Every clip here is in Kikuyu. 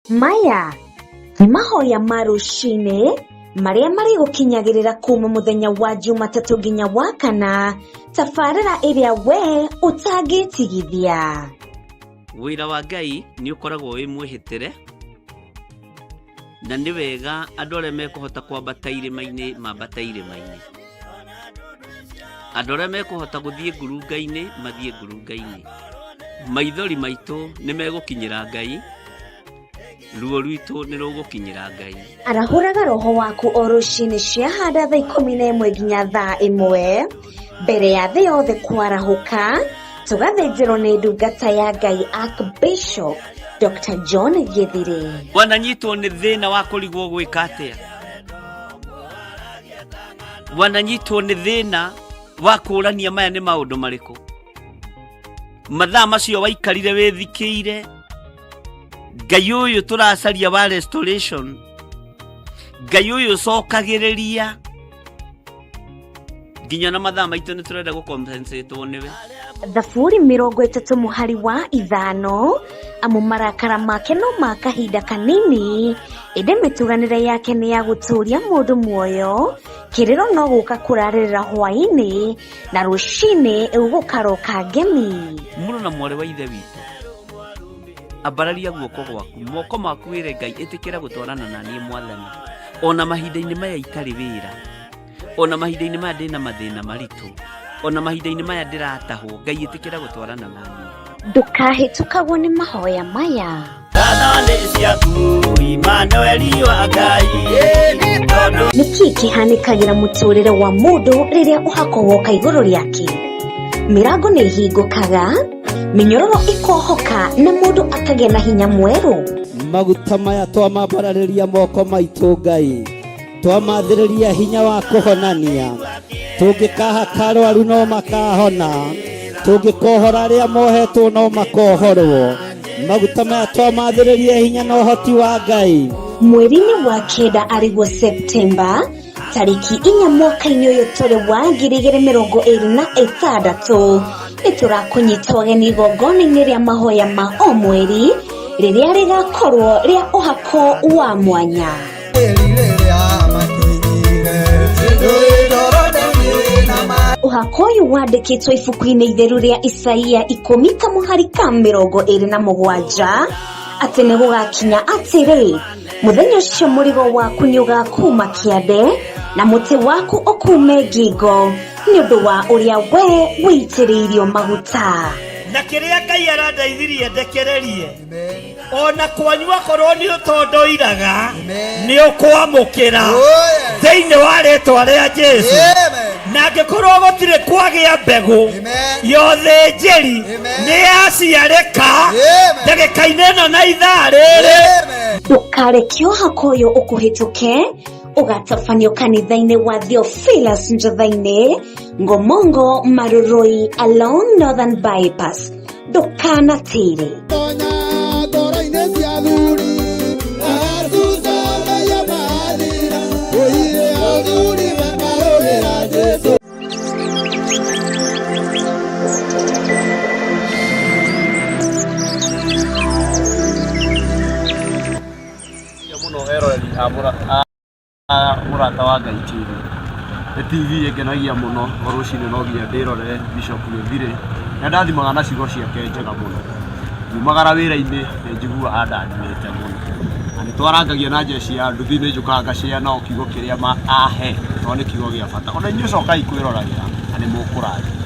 Maya nĩ mahoya ma rũcinĩ marĩa marĩgũkinyagĩrĩra kuma mũthenya wa Jumatatũ nginya wa kana, tabarĩra ĩrĩa we ũtangĩtigithia. Wĩra wa Ngai nĩ ũkoragwo wĩ mwĩhĩtĩre, na nĩ wega andũ arĩa mekũhota kwambata irĩma-inĩ mambate irĩma-inĩ. Andũ arĩa mekũhota gũthiĩ ngurunga-inĩ mathiĩ ngurunga-inĩ. Maithori maitũ nĩ megũkinyĩra Ngai, ruo rwitũ nĩ rũgũkinyĩra Ngai. Arahũraga roho waku o rũcinĩ ciahanda thaa 11 nginya thaa 1 mbere ya thĩ yothe kwarahũka, tũgathĩnjĩrwo nĩ ndungata ya Ngai Archbishop Dr. John Gĩthirĩ. Wananyitwo nĩ thĩna wa kũrigwo gwĩka atĩa? Wananyitwo nĩ thĩna wa kũũrania maya nĩ maũndũ marĩkũ? Mathaa macio waikarire wĩthikĩire Ngai ũyũ tũracaria wa restoration, Ngai ũyũ ũcokagĩrĩria nginya na mathaa maitũ nĩ tũrenda gũcompensatwo nĩwe. Thaburi 35 mũhari wa 5, amu marakara make no ma kahinda kanini, ĩndĩ mĩtuganĩre yake nĩ ya gũtũũria mũndũ muoyo. Kĩrĩro no gũka kũrarĩrĩra hwaĩ-inĩ, na rũcinĩ gũkaroka ngemi. Mũrũ na mwarĩ wa ithe witũ, ambararia guoko gwaku, moko maku wĩre Ngai, ĩtĩkĩra gũtwarana na niĩ Mwathani, ona mahinda-inĩ maya itarĩ wĩra, ona mahinda-inĩ maya ndĩna mathĩna maritũ, ona mahinda-inĩ maya ndĩratahwo, Ngai ĩtĩkĩra gũtwarana na niĩ. Ndũkahĩtũkagwo nĩ mahoya maya. Ngatho nĩ ciaku Imanueli wa Ngai, tondũ Nĩ kĩĩ kĩhanĩkagĩra mũtũrĩre wa mũndũ rĩrĩa ũhako woka igũrũ rĩake? Mĩrango nĩ ĩhingũkaga, mĩnyororo ĩkohoka na mũndũ akagĩa na hinya mwerũ. Maguta maya twamambararĩria moko maitũ Ngai, twamathĩrĩria hinya wa kũhonania, tũngĩkahaka arwaru no makahona, tũngĩkohora arĩa mohetwo no makohorwo. Maguta maya twamathĩrĩria hinya na ũhoti wa Ngai. Mweri-inĩ wa kenda arĩguo Septemba tarĩki 4 mwaka-inĩ ũyũ tũrĩ wa 2026, nĩ tũrakũnyita ũgeni igongona-inĩ rĩa mahoya ma o mweri rĩrĩa rĩgakorwo rĩa ũhako wa mwanya. Ũhako ũyũ wandĩkĩtwo ibuku-inĩ itheru rĩa Isaia 10 kamũhari ka 27, atĩ nĩ gũgakinya atĩrĩ, mũthenya ũcio mũrigo waku nĩ ũgakuma kĩande na mũtĩ waku ũkume ngingo, nĩ ũndũ wa ũrĩa we wĩitĩrĩirio maguta. Na kĩrĩa Ngai arandeithirie ndekererie, ona kwanyu akorwo nĩ ũtondoiraga, nĩ ũkwamũkĩra thĩinĩ wa rĩtwa rĩa Jesu. Na angĩkorwo gũtirĩ kwagĩa mbegũ ya ũthĩnjĩri, nĩ yaciarĩka ndagĩka-inĩ ĩno na ithaa rĩrĩ. Ndũkareke ũhako ũyũ ũkũhĩtũke, ũgatabanio kanitha-inĩ wa Theophilus Njotha-inĩ, Ngomongo Marurui along Northern Bypass. Ndũkanatĩre. Mũno eroreri a Mũrata wa Ngai TV. Nĩ TV ĩngenagia mũno o rũcinĩ no nginya ndĩrorere Bishop Gĩthirĩ. Nĩ andathimaga na ciugo ciake njega mũno. Ngiumagara wĩra-inĩ nĩ njiguaga andathimĩte mũno. Na nĩ twarangagia na njeci ya nduthi nĩ njũkaga ngacĩa nao kiugo kĩrĩa ahe tondũ nĩ kiugo gĩa bata. Ona inyuĩ cokai kwĩroragĩra na nĩ mũkũrathimwo.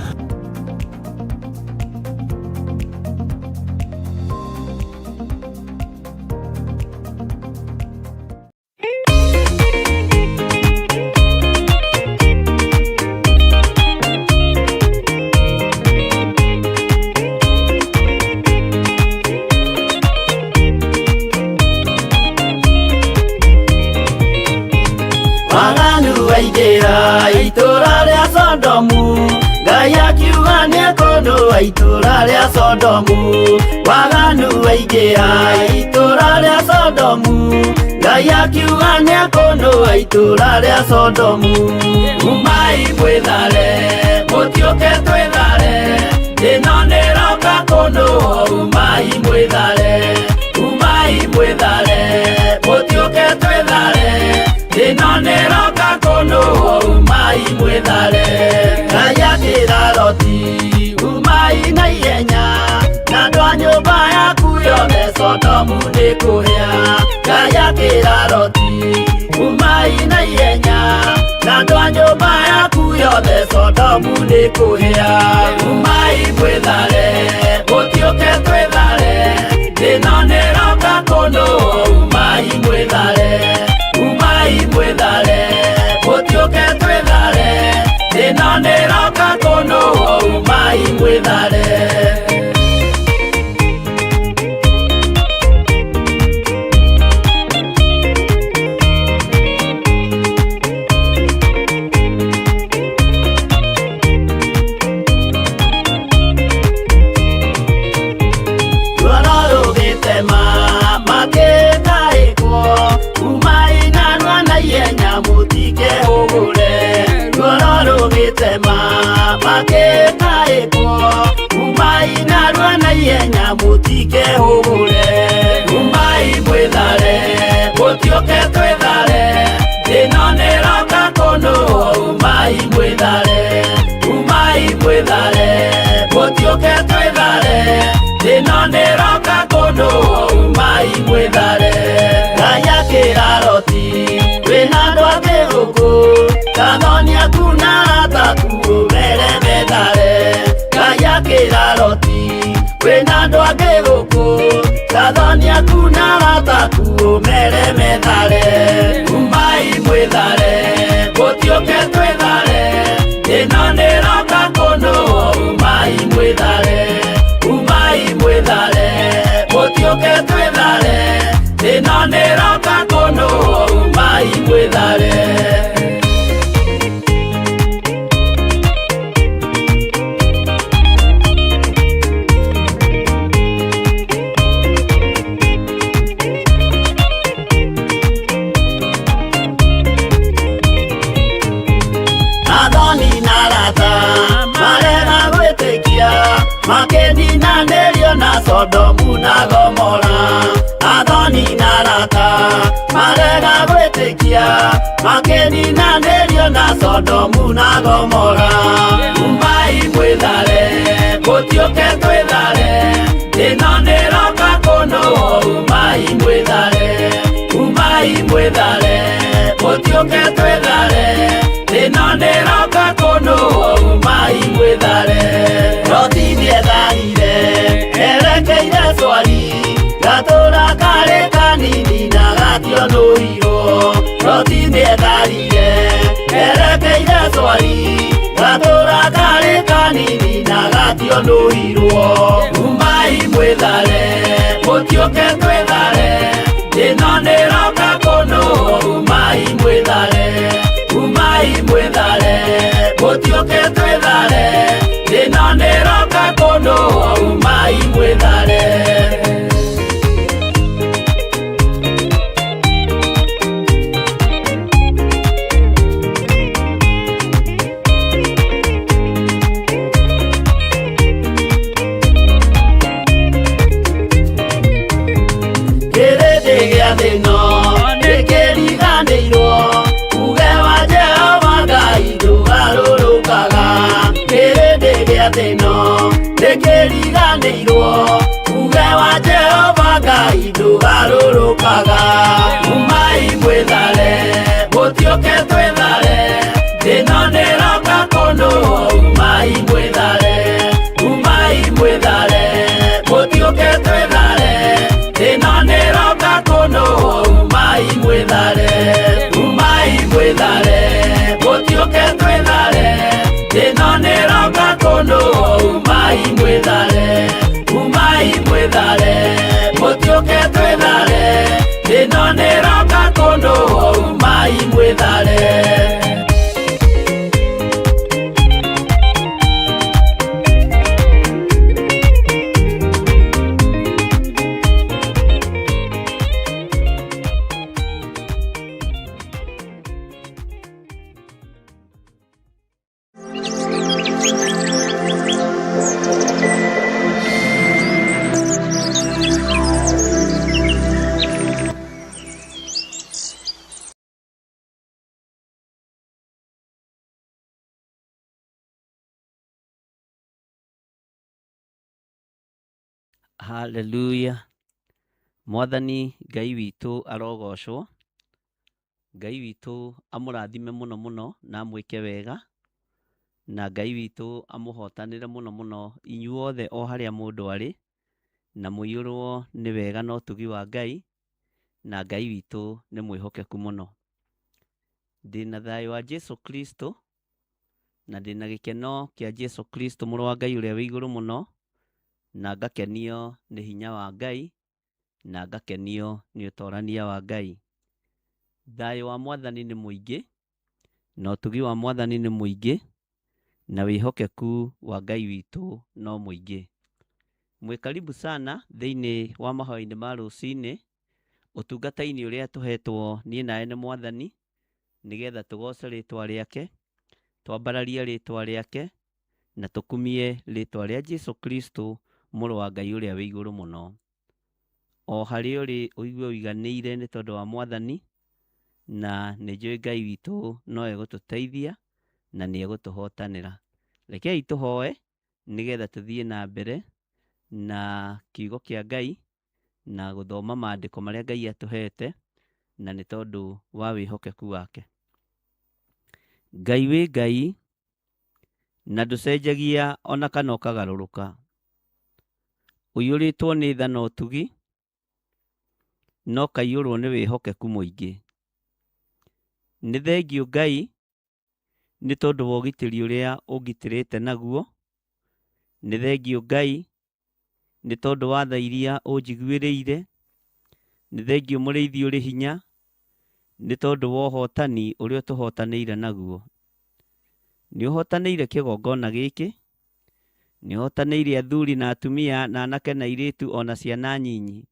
Waganu waingĩra itũũra rĩa Sodomu, Ngai akiuga nĩekũnũa itũũra rĩa Sodomu. Waganu waingĩra itũũra rĩa Sodomu, Ngai akiuga nĩekũnũa itũũra rĩa Sodomu. Umai mwĩthare, mũtiũke twĩthare, ĩno nĩroka kũnũa, umai mwĩthare, umai mwĩthare. Umai mwĩthare. Ngai akĩra Loti, umai na ihenya, na andũ a nyũmba yaku yothe Sodomu nĩ kũhĩa. Ngai akĩra Loti, umai na ihenya, na andũ a nyũmba yaku yothe Sodomu nĩ kũhĩa. Umai mwĩthare, mũtiũke twĩthare, ĩno nĩroka kũndũ. Umai mwĩthare, umai mwĩthare, mũtiũke twĩthare, ĩno nĩroka kũndũ. Umai mwĩthare. Ruoro rũgĩtema makĩtaĩkwo, umai narua na ihenya mũtikehũgũre. Ruoro rũgĩtema makĩtaĩkwo, umai narua na ihenya mũtikehũgũre. Umai mwĩthare, mũtiũke twĩthare, ĩno nĩroka kũndũ. Umai mwĩthare, umai mwĩthare, mũtiũke twĩthare, ĩno nĩroka kũndũ. Umai mwĩthare. Ngai akĩra Loti, wĩna andũ angĩ gũkũ, kathoni aku na arata aku ũmere methare. Ngai akĩra Loti, wĩna andũ angĩ gũkũ, kathoni aku na arata aku ũmere methare. Umai mwĩthare, mũtiũke twĩthare, ĩno nĩroka kũndũ. Umai mwĩthare, umai mwĩthare, mũtiũke twĩthare, ĩno nĩroka kũndũ. Umai mwĩthare. Athoni na arata marega gwĩtĩkia, makĩninanĩrio na Sodomu na Gomora. Athoni na arata marega gwĩtĩkia, makĩninanĩrio na Sodomu na Gomora. Umai mwĩthare, mũtiũke twĩthare, ĩno nĩroka kũndũ. Umai mwĩthare, umai mwĩthare, mũtiũke twĩthare, ĩno nĩroka kũndũ. Umai mwĩthare. Loti nĩetharire erekeire Swari, gatũra karĩ kanini na gationũirwo. Loti nĩetharire erekeire Swari, gatũra karĩ kanini na gationũirwo. Umai mwĩthare, mũtiũke twĩthare, ĩno nĩroka kũndũ. Umai mwĩthare, umai mwĩthare, mũtiũke twĩthare, ĩno nĩroka kũndũ. Umai mwĩthare. Haleluya. Mwathani Ngai witũ arogocwo. Ngai witũ amũrathime mũno mũno na amwĩke wega. Na Ngai witũ amũhotanĩre mũno mũno inyuothe o harĩa mũndũ arĩ, na mũiyũrwo nĩ wega na ũtugi wa Ngai, na Ngai witũ nĩ mwĩhokeku mũno. Ndĩna thayũ wa Jesu Kristo, na ndĩna gĩkeno kĩa Jesu Kristo mũrũ wa Ngai ũrĩa wĩ igũrũ mũno, na ngakenio nĩ hinya wa Ngai, na ngakenio nĩ ũtorania wa Ngai. Thayũ wa Mwathani nĩ mũingĩ, na ũtugi wa Mwathani nĩ mũingĩ, na wĩhokeku wa Ngai witũ no mũingĩ. Mwĩ karibu sana thĩinĩ wa mahoya-inĩ ma rũcinĩ, ũtungata-inĩ ũrĩa tũhetwo niĩ nawe nĩ Mwathani, nĩgetha tũgoce rĩtwa rĩake, twambararie rĩtwa rĩake, na tũkumie rĩtwa rĩa Jesu Kristo mũrũ wa Ngai ũrĩa wĩ igũrũ mũno. O harĩa ũrĩ ũigue ũiganĩire nĩ tondũ wa Mwathani, na nĩ njũĩ Ngai witũ no egũtũteithia na nĩ egũtũhotanĩra. Rekei tũhoe nĩgetha tũthiĩ na mbere na kiugo kĩa Ngai na gũthoma maandĩko marĩa Ngai atũhete, na nĩ tondũ wa wĩhokeku wake. Ngai wĩ Ngai, na ndũcenjagia ona kana ũkagarũrũka. Ũiyũrĩtwo nĩ tha na ũtugi, na ũkaiyũrwo nĩ wĩhokeku mũingĩ. Nĩ thengiũ Ngai nĩ tondũ wa ũgitĩri ũrĩa ũngitĩrĩte naguo. Nĩ thengiũ Ngai nĩ tondũ wa tha iria ũnjiguĩrĩire. Nĩ thengiũ mũrĩithi ũrĩ hinya nĩ tondũ wa ũhotani ũrĩa ũtũhotanĩire naguo. Nĩ ũhotanĩire kĩgongona gĩkĩ, nĩ ũhotanĩire athuri na atumia na anake na airĩtu ona ciana nyinyi,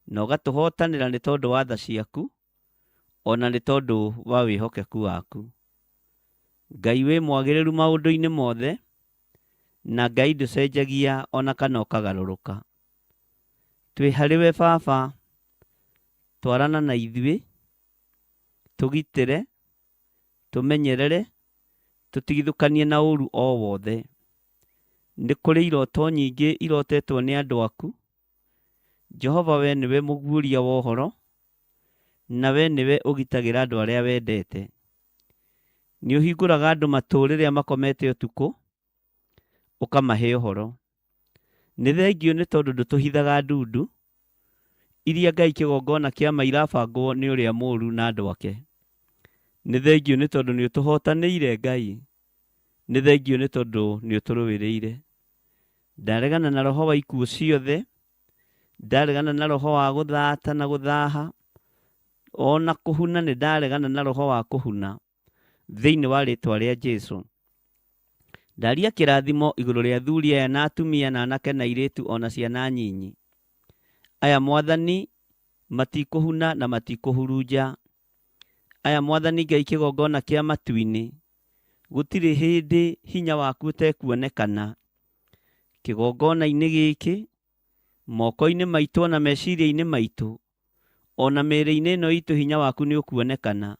na ũgatũhotanĩra nĩ tondũ wa tha ciaku ona nĩ tondũ wa wĩhokeku waku. Ngai wĩ mwagĩrĩru maũndũ-inĩ mothe, na Ngai ndũcenjagia ona kana ũkagarũrũka. Twĩ harĩ we Baba, twarana na ithuĩ, tũgitĩre, tũmenyerere, tũtigithũkanie na ũru o wothe. Nĩ kũrĩ iroto nyingĩ irotetwo nĩ andũ aku. Jehova we nĩwe mũguũria wa ũhoro, na we nĩwe ũgitagĩra andũ arĩa wendete. Nĩ ũhingũraga andũ matũ rĩrĩa makomete ũtukũ, ũkamahe ũhoro. Nĩ thengiũ nĩ tondũ ndũtũhithaga ndundu, iria Ngai kĩgongona kĩa ma irabangwo nĩ ũrĩa mũũru na andũ ake. Nĩ thengiũ nĩ tondũ nĩ ũtũhotanĩire Ngai. Nĩ thengiũ nĩ tondũ nĩ ũtũrũĩrĩire. Ndaregana na roho wa ikuũ ciothe, ndaregana na roho wa gũthata na gũthaha, ona kũhuna nĩ ndaregana na roho wa kũhuna thĩinĩ wa rĩtwa rĩa Jesu. Ndaria kĩrathimo igũrũ rĩa athuri aya na atumia na anake na airĩtu ona ciana nyinyi. Aya Mwathani matikũhuna na matikũhurunja. Aya Mwathani Ngai kĩgongona kĩa matu-inĩ, gũtirĩ hĩndĩ hinya waku ũtekuonekana. Kĩgongona-inĩ gĩkĩ, moko-inĩ maitũ ona meciria-inĩ maitũ, ona mĩĩrĩ-inĩ ĩno itũ hinya waku nĩ ũkuonekana.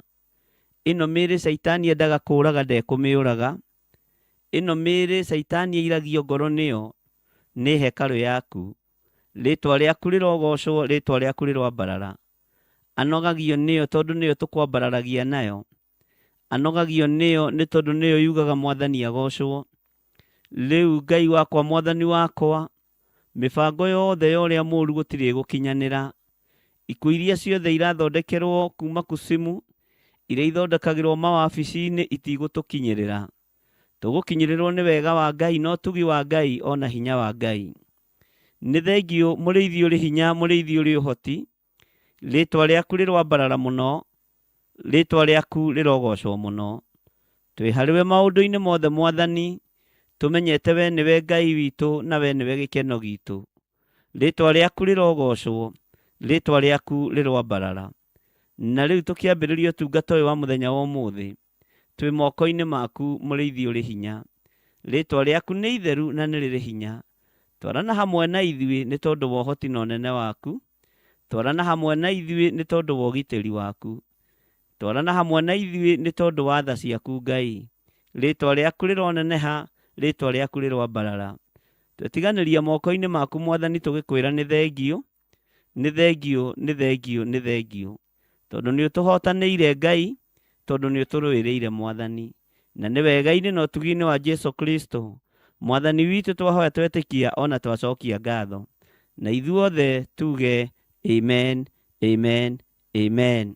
Ĩno mĩĩrĩ Caitani endaga kũũraga ndekũmĩũraga. Ĩno mĩĩrĩ Caitani airagio ngoro nĩyo, nĩ hekarũ yaku. Rĩtwa rĩaku rĩrogocwo, rĩtwa rĩaku rĩroambarara. Anogagio nĩyo tondũ nĩyo tũkwambararagia nayo. Anogagio nĩyo nĩ tondũ nĩyo yugaga Mwathani agocwo. Rĩu Ngai wakwa, Mwathani wakwa, mĩbango yothe ya ũrĩa mũũru gũtirĩ ĩgũkinyanĩra. Ikuũ iria ciothe irathondekerwo kuma kusimu, iria ithondekagĩrwo mawabici-inĩ itigũtũkinyĩrĩra. Tũgũkinyĩrĩrwo nĩ wega wa Ngai na ũtugi wa Ngai ona hinya wa Ngai. Nĩ thengiũ mũrĩithi ũrĩ hinya, mũrĩithi ũrĩ ũhoti. Rĩtwa rĩaku rĩroambarara mũno, rĩtwa rĩaku rĩrogocwo mũno. Twĩ harĩ we maũndũ-inĩ mothe Mwathani, tũmenyete we nĩwe Ngai witũ na we nĩwe gĩkeno gitũ. Rĩtwa rĩaku rĩrogocwo, rĩtwa rĩaku rĩroambarara. Na rĩu tũkĩambĩrĩria ũtungata ũyũ wa mũthenya wa ũmũthĩ, twĩ moko-inĩ maku mũrĩithi ũrĩ hinya. Rĩtwa rĩaku nĩ itheru na nĩ rĩrĩ hinya. Twarana hamwe na ithuĩ nĩ tondũ wa ũhoti na ũnene waku. Twarana hamwe na ithuĩ nĩ tondũ wa ũgitĩri waku. Twarana hamwe na ithuĩ nĩ tondũ wa tha ciaku Ngai. Rĩtwa rĩaku rĩroneneha, rĩtwa rĩaku rĩroambarara. Twetiganĩria moko-inĩ maku Mwathani tũgĩkwĩra nĩ thengiũ, nĩ thengiũ, nĩ thengiũ, nĩ thengiũ. Tondũ nĩ ũtũhotanĩire Ngai, tondũ nĩ ũtũrũĩrĩire Mwathani. Na nĩ wega-inĩ na ũtugi-inĩ wa Jesu Kristo, Mwathani witũ twahoya twetĩkia ona twacokia ngatho. Na ithuothe tuge amen, amen, amen.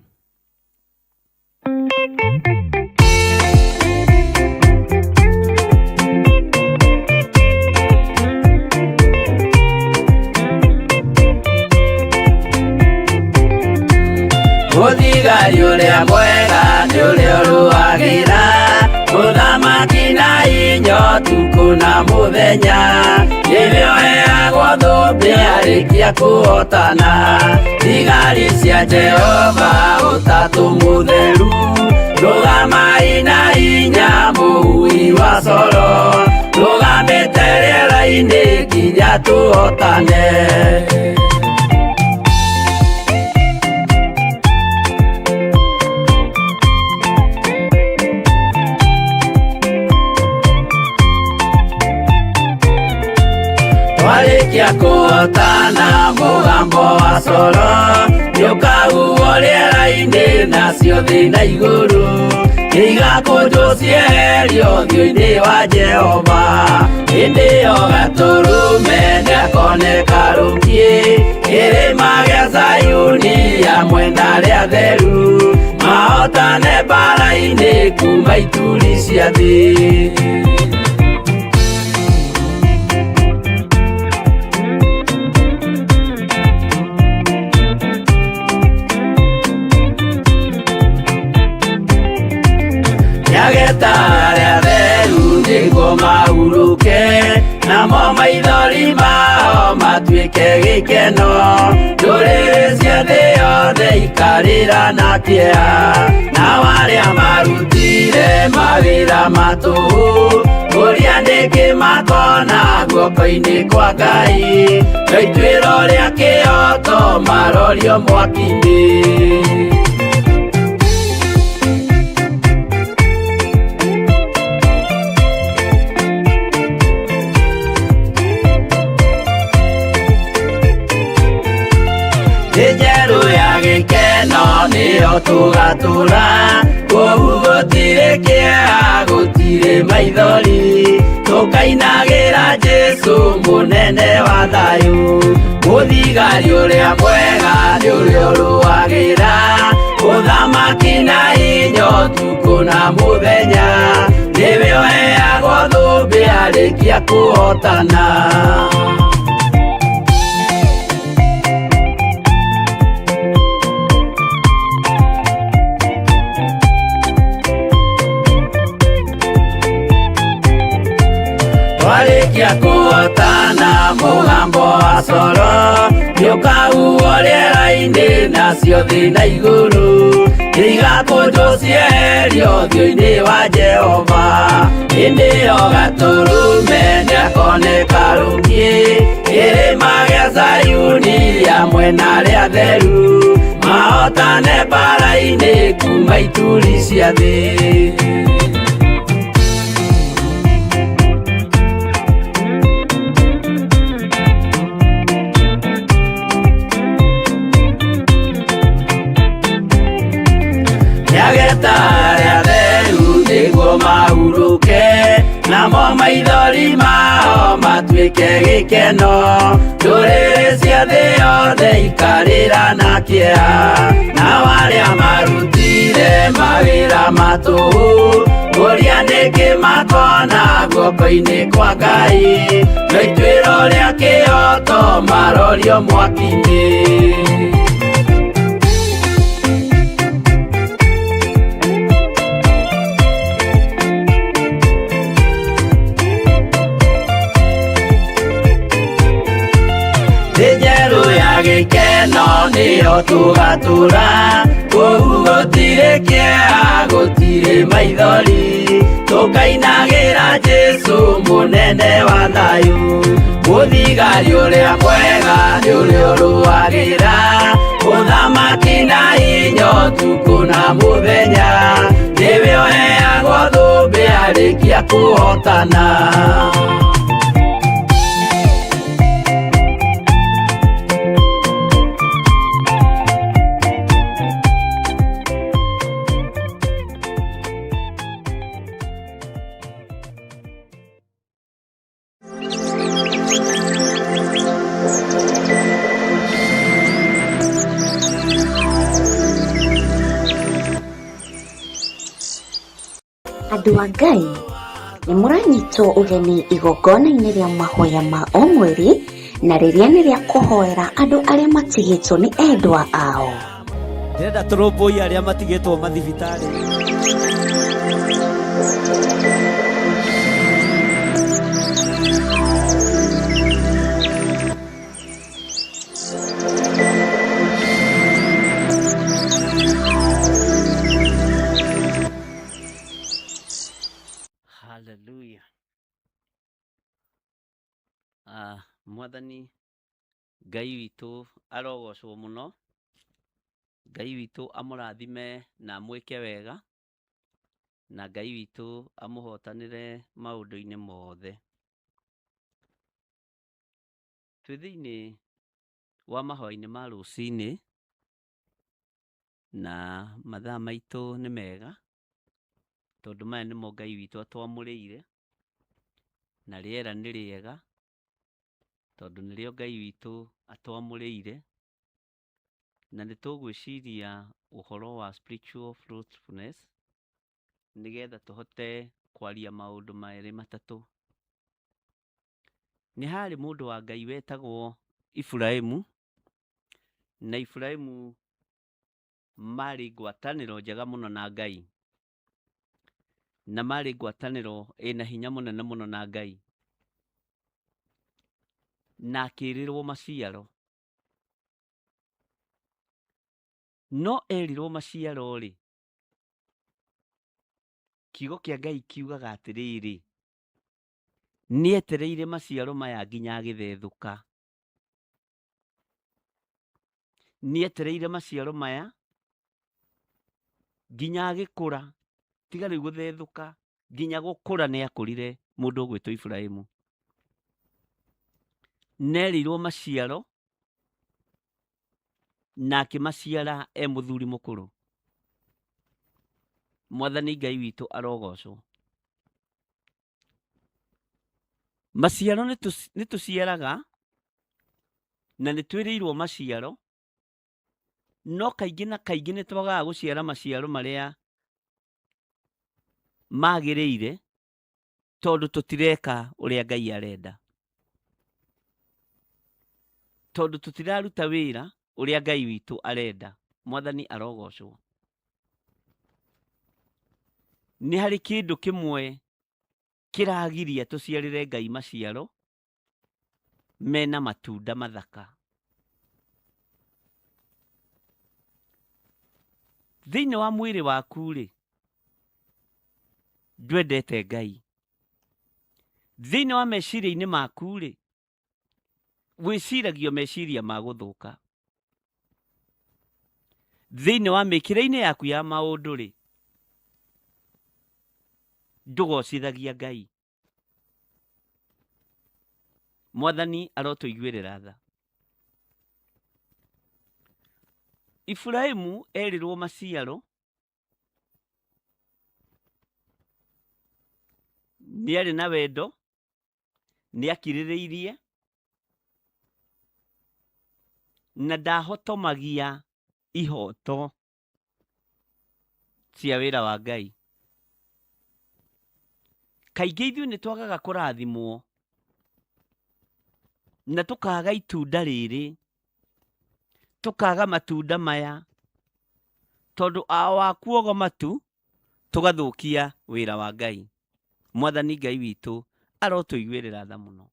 Mũthigari ũrĩa mwega nĩ ũrĩa ũrũagĩra mũthamaki na inyo tukũ na mũthenya nĩwe ũheagwo thũmbĩ arĩkia kũhotana thigari cia Jehova ũtatũ mũtheru rũgamai na hinya mũhui wa coro rũgamĩte rĩera-inĩ nginya tũhotane. Twarĩkia kũhotana mũgambo wa coro nĩũkahuhwo rĩera-inĩ nacio thĩ na igũrũ igakũnjwo cieherio ũthiũ-inĩ wa Jehova hĩndĩ ĩyo gatũrũme nĩakoneka rũkiĩ kĩrĩma gĩa Zayuni hamwe na arĩa atheru mahotane mbara-inĩ kuma ituri cia thĩ. Nĩageta arĩa atheru nĩguo mahurũke namo maithori mao matuĩke gĩkeno ndũrĩrĩ cia thĩ yothe ikarĩra na kĩeha nao arĩa marutire mawĩra ma tũhũ kũrĩa nĩkĩ makona guoko-inĩ kwa Ngai no ituĩro rĩa kĩoto marorio mwaki-inĩ. Thĩ njerũ ya gĩkeno nĩyo tũgatũra kũu gũtirĩ kĩeha gũtirĩ maithori tũkainagĩra Jesũ mũnene wa thayũ mũthigari ũrĩa mwega nĩ ũrĩa ũrũagĩra mũthamaki na hinya ũtukũ na mũthenya nĩwe ũheagwo thũmbĩ arĩkia kũhotana. Twarĩkia kũhotana mũgambo wa coro nĩũkahuhwo rĩera-inĩ nacio thĩ na igũrũ igakũnjwo cieherio ũthiũ-inĩ wa Jehova hĩndĩ ĩyo gatũrũme nĩakoneka rũkiĩ kĩrĩma gĩa Zayuni hamwe na arĩa atheru mahotane mbara-inĩ kuma ituri cia thĩ. Nĩageta arĩa atheru nĩguo mahurũke namo maithori mao matuĩke gĩkeno ndũrĩrĩ cia thĩ yothe ikarĩra na kĩeha nao arĩa marutire mawĩra ma tũhũ kũrĩa nĩkĩ makona guoko-inĩ kwa Ngai no ituĩro rĩa kĩoto marorio mwaki-inĩ. Thĩ njerũ ya gĩkeno nĩyo tũgatũra kũu gũtirĩ kĩeha gũtirĩ maithori tũkainagĩra Jesũ mũnene wa thayũ mũthigari ũrĩa mwega nĩ ũrĩa ũrũagĩra mũthamaki na hinya ũtukũ na mũthenya nĩwe ũheagwo thũmbĩ arĩkia kũhotana. Andũ a Ngai nĩ mũranyitwo ũgeni igongona-inĩ rĩa mahoya ma o mweri na rĩrĩa nĩ rĩa kũhoera andũ arĩa matigĩtwo nĩ endwa ao. Ndĩrenda tũrũmbũiye arĩa matigĩtwo mathibitarĩ. Hallelujah. Ah, mwathani Ngai witũ arogocwo mũno. Ngai witũ amũrathime na amwĩke wega, na Ngai witũ amũhotanĩre maũndũ-inĩ mothe. Twĩ thĩinĩ wa mahoya-inĩ ma rũcinĩ, na mathaa maitũ nĩ mega, tondũ maya nĩmo Ngai witũ atwamũrĩire, na rĩera nĩ rĩega, tondũ nĩrĩo Ngai witũ atwamũrĩire, na nĩ tũgwĩciria ũhoro wa spiritual fruitfulness, nĩgetha tũhote kwaria maũndũ merĩ matatũ. Nĩ harĩ mũndũ wa Ngai wetagwo Iburahimu, na Iburahimu marĩ ngwatanĩro njega mũno na Ngai, na marĩ ngwatanĩro ĩna hinya mũnene mũno na Ngai, na akĩrĩrwo maciaro. No erirwo maciaro-rĩ, kiugo kĩa Ngai kiugaga atĩrĩrĩ, nĩetereire maciaro maya nginya agĩthethũka. Nĩetereire maciaro maya nginya agĩkũra, tiga rĩu gũthethũka, nginya gũkũra nĩakũrire mũndũ ũgwĩtwo Iburahimu. Nerĩirwo maciaro na akĩmaciara e mũthuri mũkũrũ. Mwathani Ngai witũ arogocwo. Maciaro nĩ tũciaraga na nĩ twĩrĩirwo maciaro, no kaingĩ na kaingĩ nĩ twagaga gũciara maciaro marĩa magĩrĩire tondũ tũtireka ũrĩa Ngai arenda, tondũ tũtiraruta wĩra ũrĩa Ngai witũ arenda. Mwathani arogocwo. Nĩ harĩ kĩndũ kĩmwe kĩragiria tũciarĩre Ngai maciaro mena matunda mathaka. Thĩinĩ wa mwĩrĩ waku-rĩ, ndwendete Ngai. Thĩinĩ wa meciria-inĩ maku-rĩ, wĩciragio meciria ma gũthũka. Thĩinĩ wa mĩkĩre-inĩ yaku ya maũndũ-rĩ, ndũgocithagia Ngai. Mwathani arotũiguĩrĩra tha. Iburahimu erirwo maciaro nĩarĩ na wendo, nĩakirĩrĩirie na ndahotomagia ihoto cia wĩra wa Ngai. Kaingĩ ithuĩ nĩ twagaga kũrathimwo na tũkaga itunda rĩrĩ, tũkaga matunda maya, tondũ wa kuogo matu tũgathũkia wĩra wa Ngai. Mwathani Ngai witũ arotũiguĩrĩra tha mũno.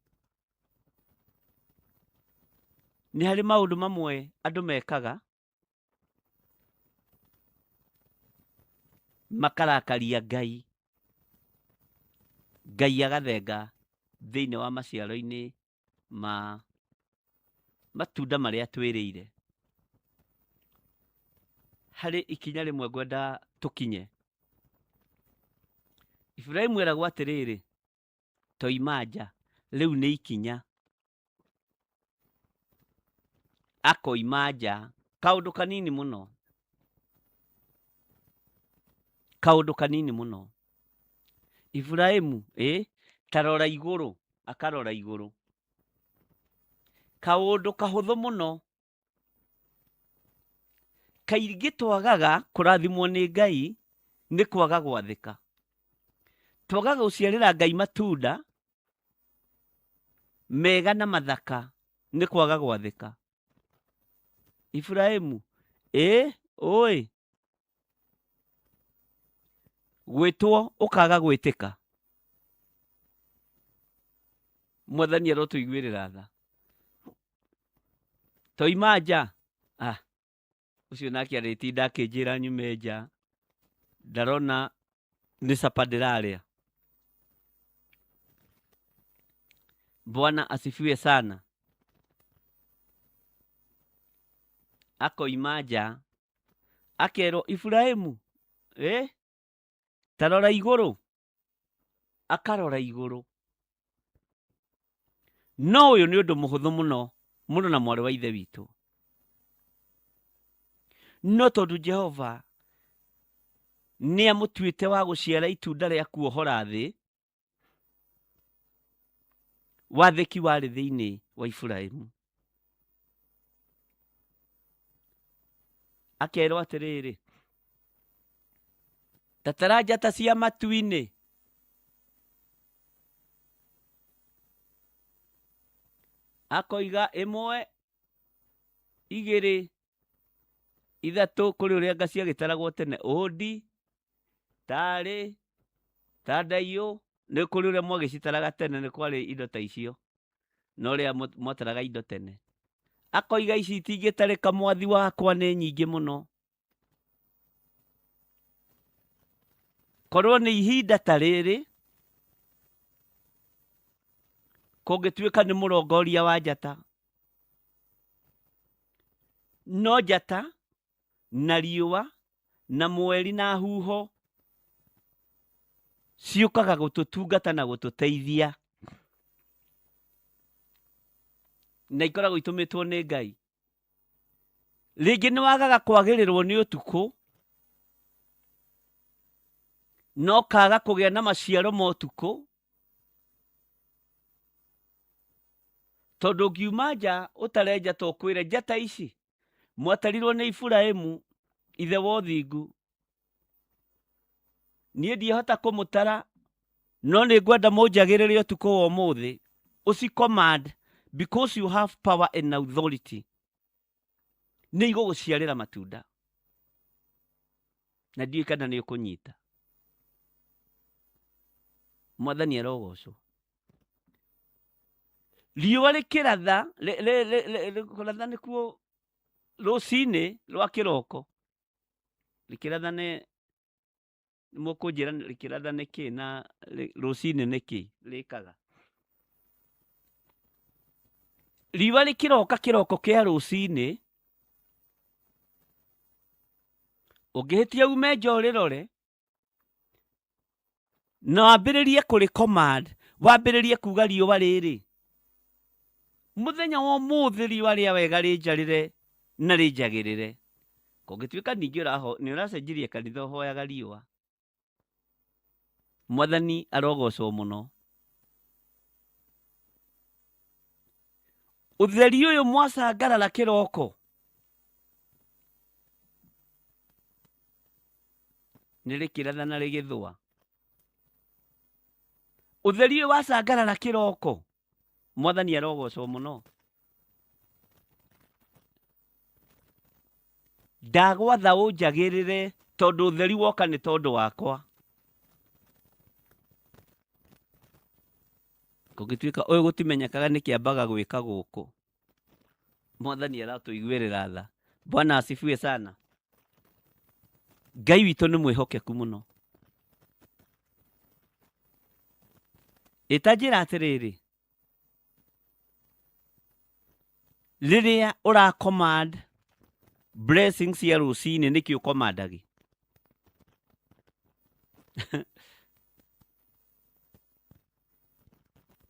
Nĩ harĩ maũndũ mamwe andũ mekaga makarakaria Ngai, Ngai agathenga thĩinĩ wa maciaro-inĩ ma matunda marĩa twĩrĩire. Harĩ ikinya rĩmwe ngwenda tũkinye. Iburahimu eragwo atĩrĩrĩ, toima nja, rĩu nĩ ikinya. Akoima nja, kaũndũ kanini mũno, kaũndũ kanini mũno. Iburahimu, ĩ, ta rora igũrũ, akarora igũrũ. Kaũndũ kahũthũ mũno. Kaingĩ twagaga kũrathimwo nĩ Ngai nĩ kwaga gwathĩka. Twaga gũciarĩra Ngai matunda mega na mathaka nĩ kwaga gwathĩka. Iburahĩmu, ĩ ũĩ gwĩtwo ũkaga gwĩtĩka. Mwathani arotũiguĩrĩra tha. Toima nja. Ah, ũcio nake arĩtinda akĩnjĩra nyume nja. Ndarona nĩ capa ndĩrarĩa. Bwana asifiwe sana. Akoima nja akerwo Iburahĩmu, ĩ ta rora igũrũ. Akarora igũrũ. No ũyũ nĩ ũndũ mũhũthũ mũno mũno na mwarĩ wa ithe witũ. No tondũ Jehova nĩ amũtuĩte wa gũciara itunda rĩa kuohora thĩ, wathĩki warĩ thĩinĩ wa Iburahimu. Akerwo atĩrĩrĩ, ta tara njata cia matu-inĩ, akoiga ĩmwe, igĩrĩ, ithatũ, kũrĩ ũrĩa nga ciagĩtaragwo tene, ũndi, tarĩ, tandaiũ, nĩ kũrĩ ũrĩa mwagĩcitaraga tene, nĩ kwarĩ indo ta icio, na ũrĩa mwataraga indo tene. Akoiga ici itingĩtarĩka mwathi wakwa nĩ nyingĩ mũno. Korwo nĩ ihinda ta rĩrĩ, kũngĩtuĩka nĩ mũrongoria wa njata, no njata na riũa na mweri na huho ciũkaga gũtũtungata na gũtũteithia, na ikoragwo itũmĩtwo nĩ Ngai. Rĩngĩ nĩ wagaga kwagĩrĩrwo nĩ ũtukũ, na ũkaga kũgĩa na maciaro ma ũtukũ, tondũ ũngiuma nja ũtare njata ũkwĩre njata ici mwatarirwo nĩ Iburahimu ithe wa ũthingu, niĩ ndiĩhota kũmũtara, no nĩ ngwenda mũnjagĩrĩre ũtukũ wa ũmũthĩ. Ũci command because you have power and authority, nĩ igũgũciarĩra matunda, na ndiũĩ kana nĩ ũkũnyita. Mwathani arogocwo. Riũa rĩkĩratha, kũratha nĩkuo rũcinĩ rwa kĩroko, rĩkĩratha nĩ mũkũnjĩra rĩkĩratha nĩ kĩ na rũcinĩ nĩ kĩ rĩkaga. Riũa rĩkĩroka kĩroko kĩa rũcinĩ, ũngĩhĩtia ume nja ũrĩrore, na wambĩrĩrie kũrĩ command, wambĩrĩrie kuga riũa rĩrĩ, mũthenya wa ũmũthĩ riũa rĩa wega rĩnjarĩre na rĩnjagĩrĩre. Kũngĩtuĩka ningĩ nĩ ũracenjirie kanitha ũhoyaga riũa. Mwathani arogocwo mũno. Ũtheri ũyũ mwacangarara kĩroko nĩ rĩkĩratha na rĩgĩthũa. Ũtheri ũyũ wacangarara kĩroko, Mwathani arogocwo mũno. Ndagwatha ũnjagĩrĩre tondũ ũtheri woka nĩ tondũ wakwa. Kũngĩtuĩka ũyũ gũtimenyekaga nĩkĩ ambaga gwĩka gũkũ. Mwathani aratũiguĩrĩra tha. Bwana asifiwe sana. Ngai witũ nĩ mwĩhokeku mũno. Ĩta njĩra atĩrĩrĩ, rĩrĩa ũra command blessings cia rũcinĩ nĩkĩ ũkomandagi?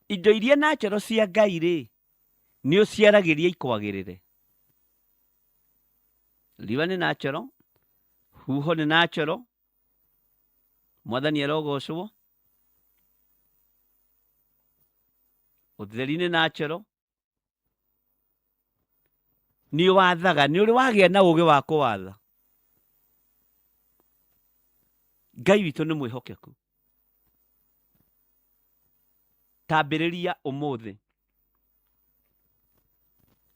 Indo iria natural cia Ngai rĩ, nĩ ũciaragĩria ikwagĩrĩre. Riũa nĩ natural, huho nĩ natural, Mwathani arogocwo, ũtheri nĩ natural, nĩ wathaga, nĩ ũrĩ wagĩa na ũgĩ wa kũwatha. Ngai witũ nĩ mwĩhokeku. Tambĩrĩria ũmũthĩ.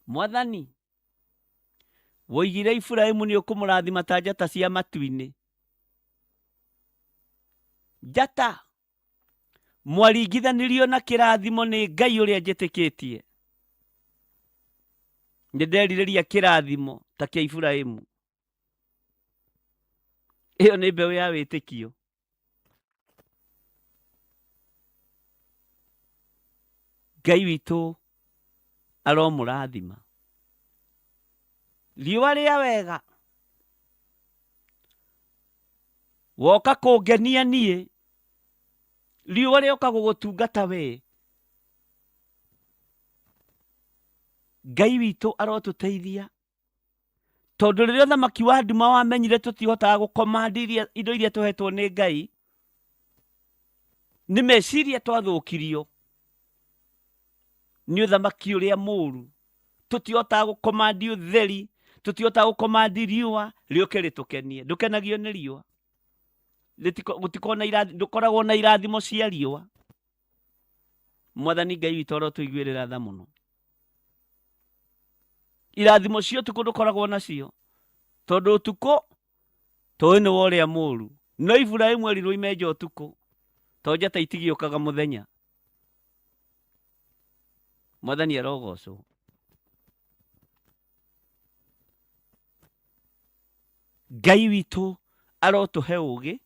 Mwathani, woigire Iburahimu nĩ ũkũmũrathima ta njata cia matu-inĩ. Njata mwaringithanirio na kĩrathimo nĩ Ngai ũrĩa njĩtĩkĩtie. Nĩ nderirĩria kĩrathimo ta kĩa Iburahimu. Ĩyo nĩ mbeũ ya wĩtĩkio. Ngai witũ aromũrathima. Riũa rĩa wega woka kũngenia niĩ, riũa rĩoka gũgũtungata we. Ngai witũ arotũteithia tondũ rĩrĩa ũthamaki wa nduma wamenyire tũtihotaga gũkomandi indo iria tũhetwo nĩ Ngai, nĩ meciria twathũkirio nĩ ũthamaki ũrĩa mũru. Tũtihotaga gũkomandi ũtheri, tũtihotaga gũkomandi riũa rĩũke rĩtũkenie. Ndũkenagio nĩ riũa, gũtikoragwo na irathi, ndũkoragwo na irathimo cia riũa. Mwathani Ngai witũ arotũiguĩrĩra tha mũno. Irathimo cia ũtukũ ndũkoragwo nacio, tondũ ũtukũ tũĩ nĩ wa ũrĩa mũru. No Iburahimu erirwo ime nja ũtukũ, to njata itigĩũkaga mũthenya. Mwathani arogocwo. Ngai witũ arotũhe ũgĩ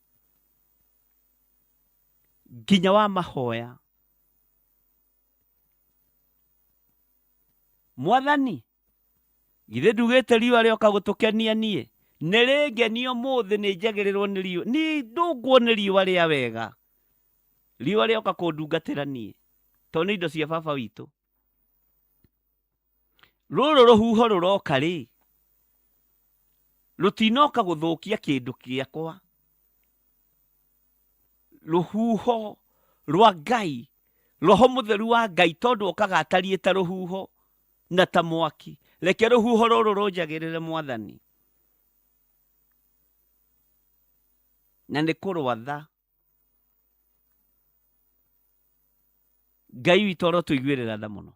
nginya wa mahoya. Mwathani, githĩ ndugĩte riũa rĩoka gũtũkenia niĩ? Nĩ rĩngenia ũmũthĩ nĩ njagĩrĩrwo nĩ riũa. Niĩ ndũngwo nĩ riũa rĩa wega. Riũa rĩoka kũndungatĩra niĩ, tondũ nĩ indo cia baba witũ. Rũrũ rũhuho rũroka rĩ, rũtinoka gũthũkia kĩndũ gĩakwa. Rũhuho rwa Ngai, Roho Mũtheru wa Ngai, tondũ okaga atariĩ ta rũhuho na ta mwaki. Reke rũhuho rũrũ rũnjagĩrĩre Mwathani. Na nĩ kũrwatha. Ngai witũ arotũiguĩrĩra tha mũno.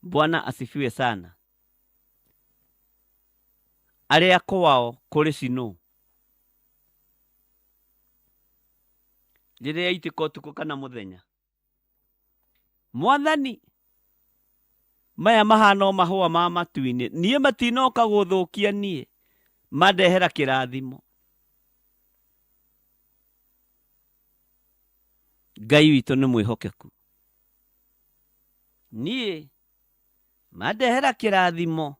Bwana asifiwe sana. Arĩa kwao kũrĩ cinũ rĩrĩa yaitĩka ũtukũ kana mũthenya. Mwathani, maya mahana o mahũa ma matu-inĩ, niĩ matinoka gũthũkia niĩ, mandehera kĩrathimo. Ngai witũ nĩ mwĩhokeku. Niĩ mandehera kĩrathimo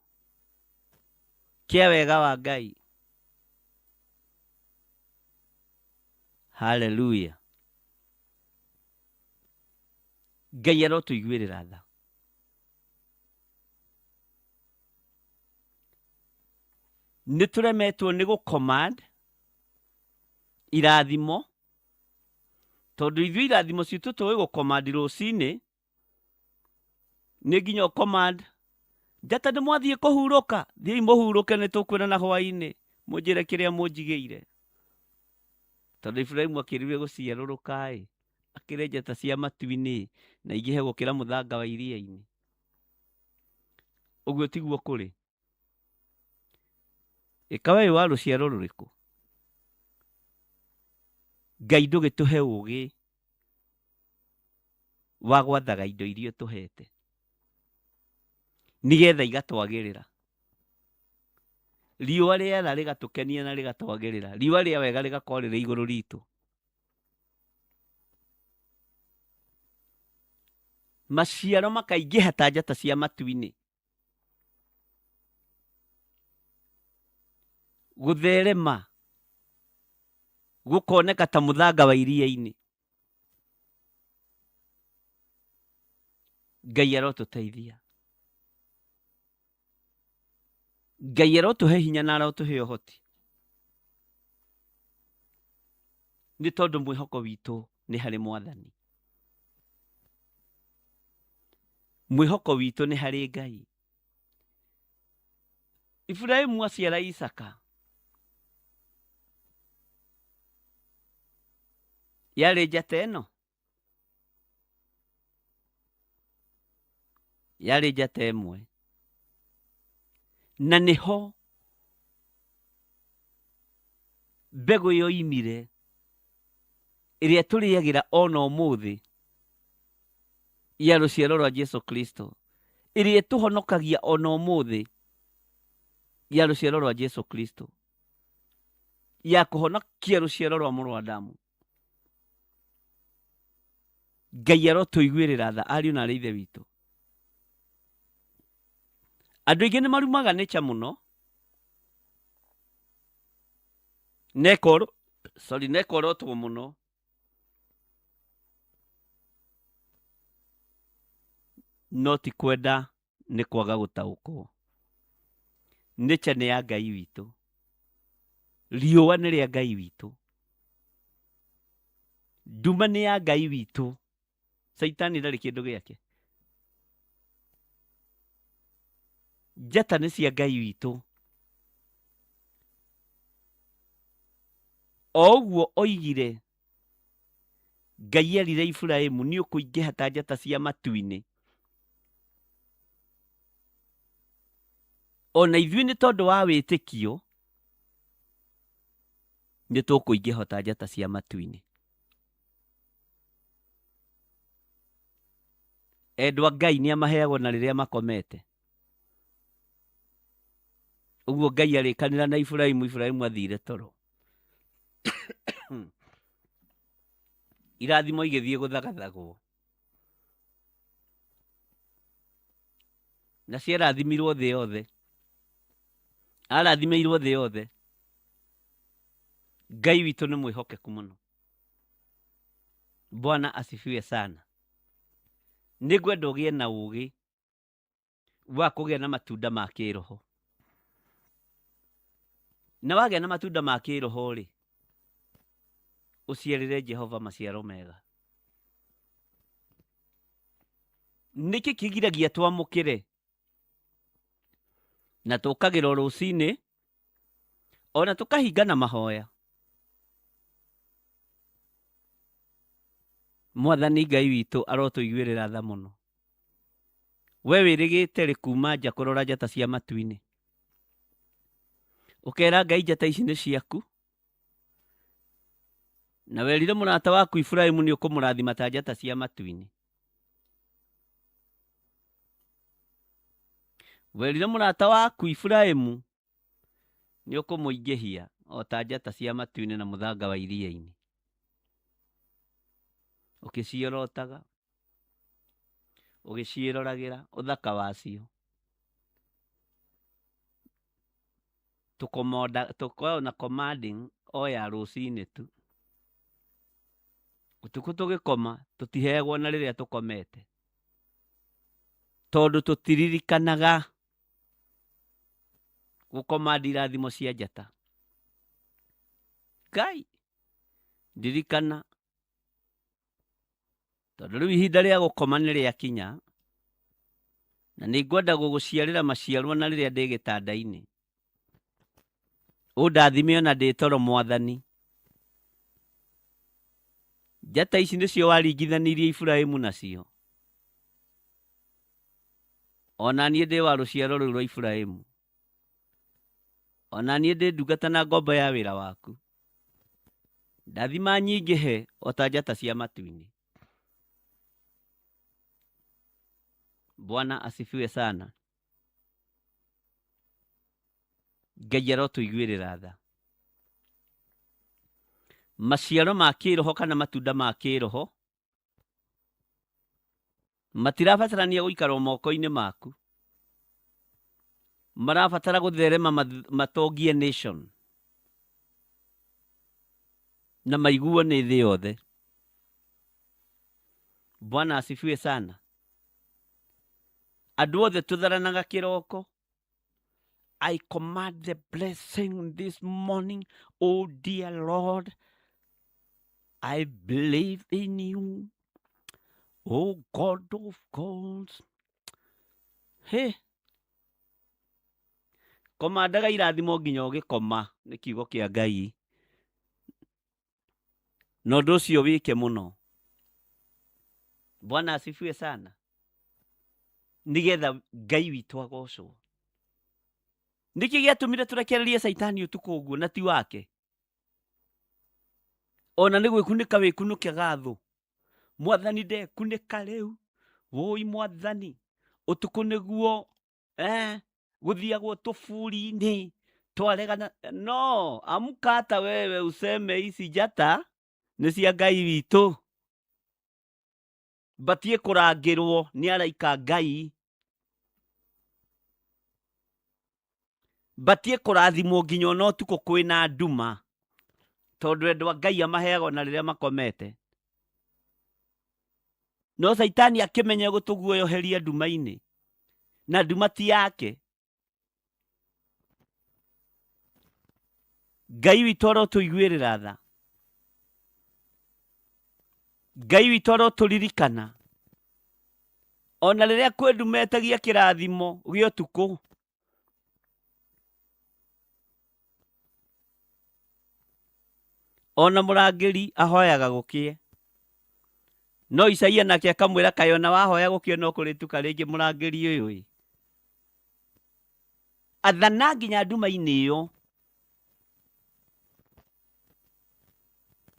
kĩa wega wa Ngai. Haleluya. Ngai arotũiguĩrĩra tha. Nĩ tũremetwo nĩ gũ command irathimo, tondũ ithuĩ irathimo citũ tũĩ gũ command rũcinĩ, nĩ nginya ũ command njata nĩ mwathiĩ kũhurũka, thiĩi mũhurũke nĩ tũkwĩrana hwainĩ, mũnjĩre kĩrĩa mũnjigĩire. Tondũ Iburahimu akĩrire gũciarũrũka-ĩ, akĩre njata cia matu-inĩ na ingĩhe gũkĩra mũthanga wa iria-inĩ. Ũguo tiguo kũrĩ. Ĩka we wa rũciaro rũrĩkũ? Ngai ndũgĩtũhe ũgĩ wa gwathaga indo iria ũtũhete nĩgetha igatwagĩrĩra. Riũa rĩara rĩgatũkenia na rĩgatwagĩrĩra. Riũa rĩa wega rĩgakorwo rĩrĩ igũrũ ritũ. Maciaro makaingĩha ta njata cia matu-inĩ. Gũtherema gũkoneka ta mũthanga wa iria-inĩ. Ngai arotũteithia. Ngai arotũhe hinya na arotũhe ũhoti, nĩ tondũ mwĩhoko witũ nĩ harĩ Mwathani. Mwĩhoko witũ nĩ harĩ Ngai. Iburahimu aciara Isaka. Yarĩ njata ĩno, yarĩ njata ĩmwe, na nĩho mbegũ yoimire ĩrĩa tũrĩagĩra ona ũmũthĩ ya rũciaro rwa Jesu Kristo, ĩrĩa ĩtũhonokagia ona ũmũthĩ ya rũciaro rwa Jesu Kristo, ya kũhonokia rũciaro rwa mũrũ wa Adamu. Ngai arotũiguĩrĩra tha ariũ na arĩ ithe witũ. Andũ aingĩ nĩ marumaga nĩcha mũno nekorwo sorry nekorotwo mũno no ti kwenda nĩ kwaga gũtaũkwo. Nature nĩ ya Ngai witũ, riũa nĩ rĩa Ngai witũ, nduma nĩ ya Ngai witũ, Caitani ndarĩ kĩndũ gĩake. Njata nĩ cia Ngai witũ. O ũguo oigire, Ngai erire Iburahimu nĩ ũkũingĩha ta njata cia matu-inĩ. Ona ithuĩ nĩ tondũ wa wĩtĩkio nĩ tũkũingĩha ta njata cia matu-inĩ. Endwa Ngai nĩ amaheagwo na rĩrĩa makomete. Ũguo Ngai arĩkanĩra na Iburahimu, Iburahimu athire toro. Irathimo igĩthiĩ gũthagathagwo. Na ciarathimirwo thĩ yothe. Arathimĩirwo thĩ yothe. Ngai witũ nĩ mwĩhokeku mũno. Bwana asifiwe sana. Nĩngwenda ũgĩe na ũgĩ wa kũgĩa na matunda ma kĩroho. Na wagĩa na matunda ma kĩroho rĩ, ũciarĩre Jehova maciaro mega. Nĩkĩ kĩgiragia twamũkĩre? Na tũkagĩra o rũcinĩ ona tũkahinga na mahoya. Mwathani Ngai witũ arotũiguĩrĩra tha mũno. We wĩrĩgĩte rĩ kuma nja kũrora njata cia matu-inĩ? Ũkera Ngai njata ici nĩ ciaku, na werire mũrata waku Iburahimu nĩ ũkũmũrathima ta njata cia matu-inĩ. Werire mũrata waku Iburahimu nĩ ũkũmũingĩhia o ta njata cia matu-inĩ na mũthanga wa iria-inĩ. Ũkĩciorotaga, ũgĩciĩroragĩra ũthaka wacio. Tũkomonda tũkoragwo na commanding o ya rũcinĩ tu. Ũtukũ tũgĩkoma tũtiheagwo na rĩrĩa tũkomete, tondũ tũtiririkanaga gũkomandi irathimo cia njata. Ngai ndirikana, tondũ rĩu ihinda rĩa gũkoma nĩ rĩakinya, na nĩ ngwenda gũgũciarĩra maciaro na rĩrĩa ndĩ gĩtanda-inĩ. Ũndathime ona ndĩ toro Mwathani. Njata ici nĩcio waringithanirie Iburahimu nacio. Ona niĩ ndĩ wa rũciaro rũu rwa Iburahimu. Ona niĩ ndĩ ndungata na ngombo ya wĩra waku. Ndathima nyingĩhe o ta njata cia matu-inĩ. Bwana asifiwe sana. Ngai arotũiguĩrĩra tha. Maciaro ma kĩroho kana matunda ma kĩroho matirabatarania gũikara moko-inĩ maku, marabatara gũtherema matongie nation na maiguo nĩ thĩ yothe. Bwana asifiwe sana. Andũ othe tũtharanaga kĩroko. I command the blessing this morning, oh dear Lord. I believe in you, oh God of gods. Hey. Komandaga irathimo nginya ũgĩkoma nĩ kiugo kĩa Ngai. Na ũndũ ũcio wĩke mũno. Bwana asifiwe sana. Nĩgetha Ngai witũ agocwo. Nĩkĩ gĩatũmire tũrekererie Caitani ũtukũ ũguo na ti wake? Ona nĩ gwĩkunĩka wĩkunũkaga thũ. Mwathani ndekunĩka rĩu. Wũi mwathani. Ũtukũ nĩguo gũthiagwo tũburi-inĩ twaregana. No, amka hata wewe useme ici njata nĩ cia Ngai witũ. Batiĩ kũrangĩrwo nĩ araika a Ngai. Batiĩ kũrathimwo nginya ona ũtukũ kwĩna nduma. Tondũ endwa a Ngai amaheaga ona rĩrĩa makomete. No Caitani akĩmenya gũtũguoyoheria nduma-inĩ. Na nduma ti yake. Ngai witũ arotũiguĩrĩra tha. Ngai witũ arotũririkana. Ona rĩrĩa kwĩ nduma etagia kĩrathimo gĩa ũtukũ. Ona mũrangĩri ahoyaga gũkĩe. No Isaia nake akamwĩra kaĩ ona wahoya gũkĩe no kũrĩtuka rĩngĩ mũrangĩri ũyũ ĩ. Athana nginya nduma-inĩ ĩyo.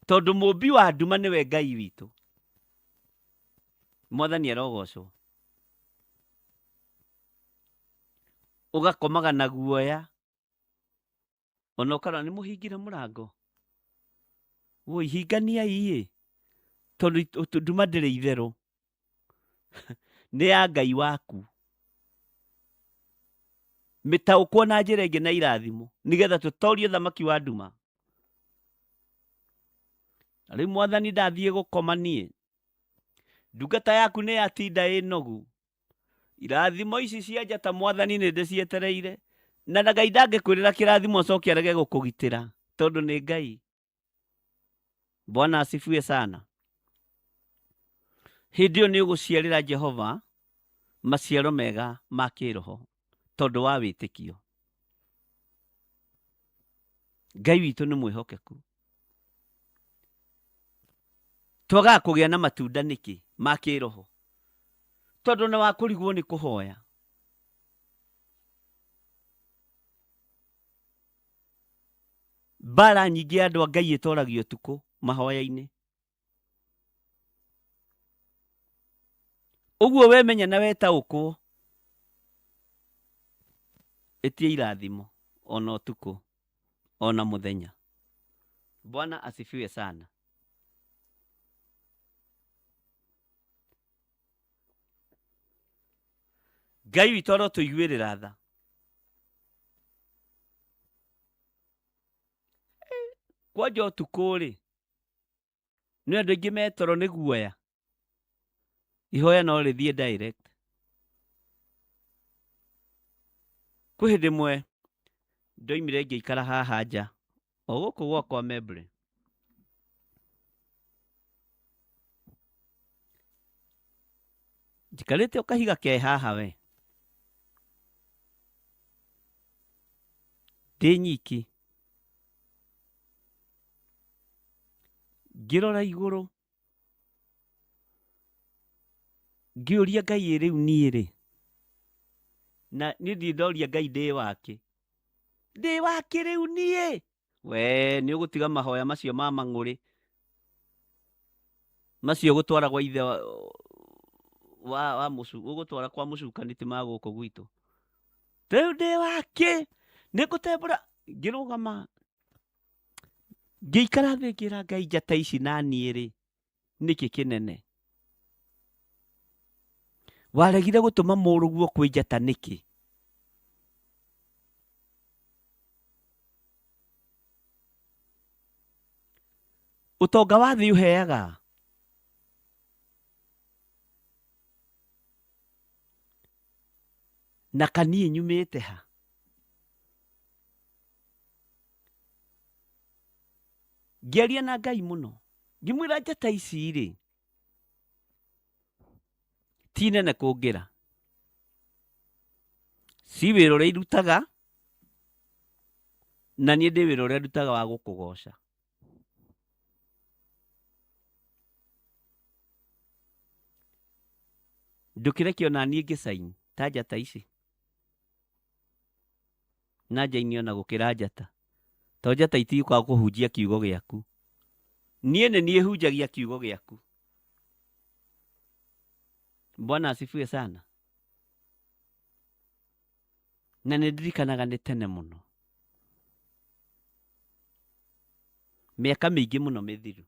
Tondũ mũmbi wa nduma nĩwe Ngai witũ. Mwathani arogocwo. Ũgakomaga na guoya. Ona ũkarora nĩ mũhingire mũrango. Woi hinganiai ĩ. Tondũ nduma ndĩrĩ itherũ. Nĩ ya Ngai waku. Mĩtaũkwo na njĩra ĩngĩ na irathimo. Nĩgetha tũtorie thamaki wa nduma. Na rĩu mwathani ndathiĩ gũkoma niĩ. Ndungata yaku nĩ yatinda ĩ nogu. Irathimo ici cia njata mwathani nĩ ndĩcietereire. Na Ngai ndangĩkwĩrĩra kĩrathimo acoke arege gũkũgitĩra. Tondũ nĩ Ngai. Bwana asifiwe sana. Hĩndĩ ĩyo nĩ ũgũciarĩra Jehova maciaro mega ma kĩroho tondũ wa wĩtĩkio. Ngai witũ nĩ mwĩhokeku. Twagaga kũgĩa na matunda nĩkĩ ma kĩroho? Tondũ na wakũrigwo nĩ kũhoya. Mbara nyingĩ ya andũ a Ngai ĩtoragio ũtukũ mahoya-inĩ. Ũguo wemenya na wetaũkwo, ĩtia irathimo ona ũtukũ ona mũthenya. Bwana asifiwe sana. Ngai witũ arotũiguĩrĩra tha. Kwanja ũtukũ rĩ, nĩ andũ aingĩ metoro nĩ guoya. Ihoya no rĩthiĩ direct. Kwĩ hĩndĩ ĩmwe ndoimire ngĩikara haha nja o gũkũ gwakwa Membley. Njikarĩte o kahiga ke haha we. Ndĩ nyiki. Ngĩrora igũrũ. Ngĩũria Ngai ĩ rĩu niĩ rĩ. Na niĩ ndirĩ ndoria Ngai ndĩ wakĩ. Ndĩ wakĩ rĩu niĩ. We nĩ ũgũtiga mahoya macio ma mang'ũrĩ. Macio ũgũtwara gwa ithe wa mũcu, ũgũtwara kwa mũcukani ti ma gũkũ gwitũ. Rĩu ndĩ wakĩ. Nĩ ngũtembũra. Ngĩrũgama. Ngĩikara thĩ ngĩra Ngai njata ici na niĩ rĩ, nĩkĩ kĩnene? Waregire gũtũma mũrũguo kwĩ njata nĩkĩ? Ũtonga wa thĩ ũheaga na kaniĩ nyumĩte ha? Ngĩaria na Ngai mũno. Ngĩmwĩra njata ici rĩ, ti nene kũngĩra. Ci wĩra ũrĩa irutaga, na niĩ ndĩ wĩra ũrĩa ndutaga wa gũkũgoca. Ndũkĩreke ona niĩ ngĩcaini ta njata ici. Na njaini ona gũkĩra njata. To njata itiũkaga kũhunjia kiugo gĩaku. Niĩ nĩ niĩ hunjagia kiugo gĩaku. Bwana asifiwe sana. Na nĩ ndirikanaga nĩ tene mũno. Mĩaka mĩingĩ mũno mĩthiru.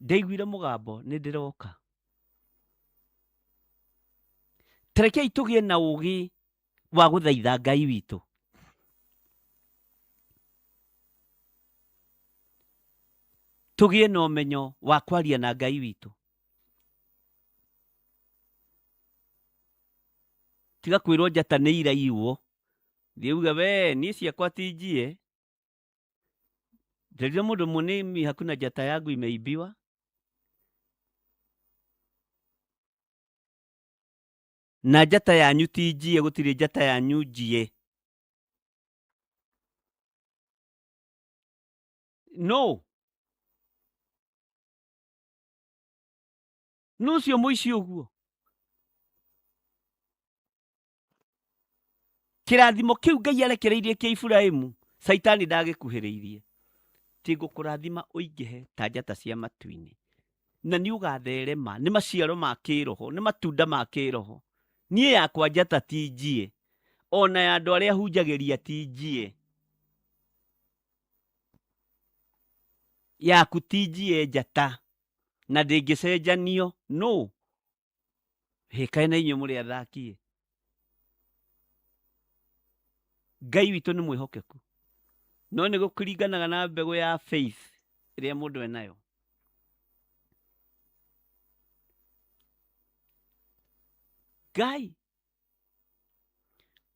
Ndaiguire mũgambo nĩ ndĩroka. Tarekei tũgĩe na ũgĩ wa gũthaitha Ngai witũ. Tũgĩe na ũmenyo wa kwaria na Ngai witũ. Tiga kwĩrwo njata nĩ iraiywo. Thiĩ uge we niĩ ciakwa ti njie. Nderire mũndũ mũnini hakuna njata yangu imeibiwa. Na njata yanyu ti njie, gũtirĩ njata yanyu njie. No. Nũ ũcio mũici ũguo? Kĩrathimo kĩu Ngai arekereirie kĩa Iburahimu, Caitani ndagĩkuhĩrĩirie. Ti ngũkũrathima ũingĩhe ta njata cia matu-inĩ, na nĩ ũgatherema. Nĩ maciaro ma kĩroho, nĩ matunda ma kĩroho. Niĩ yakwa njata ti njie, ona ya andũ arĩa hunjagĩria ti njie. Yaku ti njie njata, na ndĩngĩcenjanio. Nũ? Hĩ, kaĩ na inyuĩ mũrĩ athaki-ĩ. Ngai witũ nĩ mwĩhokeku, no nĩ gũkĩringanaga na mbegũ ya faith ĩrĩa mũndũ enayo. Ngai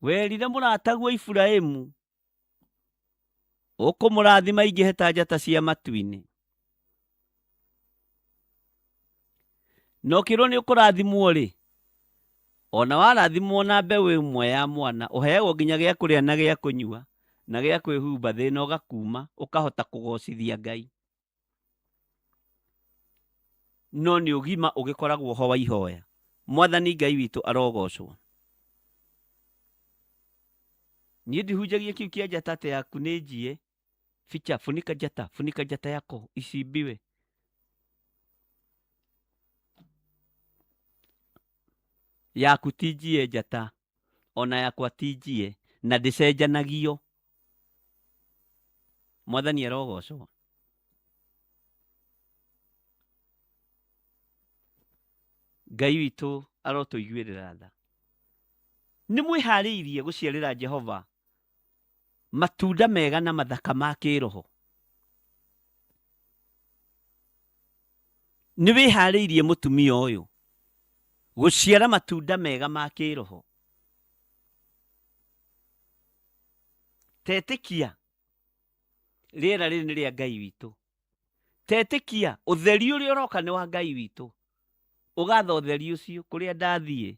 werire mũrataguo Iburahimu ũkũmũrathima ingĩhe ta njata cia matu-inĩ. Na ũkĩrwo nĩ ũkũrathimwo rĩ, ona warathimwo na mbeũ ĩmwe ya mwana, ũheagwo nginya gĩa kũrĩa na gĩa kũnyua na gĩa kwĩhumba, thĩna ũgakuma, ũkahota kũgocithia Ngai. No nĩ ũgima ũgĩkoragwo ho wa ihoya. Mwathani Ngai witũ arogocwo. Niĩ ndihunjagia kiu kĩa njata atĩ yaku nĩ njie. Ficha, funika njata, funika njata yako isimbiwe. Yaku ti njie njata, ona yakwa ti njie, na ndĩcenjanagio. Mwathani arogocwo. Ngai witũ arotũiguĩrĩra tha. Nĩ mwĩharĩirie gũciarĩra Jehova matunda mega na mathaka ma kĩroho? Nĩ wĩharĩirie mũtumia ũyũ gũciara matunda mega ma kĩroho? Tetĩkia rĩera rĩrĩ nĩ rĩa Ngai witũ. Tetĩkia ũtheri ũrĩa ũroka nĩ wa Ngai witũ. Ũgatha ũtheri ũcio kũrĩa ndathiĩ,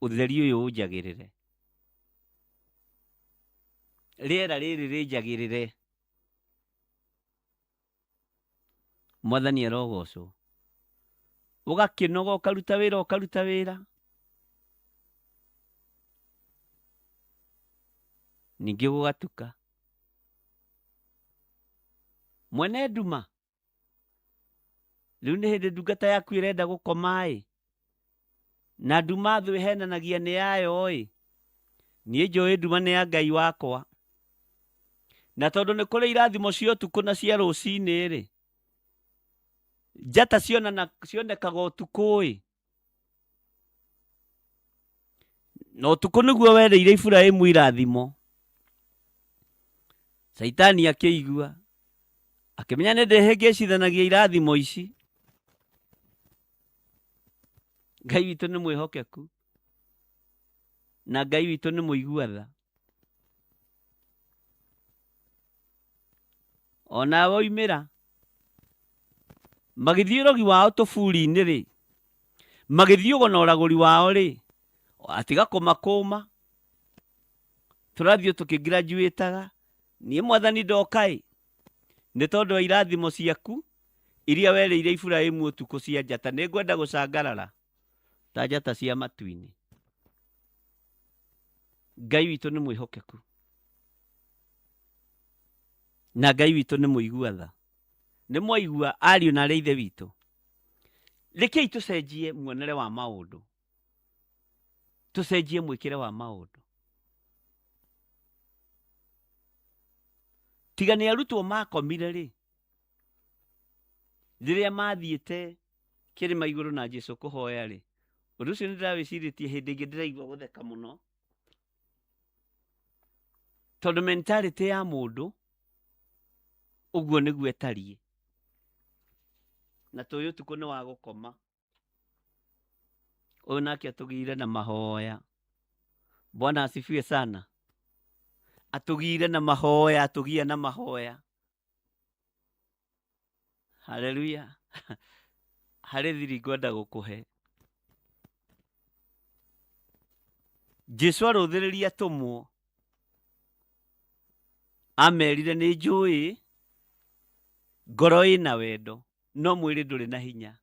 ũtheri ũyũ ũnjagĩrĩre. Rĩera rĩrĩ rĩnjagĩrĩre. Mwathani arogocwo. Ũgakĩnoga ũkaruta wĩra ũkaruta wĩra. Ningĩ gũgatuka. Mwene nduma, rĩu nĩ hĩndĩ ndungata yaku ĩrenda gũkoma-ĩ, na nduma thũ ĩhenanagia nĩ yayo-ĩ, niĩ njũĩ nduma nĩ ya Ngai wakwa. Na tondũ nĩ kũrĩ irathimo cia ũtukũ na cia rũcinĩ-rĩ, njata cionekaga ũtukũ-ĩ, na ũtukũ nĩguo werĩire Iburahimu irathimo. Caitani akĩigua, akĩmenya nĩ ndĩhĩngĩcithanagia irathimo ici. Ngai witũ nĩ mwĩhokeku na Ngai witũ nĩ mũigua tha. Onawe oimĩra magĩthiĩ ũrogi wao tũburi-inĩ rĩ, magĩthiĩ ũgo na ũragũri wao rĩ, atiga kũmakũma, tũrathiĩ tũkĩgraduataga, niĩ mwathani ndoka ĩ, nĩ tondũ wa irathimo ciaku Iria werĩire Iburahimu ũtukũ cia njata, nĩ ngwenda gũcangarara ta njata cia matu-inĩ. Ngai witũ nĩ mwĩhokeku na Ngai witũ nĩ mũigua tha. Nĩ mwaigua ariũ na arĩ ithe witũ. Rekei tũcenjie muonere wa maũndũ, tũcenjie mwĩkĩre wa maũndũ. Tiga nĩ arutwo makomire rĩ, rĩrĩa mathiĩte kĩrĩma igũrũ na Jesu kũhoya rĩ, ũndũ ũcio nĩ ndĩrawĩcirĩtie hĩndĩ ĩngĩ ndĩraigua gũtheka mũno, tondũ mentality ya mũndũ ũguo nĩguo ĩtariĩ, na tũĩ ũtukũ nĩ wa gũkoma. Ũyũ nake atũgĩire na mahoya. Bwana asifiwe sana. Atũgĩire na mahoya, atũgia na mahoya. Haleluya. Harĩ thiri ngwenda gũkũhe. Jesu arũthĩrĩria atũmwo, amerire nĩ njũĩ ngoro ĩna wendo no mwĩrĩ ndũrĩ na hinya,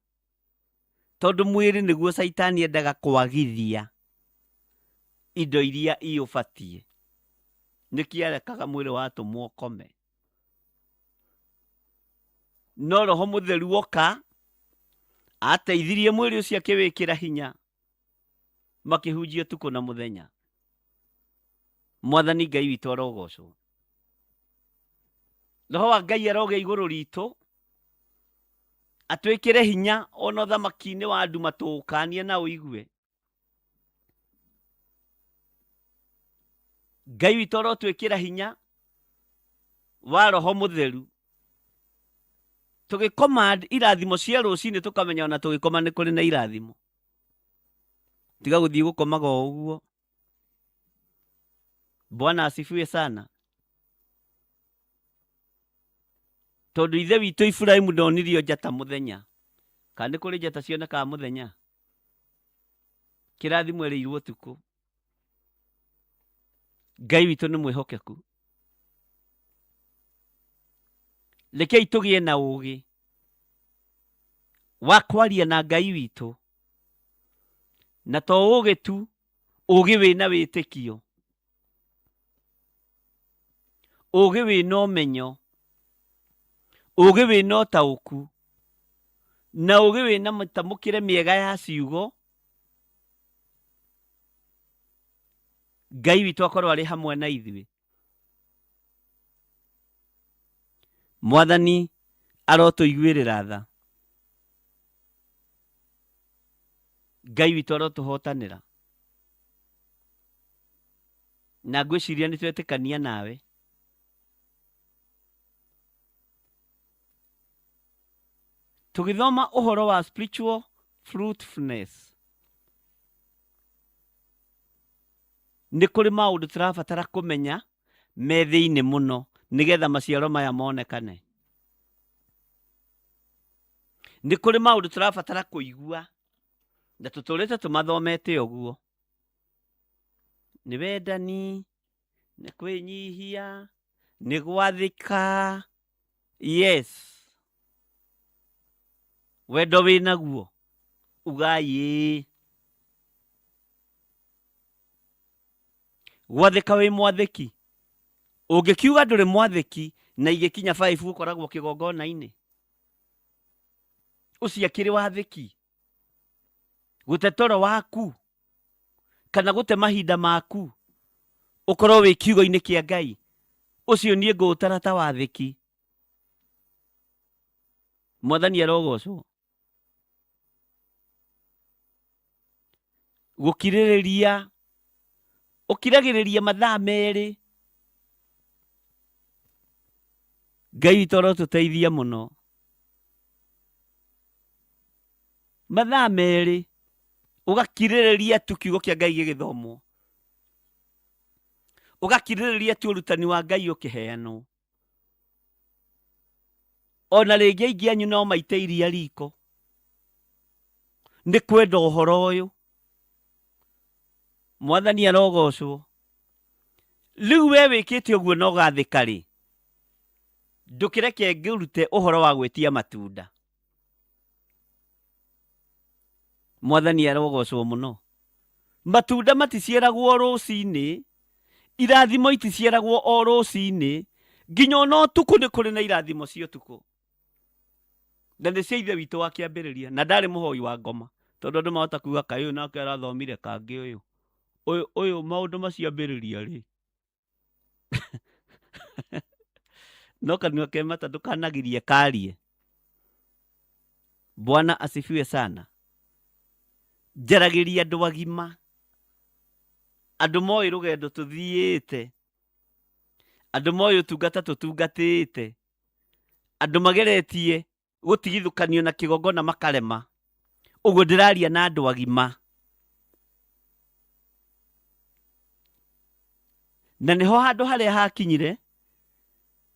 tondũ mwĩrĩ nĩguo Caitani endaga kwagithia indo iria iũbatiĩ. Nĩkĩo arekaga mwĩrĩ wa atũmwo ũkome. No Roho Mũtheru oka ateithirie mwĩrĩ ũcio akĩwĩkĩra hinya, makĩhunjia ũtukũ na mũthenya. Mwathani Ngai witũ arogocwo. Roho wa Ngai arogĩa igũrũ ritũ, atwĩkĩre hinya ona ũthamaki-inĩ wa nduma tũũkanie na ũigue. Ngai witũ arotwĩkĩra hinya wa Roho Mũtheru, tũgĩcommand irathimo cia rũcinĩ, tũkamenya ona tũgĩkoma nĩ kũrĩ na irathimo. Tiga gũthiĩ gũkomaga o ũguo. Bwana asifiwe sana. Tondũ ithe witũ Iburahimu ndonirio njata mũthenya. Kana nĩ kũrĩ njata cionekaga mũthenya? Kĩrathimo ĩrĩirwo ũtukũ. Ngai witũ nĩ mwĩhokeku. Rekei tũgĩe na ũũgĩ wa kwaria na Ngai witũ, na to ũũgĩ tu, ũũgĩ wĩna wĩtĩkio, ũũgĩ wĩna ũmenyo, ũũgĩ wĩna ũtaũku, na ũũgĩ wĩna mĩtamũkĩre mĩega ya ciugo. Ngai witũ akorwo arĩ hamwe na ithuĩ. Mwathani arotũiguĩrĩra tha. Ngai witũ arotũhotanĩra. Na ngwĩciria nĩ twetĩkania nawe. Tũgĩthoma ũhoro wa spiritual fruitfulness, nĩ kũrĩ maũndũ tũrabatara kũmenya me thĩinĩ mũno nĩgetha maciaro maya monekane. Nĩ kũrĩ maũndũ tũrabatara kũigua na tũtũrĩte tũmathomete ũguo. Nĩ wendani, nĩ kwĩnyihia, nĩ gwathĩka. Yes, wendo wĩ naguo, ugai ĩĩ. Gwathĩka wĩ mwathĩki, ũngĩkiuga ndũrĩ mwathĩki na igĩkinya 5 ũkoragwo kĩgongona-inĩ, ũcio akĩrĩ wathĩki. Gũte toro waku kana gũte mahinda maku ũkorwo wĩ kiugo-inĩ kĩa Ngai, ũcio niĩ ngũũtara ta wathĩki. Mwathani arogocwo. Gũkirĩrĩria, ũkiragĩrĩria mathaa merĩ. Ngai witũ arotũteithia mũno. Mathaa merĩ ũgakirĩrĩria tu kiugo kĩa Ngai gĩgĩthomwo, ũgakirĩrĩria tu ũrutani wa Ngai ũkĩheanwo. Ona rĩngĩ aingĩ anyu no maite iria riko nĩ kwenda ũhoro ũyũ. Mwathani arogocwo. Rĩu we wĩkĩte ũguo na ũgathĩka rĩ, ndũkĩreke ngĩrute ũhoro wa gwĩtia matunda. Mwathani arogocwo mũno. Matunda maticiaragwo rũcinĩ, irathimo iticiaragwo o rũcinĩ, nginya ona ũtukũ nĩ kũrĩ na irathimo cia ũtukũ. Na nĩ cia ithe witũ wa kĩambĩrĩria, na ndarĩ mũhoi wa ngoma, tondũ andũ mahota kuga kaĩ ũyũ nake arathomire kangĩ ũyũ. Ũyũ, ũyũ maũndũ macio ambĩrĩria rĩ. No kanua ke mata ndũkanagirie karie. Bwana asifiwe sana. Njaragĩria andũ agima, andũ moĩ rũgendo tũthiĩte, andũ moĩ ũtungata tũtungatĩte, andũ mageretie gũtigithũkanio na kĩgongona makarema. Ũguo ndĩraria na andũ agima. Na nĩho handũ harĩa hakinyire,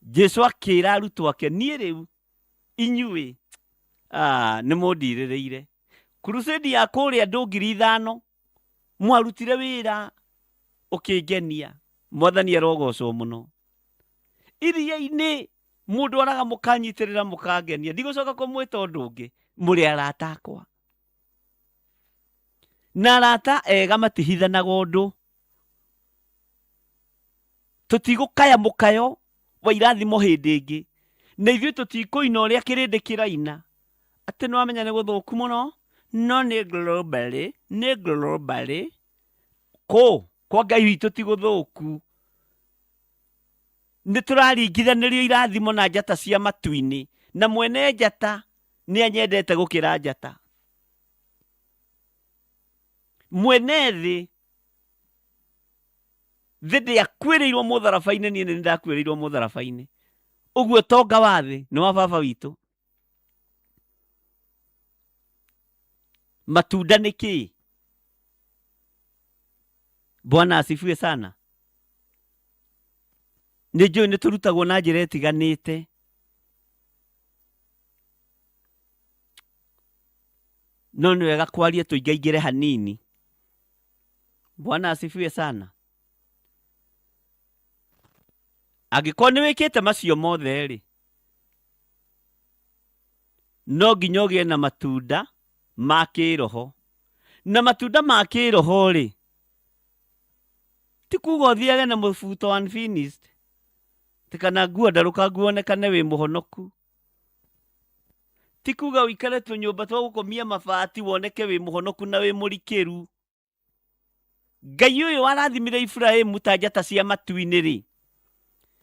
Jesu akĩra arutwo ake, niĩ rĩu inyuĩ nĩ mũndirĩrĩire. Crusade ya kũrĩa andũ 5,000 mwarutire wĩra ũkĩngenia. Mwathani arogocwo mũno. Iria-inĩ mũndũ araga mũkanyitĩrĩra mũkangenia. Ndigũcoka kũmwĩta ũndũ ũngĩ, mũrĩ arata akwa. Na arata ega matihithanaga ũndũ. Tũtigũkaya mũkayo wa irathimo hĩndĩ ĩngĩ. Na ithuĩ tũtikũina ũrĩa kĩrĩndĩ kĩraina. Atĩ nĩ wamenya nĩ gũthũku mũno, no nĩ globally, nĩ globally. Kũ? Kwa Ngai witũ ti gũthũku. Nĩ tũraringithanĩrio irathimo na njata cia matu-inĩ, na mwene njata nĩ anyendete gũkĩra njata. Mwene thĩ, thĩ ndĩakuĩrĩirwo mũtharaba-inĩ, niĩ nĩ ndakuĩrĩirwo mũtharaba-inĩ. Ũguo ũtonga wa thĩ nĩ wa baba witũ. Matunda nĩ kĩĩ? Bwana asifiwe sana. Nĩ njũĩ nĩ tũrutagwo na njĩra ĩtiganĩte. No nĩ wega kwaria tũingaingĩre hanini. Bwana asifiwe sana. Angĩkorwo nĩ wĩkĩte macio mothe rĩ, no nginya ũgĩe na matunda ma kĩroho. Na matunda ma kĩroho rĩ, ti kuga ũthiage na mũbuto unfinished, ti kana nguo ndarũkangu wonekane wĩ mũhonoku. Ti kuga ũikare tũnyũmba twa gũkomia mabati woneke wĩ mũhonoku na wĩ mũrikĩru. Ngai ũyũ warathimire Iburahĩmu ta njata cia matu-inĩ rĩ,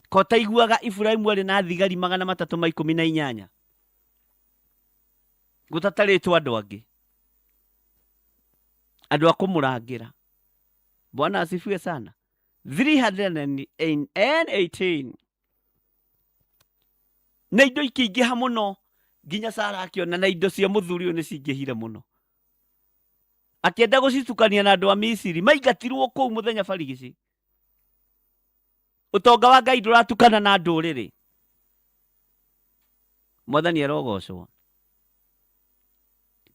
ko taiguaga Iburahĩmu arĩ na thigari magana matatũ ma ikũmi na inyanya gũtatarĩtwo andũ angĩ, andũ a kũmũrangĩra. Bwana asifiwe sana. 318 na indo ikĩingĩha mũno nginya Sara akĩona na indo cia mũthuri ũyũ nĩ cingĩhire mũno, akĩenda gũcitukania na andũ a Misiri maingatirwo kũu mũthenya barigici. Ũtonga wa Ngai ndũratukana na ndũrĩrĩ. Mwathani arogocwo.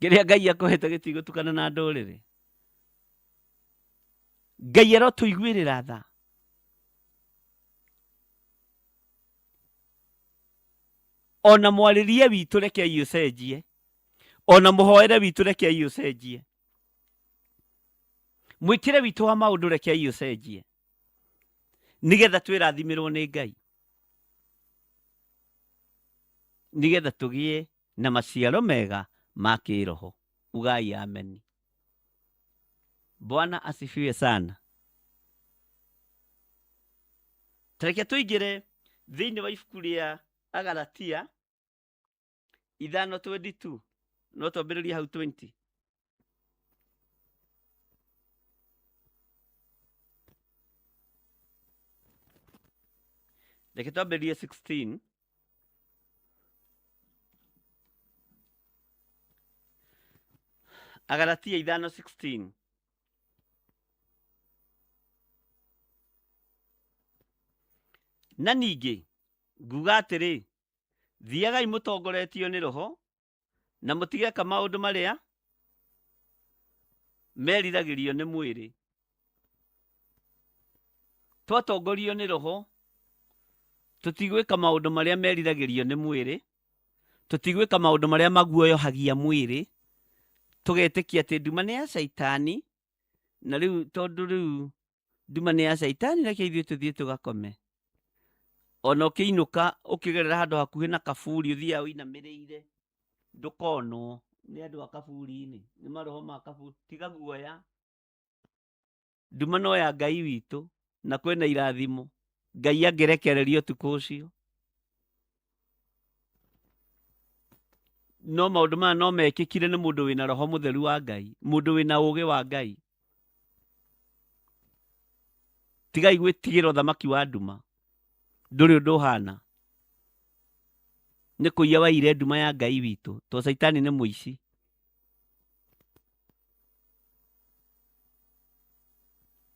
Kĩrĩa Ngai akũhete gĩtigũtukana na ndũrĩrĩ. Ngai arotũiguĩrĩra tha. Ona mwarĩrie witũ rekei ũcenjie. Ona mũhoere witũ rekei ũcenjie. Mwĩkĩre witũ wa maũndũ rekei ũcenjie. Nĩgetha twĩrathimĩrwo nĩ Ngai. Nĩgetha tũgĩe na maciaro mega ma kĩroho. Ugai ameni. Bwana asifiwe sana. Tareke tũingĩre thĩinĩ wa ibuku rĩa Agalatia 5:22. No twambĩrĩrie hau 20. Reke twambĩrĩrie 16. Agalatia 5:16. Na ningĩ nguga atĩrĩ, thiagai mũtongoretio nĩ Roho, na mũtigeka maũndũ marĩa meriragĩrio nĩ mwĩrĩ. Twatongorio nĩ Roho, tũtigwĩka maũndũ marĩa meriragĩrio nĩ mwĩrĩ, tũtigwĩka maũndũ marĩa maguoyohagia mwĩrĩ, Tũgetĩkia atĩ nduma nĩ ya caitani, na rĩu tondũ rĩu nduma nĩ ya caitani, reke ithuĩ tũthiĩ tũgakome. Ona ũkĩinũka ũkĩgerera handũ hakuhĩ na kaburi, ũthiaga ũinamĩrĩire ndũkonwo nĩ andũ a kaburi-inĩ, nĩ maroho ma kaburi. Tiga guoya, nduma no ya Ngai witũ, na kwĩna irathimo Ngai angĩrekereria ũtukũ ũcio. No maũndũ maya no mekĩkire nĩ mũndũ wĩna roho mũtheru wa Ngai, mũndũ wĩna ũũgĩ wa Ngai. Tigai gwĩtigĩra ũthamaki wa nduma, ndũrĩ ũndũ ũhana. Nĩ kũiya waire nduma ya Ngai witũ, to Caitani nĩ mũici.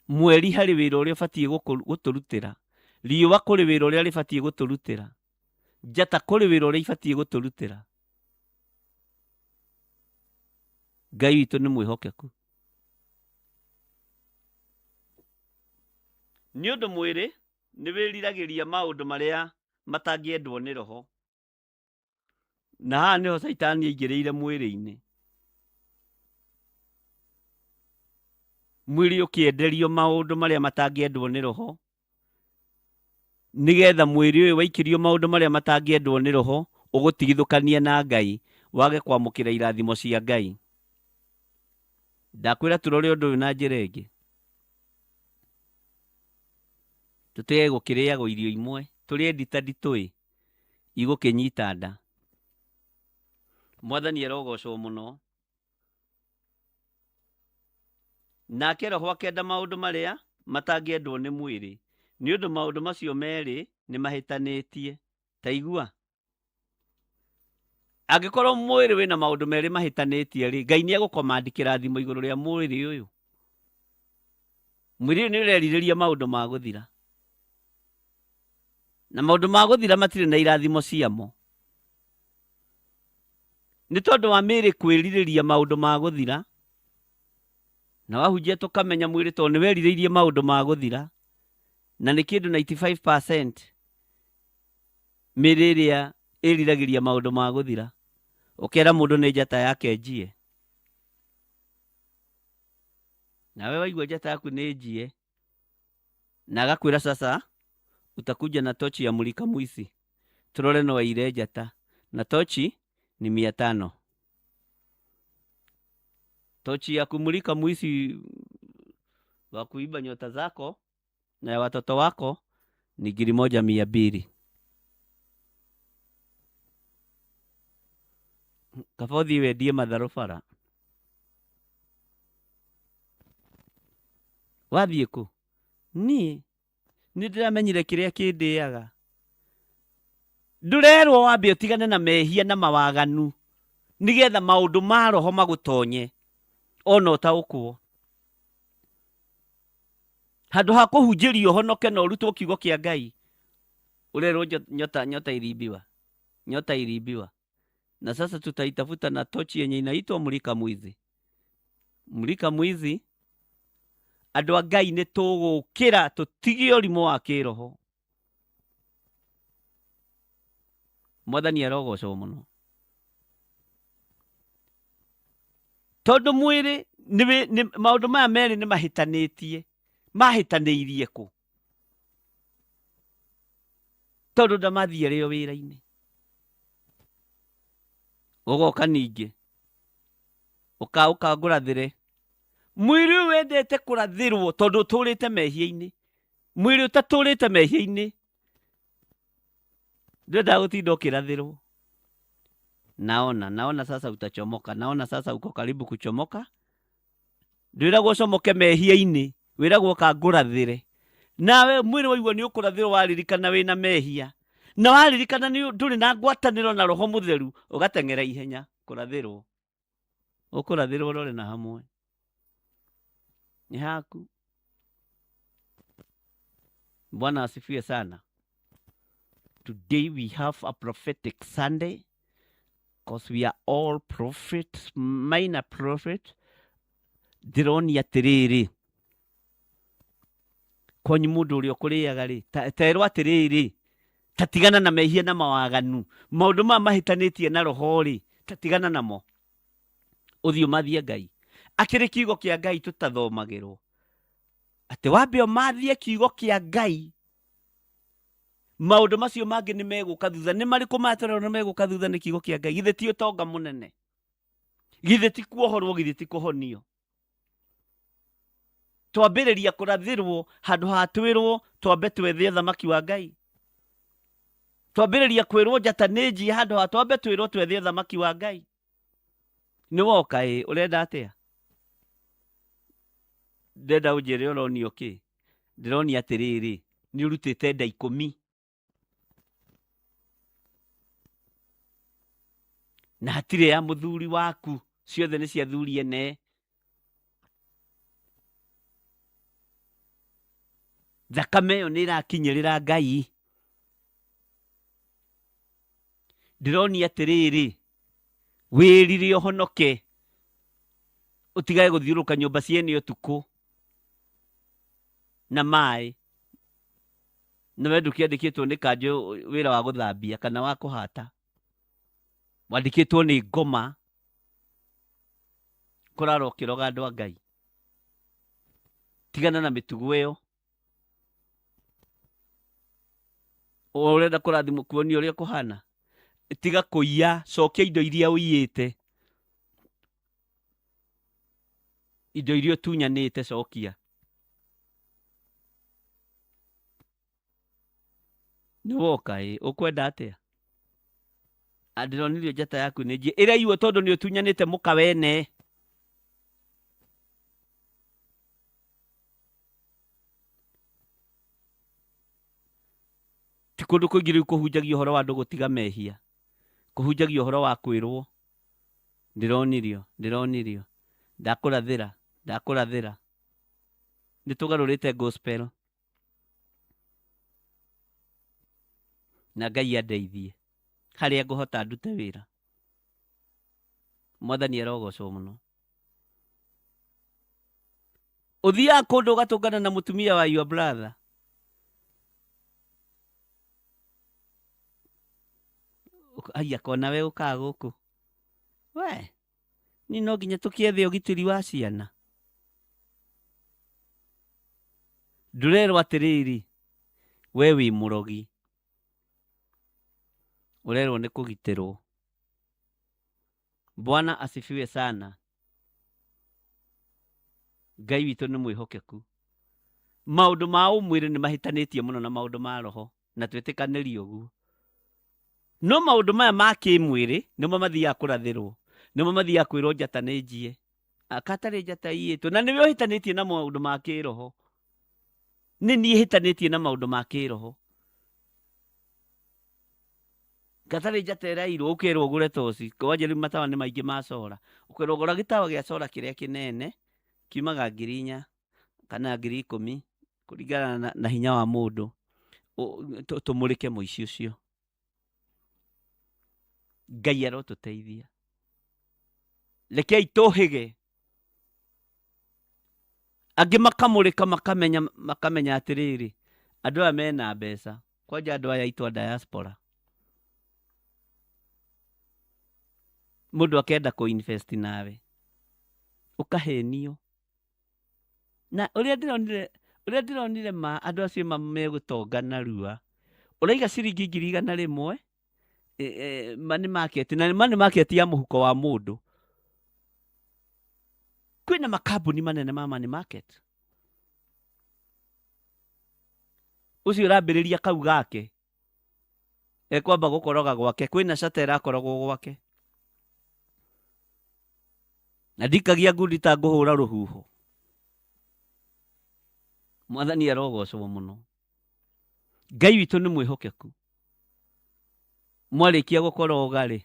Mweri harĩ wĩra ũrĩa ũbatiĩ gũtũrutĩra, riũa kũrĩ wĩra ũrĩa rĩbatiĩ gũtũrutĩra, njata kũrĩ wĩra ũrĩa ibatiĩ gũtũrutĩra. Ngai witũ nĩ mwĩhokeku. Nĩ ũndũ mwĩrĩ nĩ wĩriragĩria maũndũ marĩa matangĩendwo nĩ roho. Na haha nĩho Caitani aingĩrĩire mwĩrĩ-inĩ. Mwĩrĩ ũkĩenderio maũndũ marĩa matangĩendwo nĩ roho, nĩgetha mwĩrĩ ũyũ waikĩrio maũndũ marĩa matangĩendwo nĩ roho, ũgũtigithũkanie na Ngai, wage kwamũkĩra irathimo cia Ngai. Ndakwĩra tũrore ũndũ ũyũ na njĩra ĩngĩ. Tũtige gũkĩrĩagwo irio imwe, tũrĩe ndita nditũĩ, igũkĩnyita nda. Mwathani arogocwo mũno. Nake roho akenda maũndũ marĩa matangĩendwo nĩ mwĩrĩ, nĩ ũndũ maũndũ macio merĩ nĩ mahĩtanĩtie. Ta igua. Angĩkorwo mwĩrĩ wĩna maũndũ merĩ mahĩtanĩtie rĩ, Ngai nĩ egũkomandi kĩrathimo igũrũ rĩa mwĩrĩ ũyũ. Mwĩrĩ ũyũ nĩ ũrerirĩria maũndũ ma gũthira. Na maũndũ ma gũthira matirĩ na irathimo ciamo. Nĩ tondũ wa mĩĩrĩ kwĩrirĩria maũndũ ma gũthira, na wahunjia tũkamenya mwĩrĩ tondũ nĩ werirĩirie maũndũ ma gũthira, na nĩ kĩndũ 95% mĩĩrĩ ĩrĩa ĩriragĩria maũndũ ma gũthira. Ũkera mũndũ nĩ njata yake njie. Nawe waigua njata yaku nĩ njie, na agakwĩra sasa utakuja na tochi ya mulika mwizi turore no aire njata na tochi ni 500 tochi ya kumulika mwizi wa kuiba nyota zako na ya watoto wako ni 1200. Kaba ũthiĩ wendie matharũ bara. Wathiĩ kũ? Niĩ nĩ ndĩramenyire kĩrĩa kĩndĩaga. Ndũrerwo wambe ũtigane na mehia na mawaganu nĩgetha maũndũ ma roho magũtonye ona ũtaũkwo. Handũ ha kũhunjĩrio ũhonoke na ũrutwo kiugo kĩa Ngai, ũrerwo nyota, nyota iliibiwa, nyota iliibiwa. Na sasa tutaitafuta na tochi yenye inaitwa mulika mwizi. Mulika mwizi, andũ a Ngai nĩ tũgũkĩra tũtige ũrimũ wa kĩroho. Mwathani arogocwo mũno. Tondũ mwĩrĩ nĩ wĩ-, nĩ, maũndũ maya merĩ nĩ mahĩtanĩtie. Mahĩtanĩirie kũ? Tondũ ndamathiĩ arĩ o wĩra-inĩ. Ũgoka ningĩ ũka ngũrathĩre. Mwĩrĩ ũyũ wendete kũrathĩrwo tondũ ũtũrĩte mehia-inĩ. Mwĩrĩ ũtatũrĩte mehia-inĩ ndwendaga gũtinda ũkĩrathĩrwo. Naona, naona sasa utachomoka, naona sasa uko karibu kuchomoka. Ndwĩragwo ũcomoke mehia-inĩ, wĩragwo ũka ngũrathĩre. Nawe mwĩrĩ waigua nĩ ũkũrathĩrwo waririkana wĩna mehia, na waririkana nĩ ndũrĩ na ngwatanĩro na roho mũtheru, ũgateng'era ihenya kũrathĩrwo. Ũkũrathĩrwo ũrore na hamwe. Nĩ haku. Bwana asifiwe sana. Today we have a prophetic Sunday because we are all prophets, minor prophet. Ndĩronia atĩrĩrĩ, kwanyu mũndũ ũrĩa ũkũrĩaga rĩ, terwo atĩrĩrĩ, tatigana na mehia na mawaganu, maũndũ maya mahĩtanĩtie na roho rĩ, tatigana namo. Ũthiĩ ũmathie Ngai. Akĩrĩ kiugo kĩa Ngai tũtathomagĩrwo. Atĩ wambe ũmathie kiugo kĩa Ngai. Maũndũ macio mangĩ nĩ megũka thutha. Nĩ marĩkũ matũrerwo nĩ megũka thutha nĩ kiugo kĩa Ngai? Githĩ ti ũtonga mũnene? Githĩ ti kuohorwo? Githĩ ti kũhonio? Twambĩrĩria kũrathĩrwo handũ ha twĩrwo twambe twethe ũthamaki wa Ngai. Twambĩrĩria kwĩrwo njata nĩ njie handũ ha twambe twĩrwo twethe ũthamaki wa Ngai. Nĩ woka ĩ, ũrenda atĩa? Ndĩrenda ũnjĩre ũronio kĩ? Ndĩronia atĩrĩrĩ, nĩ ũrutĩte nda ikũmi. Na hatirĩ ya mũthuri waku, ciothe nĩ cia thuri ene. Thakame ĩyo nĩ ĩrakinyĩrĩra Ngai. Ndĩronia atĩrĩrĩ, wĩrire ũhonoke, ũtigage gũthiũrũrũka nyũmba ciene ũtukũ na maĩ. Na we ndũkĩandĩkĩtwo nĩ kanjũ wĩra wa gũthambia kana wa kũhata. Wandĩkĩtwo nĩ ngoma kũrara ũkĩroga andũ a Ngai. Tigana na mĩtugo ĩyo. Ũrenda kũrathimwo kuonio ũrĩa kũhana? Tiga kũiya, cokia indo iria ũiyĩte. Indo iria ũtunyanĩte cokia. Nĩ woka ĩ, ũkwenda atĩa? Ndĩronirio njata yaku nĩ njie. Ĩraiywo tondũ nĩ ũtunyanĩte mũka wene. Ti kũndũ kũingĩ rĩu kũhunjagia ũhoro wa andũ gũtiga mehia. Kũhunjagia ũhoro wa kwĩrwo. Ndĩronirio, ndĩronirio. Ndakũrathĩra, ndakũrathĩra. Nĩ tũgarũrĩte gospel. Na Ngai andeithie harĩa ngũhota ndute wĩra. Mwathani arogocwo mũno. Ũthiaga kũndũ ũgatũngana na mũtumia wa your brother. Aya kona we ũkaga gũkũ. We, Ni no nginya tũkĩethe ũgitĩri wa ciana. Ndũrerwo atĩrĩrĩ, we wĩ mũrogi. Ũrerwo nĩ kũgitĩrwo. Bwana asifiwe sana. Ngai witũ nĩ mwĩhokeku. Maũndũ ma ũmwĩrĩ nĩ mahĩtanĩtie mũno na maũndũ ma roho. na twĩtĩkanĩrie ũguo no maũndũ maya ma kĩmwĩrĩ nĩmo mathiaga kũrathĩrwo nĩmo mathiaga kwĩrwo njata nĩ njie akatarĩ njata iyĩtwo na nĩwe ũhĩtanĩtie na maũndũ ma kĩroho nĩ niĩ hĩtanĩtie na maũndũ ma kĩroho gatarĩ njata ĩrairwo ũkerwo ũgũre toci kwanja rĩu matawa nĩ maingĩ ma cora ũkerwo gũra gĩtawa gĩa cora kĩrĩa kĩnene kiumaga ngiri inya kana 10,000 kũringana na, na hinya wa mũndũ tũmũrĩke mũici ũcio. Ngai arotũteithia. Rekei tũhĩge. Angĩ makamũrĩka makamenya makamenya atĩrĩrĩ, andũ aya mena mbeca, kwanja andũ aya aitũ a diaspora. Mũndũ akenda kũ invest nawe, ũkahenio. Na ũrĩa ndĩronire ũrĩa ndĩronire ma andũ acio ma megũtonga narua. Ũraiga ciringi 100,000 money market na money market ya mũhuko wa mũndũ. Kwĩna makambuni manene ma money market. Ũcio ũrambĩrĩria kau gake ekwamba gũkoroga gwake kwĩna cata ĩrakorogwo gwake. Na ndikagia ngundi ta ngũhũra rũhuho. Mwathani arogocwo mũno. Ngai witũ nĩ mwĩhokeku. Mwarĩkia gũkoroga rĩ,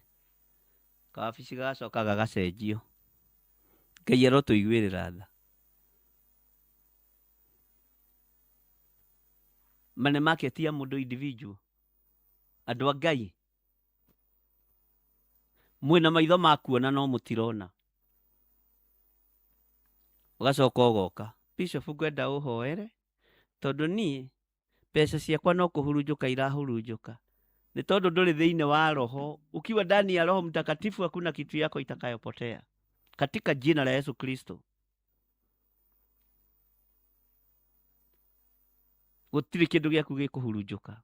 kawabici gagacoka gagacenjio. Ngai arotũiguĩrĩra tha. Money market ya mũndũ individual. Andũ a Ngai, mwĩna maitho ma kuona no mũtirona. Ũgacoka ũgoka, Bishop ngwenda ũhoere tondũ niĩ mbeca ciakwa no kũhurunjũka irahurunjũka. Nĩ tondũ ndũrĩ thĩinĩ wa roho. Ukiwa ndani ya Roho Mtakatifu hakuna kitu yako itakayopotea. Katika jina la Yesu Kristo. Gũtirĩ kĩndũ gĩaku gĩkũhurunjũka.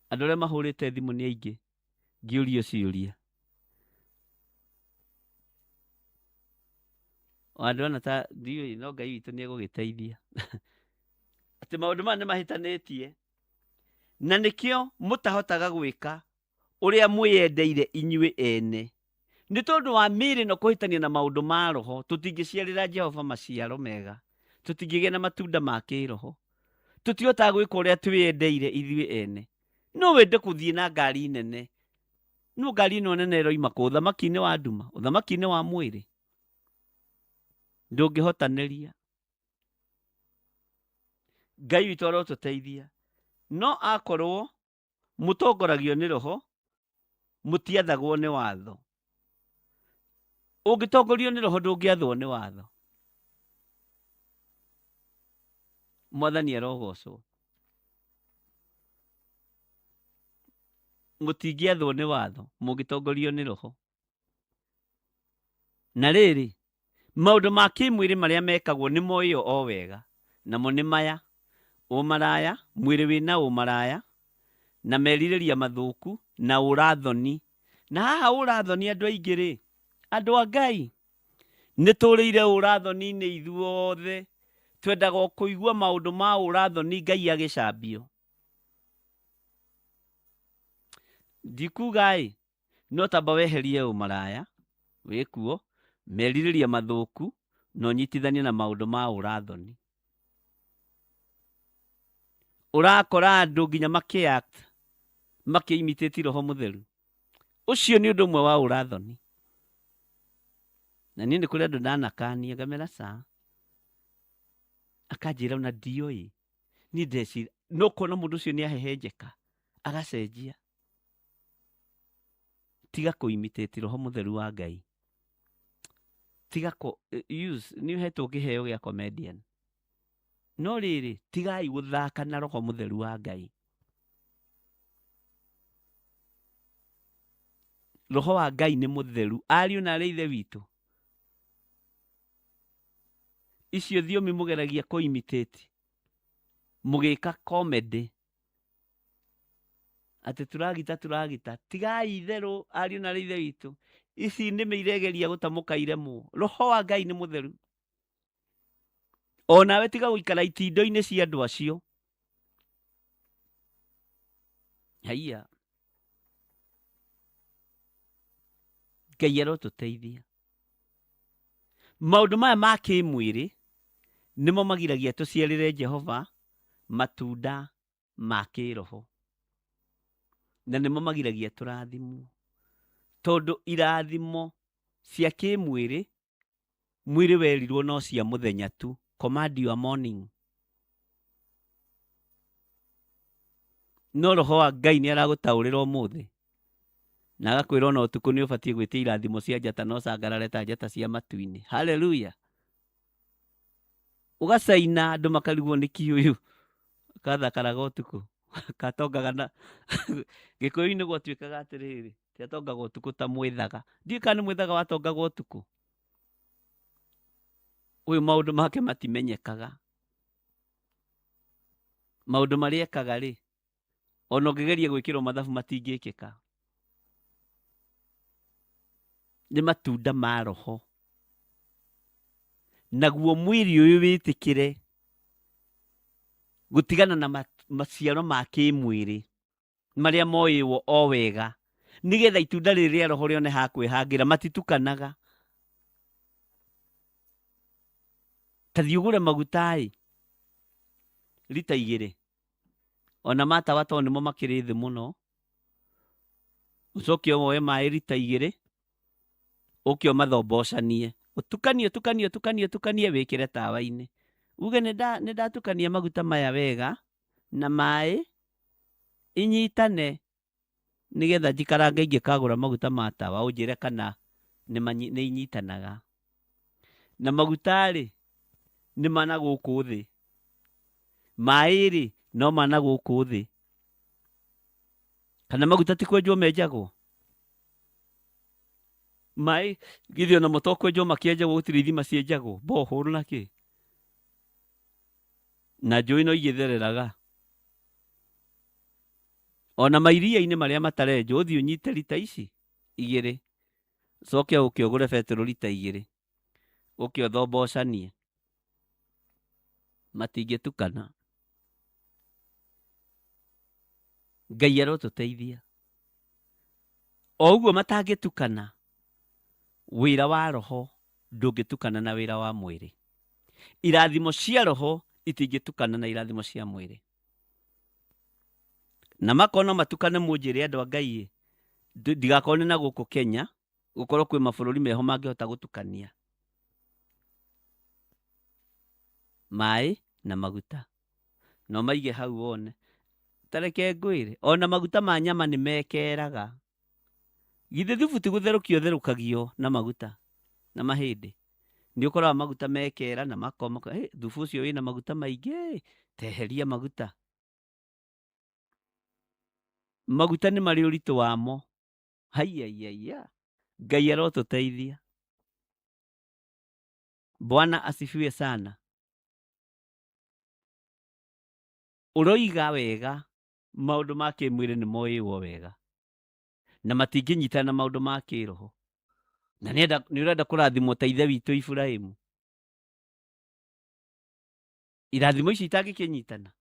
Andũ arĩa mahũrĩte thimũ nĩ aingĩ ngĩũrio ciũria. Ona ndĩrona ta ndiũĩ no Ngai witũ nĩ egũgĩteithia. Atĩ maũndũ maya nĩ mahĩtanĩtie na nĩkĩo mũtahotaga gwĩka ũrĩa mwĩyendeire inyuĩ ene. Nĩ tondũ wa mĩĩrĩ ĩno kũhĩtania na maũndũ ma roho, tũtingĩciarĩra Jehova maciaro mega, tũtingĩgĩa na matunda ma kĩĩroho, tũtihotaga gwĩka ũrĩa twĩyendeire ithuĩ ene. No wende kũthiĩ na ngari nene, no ngari ĩno nene ĩroima kũ? Ũthamaki-inĩ wa nduma? Ũthamaki-inĩ wa mwĩrĩ? Ndũngĩhotanĩria. Ngai witũ arotũteithia. No akorwo mũtongoragio nĩ roho, mũtiathagwo nĩ watho. Ũngĩtongorio nĩ roho ndũngĩathwo nĩ watho. Mwathani arogocwo. Mũtingĩathwo nĩ watho mũngĩtongorio nĩ roho. Na rĩrĩ, maũndũ ma kĩĩmwĩrĩ marĩa mekagwo nĩ moĩo o wega, namo nĩ maya, ũmaraya, mwĩrĩ wĩ na ũmaraya, na merirĩria mathũku, na ũũra-thoni. Na haha ũũra-thoni andũ aingĩ-rĩ, andũ a Ngai, nĩ tũrĩire ũũra-thoni-inĩ ithuothe, twendaga o kũigua maũndũ ma ũũra-thoni Ngai agĩcambio. Ndikuga-ĩ, No tamba weherie ũmaraya wĩkuo, merirĩria mathũku, na ũnyitithanie na maũndũ ma ũra-thoni. Ũrakora andũ nginya makĩ act makĩ imitate roho mũtheru. Ũcio nĩ ũndũ ũmwe wa ũra-thoni. Na niĩ nĩ kũrĩ andũ ndanakania ngamera ca. Akanjĩra ona ndioĩ. Niĩ ndeciria, no ũkona mũndũ ũcio nĩ ahehenjeka, agacenjia. Tiga kũ imitate roho mũtheru wa Ngai. Tiga kũ use, nĩ ũhetwo kĩheo gĩa comedian. No rĩrĩ, tigai gũthaka na roho mũtheru wa Ngai. Roho wa Ngai nĩ mũtheru. Ariũ na arĩ ithe witũ, icio thiomi mũgeragia kũ imitate mũgĩka comedy atĩ turagita turagita tigai itherũ ariũ na ithe witũ ici nĩmĩ iregeria gũtamũka iremwo roho wa ngai nĩ mũtheru onawe tiga gũikara itindo-inĩ cia andũ acio haiya ngai arotũteithia maũndũ maya ma kĩmwĩrĩ nĩmo magiragia tũciarĩre jehova matunda ma kĩroho na nĩmo magiragia tũrathimwo tondũ irathimo cia kĩmwĩrĩ mwĩrĩ werirwo no cia mũthenya tu command your morning no roho wa ngai nĩ aragũtaũrĩra ũmũthĩ na agakwĩra ona ũtukũ nĩ ũbatiĩ gwĩtia irathimo cia njata no cangarare ta njata cia matu-inĩ haleluya Ũgacaina andũ makarigwo nĩ kĩ ũyũ kathakaraga ũtukũ katongaga na Gĩkũyũ-inĩ gwatuĩkaga atĩrĩrĩ, ti atongaga ũtukũ ta mwĩthaga. Ndiũĩ kana nĩ mwĩthaga watongaga ũtukũ. Ũyũ maũndũ make matimenyekaga. Maũndũ marĩa ekaga rĩ, ona ũngĩgeria gwĩkĩrwo mathabu matingĩkĩka. Nĩ matunda ma roho. Naguo mwĩrĩ ũyũ wĩtĩkĩre gũtigana na maciaro ma kĩmwĩrĩ marĩa moĩwo o wega nĩgetha itunda rĩrĩ rĩa roho rĩone ha kwĩhangĩra matitukanaga. Ta thiĩ ũgũre maguta-ĩ rita igĩrĩ ona matawa tondũ nĩmo makĩrĩ thĩ mũno, ũcoke woe maĩ rita igĩrĩ, ũke ũmathombocanie, ũtukanie ũtukanie ũtukanie ũtukanie wĩkĩre tawa-inĩ. Uge nĩ ndatukania maguta maya wega na maĩ inyitane nĩgetha njikarange ingĩkagũra maguta ma tawa ũnjĩre kana nĩ inyitanaga. Na maguta-rĩ, nĩ ma na gũkũ thĩ. Maĩ-rĩ, no ma na gũkũ thĩ. Kana maguta ti kwenjwo menjagwo? Maĩ githĩ onamo to kwenjwo makĩenjagwo, gũtirĩ ithima cienjagwo, borehole na kĩ, na njũĩ no igĩthereraga. Ona mairia-inĩ marĩa matarenjwo, ũthiĩ ũnyite rita ici igĩrĩ, ũcoke ũke ũgũre betũrũ rita igĩrĩ, ũke ũthombocanie, matingĩtukana. Ngai arotũteithia. O ũguo matangĩtukana, wĩra wa roho ndũngĩtukana na wĩra wa mwĩrĩ. Irathimo cia roho itingĩtukana na irathimo cia mwĩrĩ. Na makona matukane mũnjĩre andũ a Ngai ĩ, ndigakorwo nĩ na gũkũ Kenya, gũkorwo kwĩ mabũrũri meho mangĩhota gũtukania maĩ na maguta. No maige hau wone. Ta reke ngwĩre, ona maguta ma nyama nĩ mekeraga. Githĩ thubu ti gũtherũkio ũtherũkagio na maguta na mahĩndĩ? Nĩ ũkoraga maguta mekera na makoma, hey, thubu ũcio wĩna maguta maingĩ, teheria maguta. Maguta nĩ marĩ ũritũ wamo. Haiyaiyaiya, Ngai arotũteithia. Bwana asifiwe sana. Ũroiga wega, maũndũ ma kĩmwĩrĩ nĩ moĩwo wega na matingĩnyitana na maũndũ ma kĩroho. Na nĩ ũrenda kũrathimwo ta ithe witũ Iburahĩmu. Irathimo ici itangĩkĩnyitana,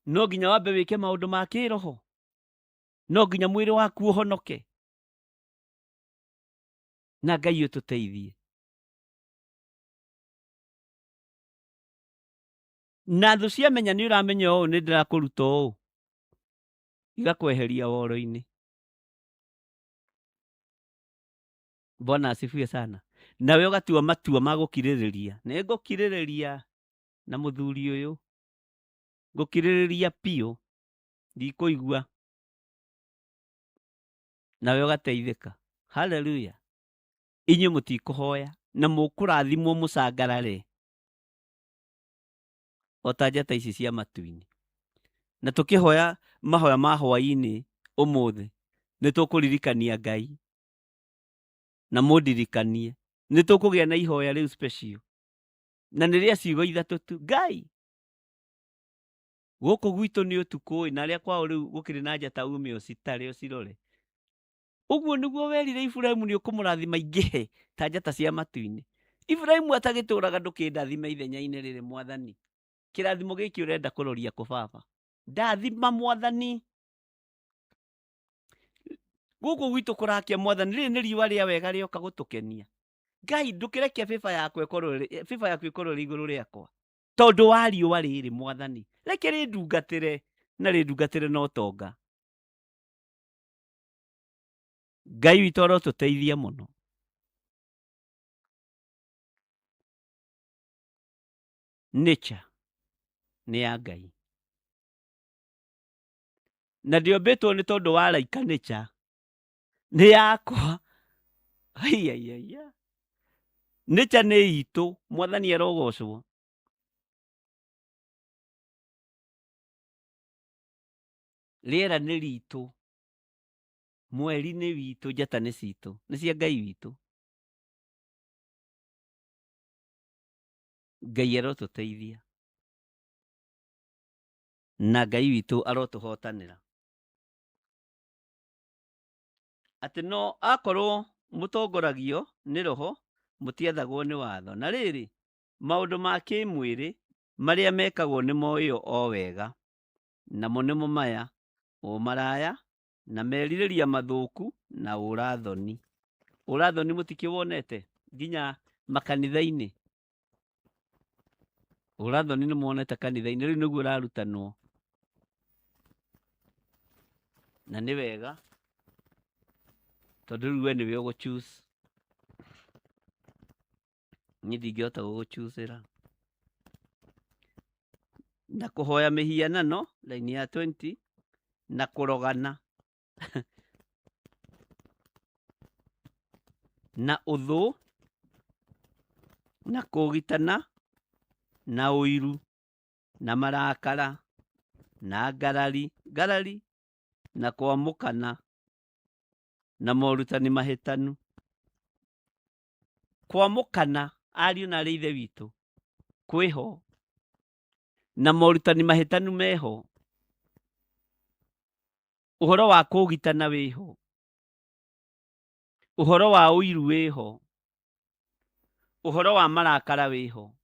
no nginya wambe wĩke maũndũ ma kĩroho, no nginya mwĩrĩ waku ũhonoke, na Ngai ũtũteithie. Na thũ ciamenya nĩ ũramenya ũũ, nĩ ndĩrakũruta ũũ, igakweheria woro-inĩ. Bwana asifiwe sana. Nawe ũgatua matua ma gũkirĩrĩria. Nĩ ngũkirĩrĩria na mũthuri ũyũ, ngũkirĩrĩria biũ, ndikũigua. Nawe ũgateithĩka. Haleluya. Inyuĩ mũtikũhoya na mũkũrathimwo mũcangarare o ta njata ici cia matu-inĩ. Na tũkĩhoya mahoya ma hwaĩ-inĩ ũmũthĩ, nĩ tũkũririkania Ngai na mũndirikanie. Nĩ tũkũgĩa na ihoya rĩu special, na nĩ rĩa ciugo ithatũ tu. Ngai, gũkũ gwitũ nĩ ũtukũ ĩ, na arĩa kwao rĩu gũkĩrĩ na njata ume ũcitare ũcirore. Ũguo nĩguo werire Iburahĩmu nĩ ũkũmũrathima ingĩhe ta njata cia matu-inĩ. Iburahĩmu atagĩtũraga ndũkĩndathime ithenya-inĩ rĩrĩ mwathani. Kĩrathimo gĩkĩ ũrenda kũroria kũ baba? Ndathima mwathani. Gũkũ gwitũ kũrakia mwathani, rĩrĩ nĩ riũa rĩa wega rĩoka gũtũkenia. Ngai ndũkĩreke bĩba yakwa ĩkorwo bĩba yaku ĩkorwo ĩrĩ igũrũ rĩakwa. Tondũ wa riũa rĩrĩ mwathani, reke rĩndungatĩre na rĩndungatĩre na ũtonga. Ngai witũ arotũteithia mũno. Nature nĩ ya Ngai. Na ndĩombĩtwo nĩ tondũ wa raika nature nĩ yakwa. Aiaiaia. Nature nĩ itũ, mwathani arogocwo. Rĩera nĩ ritũ, mweri nĩ witũ, njata nĩ citũ, nĩ cia Ngai witũ. Ngai arotũteithia na Ngai witũ arotũhotanĩra. Atĩ no akorwo mũtongoragio nĩ roho, mũtiathagwo nĩ watho. Na rĩrĩ, maũndũ ma kĩmwĩrĩ marĩa mekagwo nĩ moĩo o wega, namo nĩmo maya: ũmaraya, na merirĩria mathũku, na ũra-thoni. Ũra-thoni mũtikĩwonete nginya makanitha-inĩ? Ũra-thoni nĩ muonete kanitha-inĩ, rĩu nĩguo ũrarutanwo. Na nĩ wega, tondũ rĩu we nĩwe ũgũ choose. Niĩ ndingĩhota gũgũ-choose-ĩra. Na kũhoya mĩhianano, raini ya 20, na kũrogana. Na ũthũ, na kũũgitana, na ũiru, na marakara, na ngarari, ngarari, na kwamũkana, na morutani mahĩtanu. Kwamũkana ariũ na arĩ ithe witũ kwĩho na morutani mahĩtanu meho, ũhoro wa kũũgitana wĩho, ũhoro wa ũiru wĩho, ũhoro wa marakara wĩho.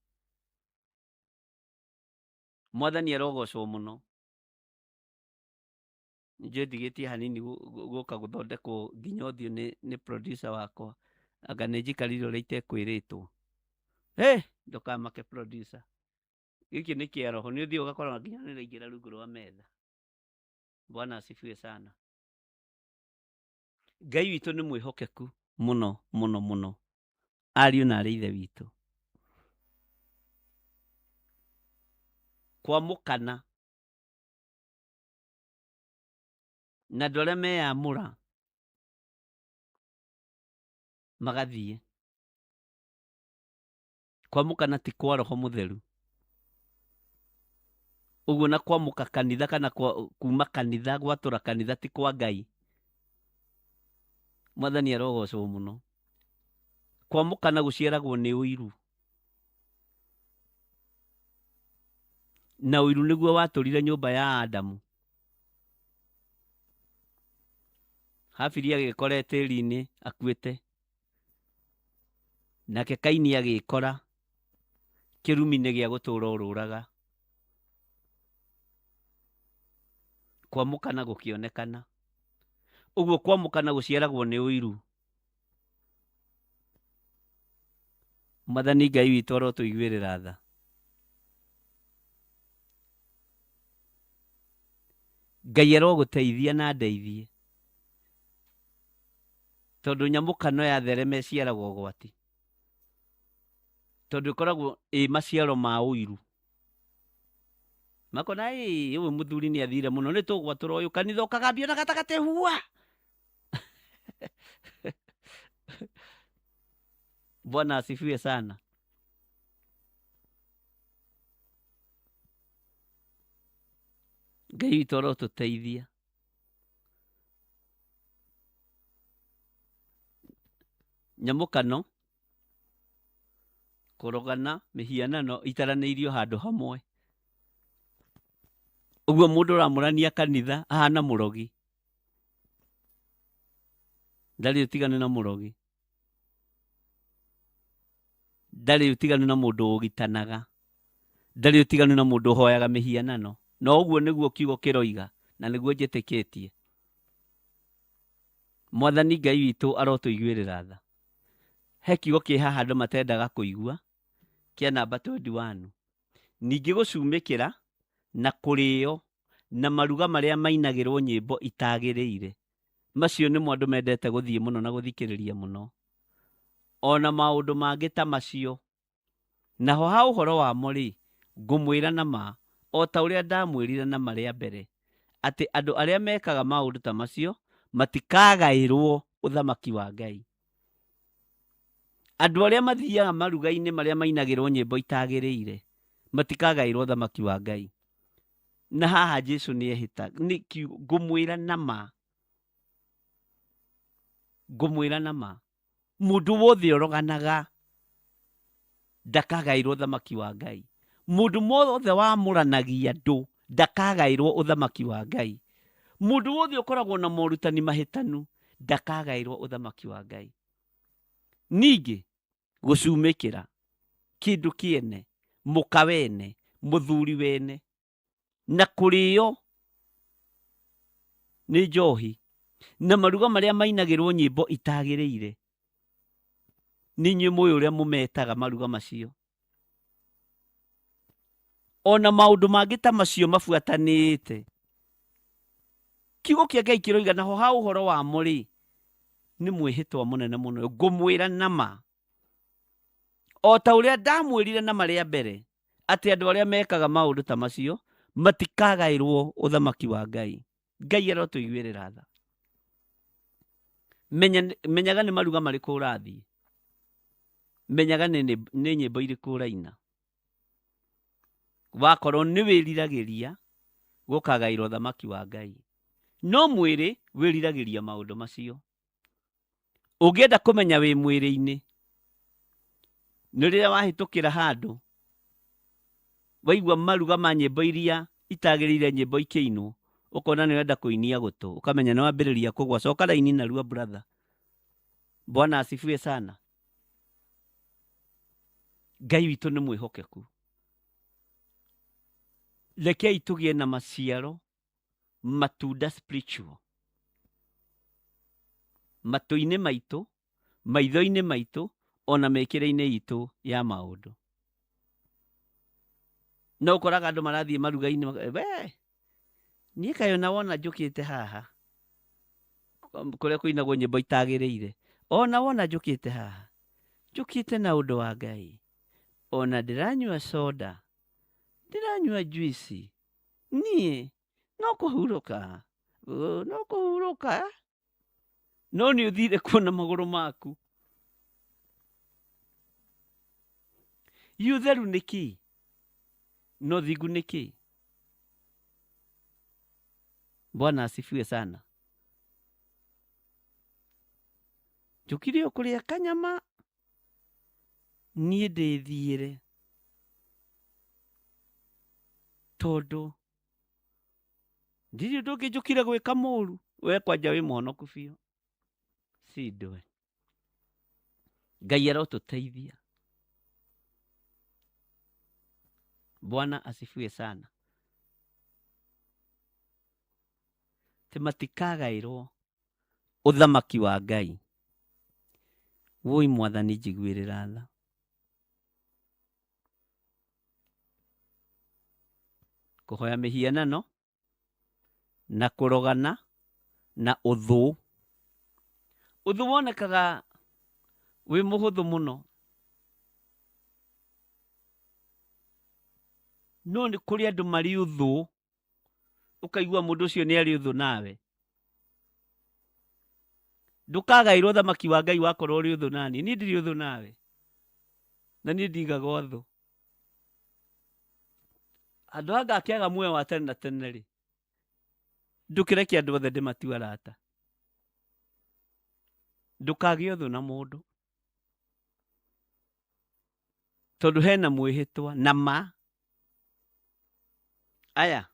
Mwathani arogocwo mũno. Nĩnjũĩ ndigĩtie hanini gũka gũthondekwo nginya ũthiũ nĩ producer wakwa, anga nĩ njikarire ũrĩa itekwĩrĩtwo. Hĩ, ndũkamake producer, gĩkĩ nĩ kĩa roho, nĩ ũthiĩ ũgakora nginya nĩ ũraingĩra rungu rwa metha. Bwana asifiwe sana. Ngai witũ nĩ mwĩhokeku mũno mũno mũno, ariũ na arĩ ithe witũ. Kwamũkana na andũ arĩa meyamũra magathiĩ. Kwamũkana ti kwa roho mũtheru. Ũguo na kwamũka kanitha kana kuma kanitha gwatũra kanitha ti kwa Ngai. Mwathani arogocwo mũno. Kwamũkana gũciaragwo nĩ ũiru. Na ũiru nĩguo watũrire nyũmba ya Adamu. Habili agĩkora e tĩri-inĩ akuĩte. Nake Kaini agĩkora kĩrumi-inĩ gĩa gũtũra ũrũraga. Kwamũkana gũkĩonekana. Ũguo kwamũkana gũciaragwo nĩ ũiru. Mwathani Ngai witũ arotũiguĩrĩra tha. Ngai arogũteithia na ndeithie. Tondũ nyamũkano yatherema ĩciaraga ũgwati. Tondũ ĩkoragwo ĩ maciaro ma ũiru. Makona ĩ ũyũ mũthuri nĩ athire mũno nĩ tũgwatũra ũyũ kanitha ũkagambio na gatagatĩ hua. Bwana asifiwe sana. Ngai witũ arotũteithia. Nyamũkano, kũrogana, mĩhianano itaranĩirio handũ hamwe. Ũguo mũndũ ũramũrania kanitha ahana mũrogi. Ndarĩ ũtiganu na mũrogi. Ndarĩ ũtiganu na mũndũ ũgitanaga. Ndarĩ ũtiganu na mũndũ ũhoyaga mĩhianano. Na ũguo nĩguo kiugo kĩroiga na nĩguo njĩtĩkĩtie. Mwathani Ngai witũ arotũiguĩrĩra tha. He kiugo kĩ haha andũ matendaga kũigua kĩa namba 21. Ningĩ gũcumĩkĩra na kũrĩo na maruga marĩa mainagĩrwo nyĩmbo itagĩrĩire. Macio nĩmo andũ mendete gũthiĩ mũno na gũthikĩrĩria mũno. Ona maũndũ mangĩ ta macio. Naho ha ũhoro wamo-rĩ, ngũmwĩra na ma, o ta ũrĩa ndamwĩrire na ma rĩa mbere, atĩ andũ arĩa mekaga maũndũ ta macio matikagaĩrwo ũthamaki wa Ngai. Andũ arĩa mathiaga maruga-inĩ marĩa mainagĩrwo nyĩmbo itagĩrĩire matikagaĩrwo ũthamaki wa Ngai. Na haha Jesu nĩ ehĩta, ngũmwĩra na ma, ngũmwĩra na ma, mũndũ wothe ũroganaga ndakagaĩrwo ũthamaki wa Ngai. Mũndũ wothe wamũranagia andũ ndakagaĩrwo ũthamaki wa Ngai. Mũndũ wothe ũkoragwo na morutani mahĩtanu ndakagaĩrwo ũthamaki wa Ngai. Ningĩ gũcumĩkĩra kĩndũ kĩene, mũka wene, mũthuri wene, na kũrĩo nĩ njohi, na maruga marĩa mainagĩrwo nyĩmbo itagĩrĩire. Nĩ inyuĩ mũĩ ũrĩa mũmetaga maruga macio. Ona maũndũ mangĩ ta macio mabuatanĩte. Kiugo kĩa Ngai kĩroiga naho ha ũhoro wamo rĩ, nĩ mwĩhĩtwa mũnene mũno. Ngũmwĩra na ma, o ta ũrĩa ndamwĩrire na ma rĩa mbere, atĩ andũ arĩa mekaga maũndũ ta macio matikagaĩrwo ũthamaki wa Ngai. Ngai arotũiguĩrĩra tha. Menyaga nĩ maruga marĩkũ ũrathiĩ, menyaga nĩ nyĩmbo irĩkũ ũraina. Wakorwo nĩ wĩriragĩria gũkagaĩrwo ũthamaki wa Ngai, no mwĩrĩ wĩriragĩria maũndũ macio. Ũngĩenda kũmenya wĩ mwĩrĩ-inĩ, Nĩ rĩrĩa wahĩtũkĩra handũ waigua maruga ma nyĩmbo iria itagĩrĩire nyĩmbo ikĩinwo, ũkona nĩ ũrenda kũinia gũtũ, ũkamenya nĩ wambĩrĩria kũgwa. Coka raini narua brother. Bwana asifiwe sana. Ngai witũ nĩ mwĩhokeku. Rekei tũgĩe na maciaro matunda spiritual matũ-inĩ maitũ, maitho-inĩ maitũ, ona mĩkĩre-inĩ itũ ya maũndũ. No ũkoraga andũ marathiĩ maruga-inĩ, we niĩ kaĩ ona wona njũkĩte haha kũrĩa kũinagwo nyĩmbo itagĩrĩire, ona wona njũkĩte haha njũkĩte na ũndũ wa Ngai, ona ndĩranyua soda, ndĩranyua juici, niĩ no kũhurũka, no kũhurũka, no nĩ ũthire kuona magũrũ maku. Ũtheru nĩ kĩ? Na ũthingu nĩ kĩ? Bwana asifiwe sana. Njũkire o kũrĩa kanyama, niĩ ndĩthiĩre, tondũ ndirĩ ũndũ ũngĩ njũkire gwĩka mũru. We kwanja wĩ mũhonoku biũ, cindwe. Ngai arotũteithia. Bwana asifiwe sana. Atĩ matikagaĩrwo ũthamaki wa Ngai. Woi Mwathani njiguĩrĩra tha. Kũhoya mĩhianano na kũrogana na ũthũ. Ũthũ wonekaga wĩ mũhũthũ mũno, no nĩ kũrĩ andũ marĩ ũthũ, ũkaigua mũndũ ũcio nĩ arĩ ũthũ nawe. Ndũkagaĩrwo ũthamaki wa Ngai wakorwo ũrĩ ũthũ naniĩ. Niĩ ndirĩ ũthũ nawe, na niĩ ndigaga ũthũ. Handũ ha ngakĩaga muoyo wa tene na tene rĩ, ndũkĩreke andũ othe ndĩmatue arata. Ndũkagĩe ũthũ na mũndũ, tondũ hena mwĩhĩtwa na ma aya.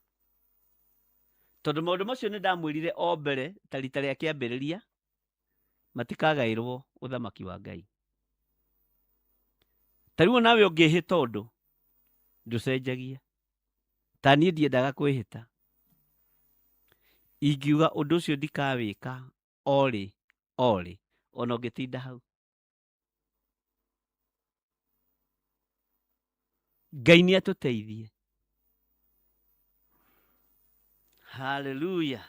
Tondũ maũndũ macio nĩ ndamwĩrire o mbere ta rita rĩa kĩambĩrĩria, matikagaĩrwo ũthamaki wa Ngai. Ta rĩu nawe ũngĩhĩta ũndũ ndũcenjagia. Ta niĩ ndiendaga kwĩhĩta, ingiuga ũndũ ũcio ndikawĩka orĩ orĩ, ona ũngĩtinda hau. Ngai nĩ atũteithie. Haleluya.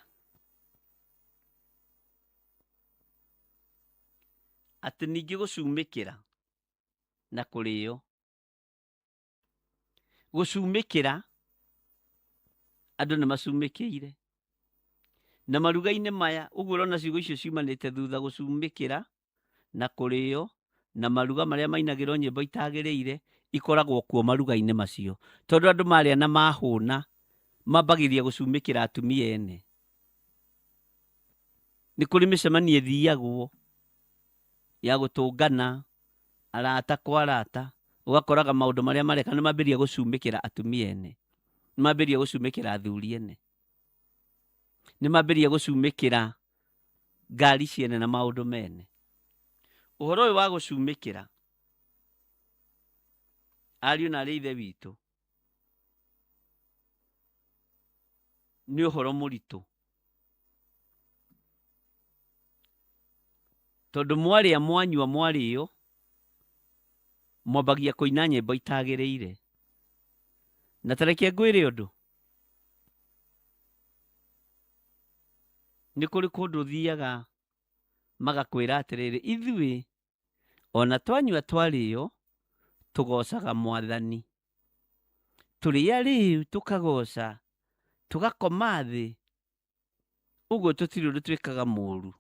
Atĩ ningĩ gũcumĩkĩra na kũrĩo. Gũcumĩkĩra, andũ nĩ macumĩkĩire. Na maruga-inĩ maya, ũguo ũrona ciugo icio ciumanĩte thutha, gũcumĩkĩra na kũrĩo na maruga marĩa mainagĩrwo nyĩmbo itagĩrĩire, ikoragwo kuo maruga-inĩ macio. Tondũ andũ marĩa na mahũna, mambagĩrĩria gũcumĩkĩra atumia ene. Nĩ kũrĩ mĩcemanio ĩthiagwo ya gũtũngana, arata kwa arata, ũgakoraga maũndũ marĩa mareka nĩ mambĩrĩria gũcumĩkĩra atumia ene, nĩ mambĩrĩria gũcumĩkĩra athuri ene, nĩ mambĩrĩria gũcumĩkĩra ngari ciene na maũndũ mene. Ũhoro ũyũ wa gũcumĩkĩra, ariũ na arĩ ithe witũ, nĩ ũhoro mũritũ. Tondũ mwarĩa mwanyua mwarĩo, mwambagia kũina nyĩmbo itagĩrĩire. Na ta reke ngwĩre ũndũ, nĩ kũrĩ kũndũ ũthiaga magakwĩra atĩrĩrĩ, ithuĩ ona twanyua twarĩo tũgocaga Mwathani. Tũrĩa rĩu tũkagoca, tũgakoma thĩ, ũguo tũtirĩ ũndũ twĩkaga mũru.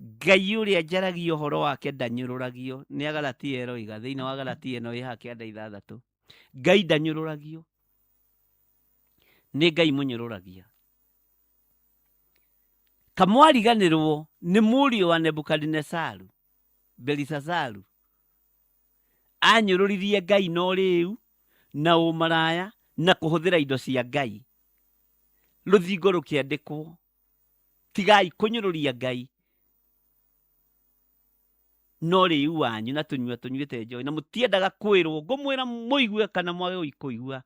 Ngai ũrĩa njaragia ũhoro wake ndanyũrũragio. Nĩ Agalatia ĩroiga, thĩinĩ wa Agalatia ĩno ĩ haha kĩanda ithathatũ. Ngai ndanyũrũragio. Nĩ Ngai mũnyũrũragia. Kamwariganĩrwo nĩ mũriũ wa Nebukadinesaru, Belisazaru. Anyũrũririe Ngai na ũrĩĩu na ũmaraya na kũhũthĩra indo cia Ngai. Rũthingo rũkĩandĩkwo, tigai kũnyũrũria Ngai na ũrĩĩu wanyu na tũnyua tũnyuĩte njohi na mũtiendaga kwĩrwo, ngũmwĩra mũigue kana mwage kũigua.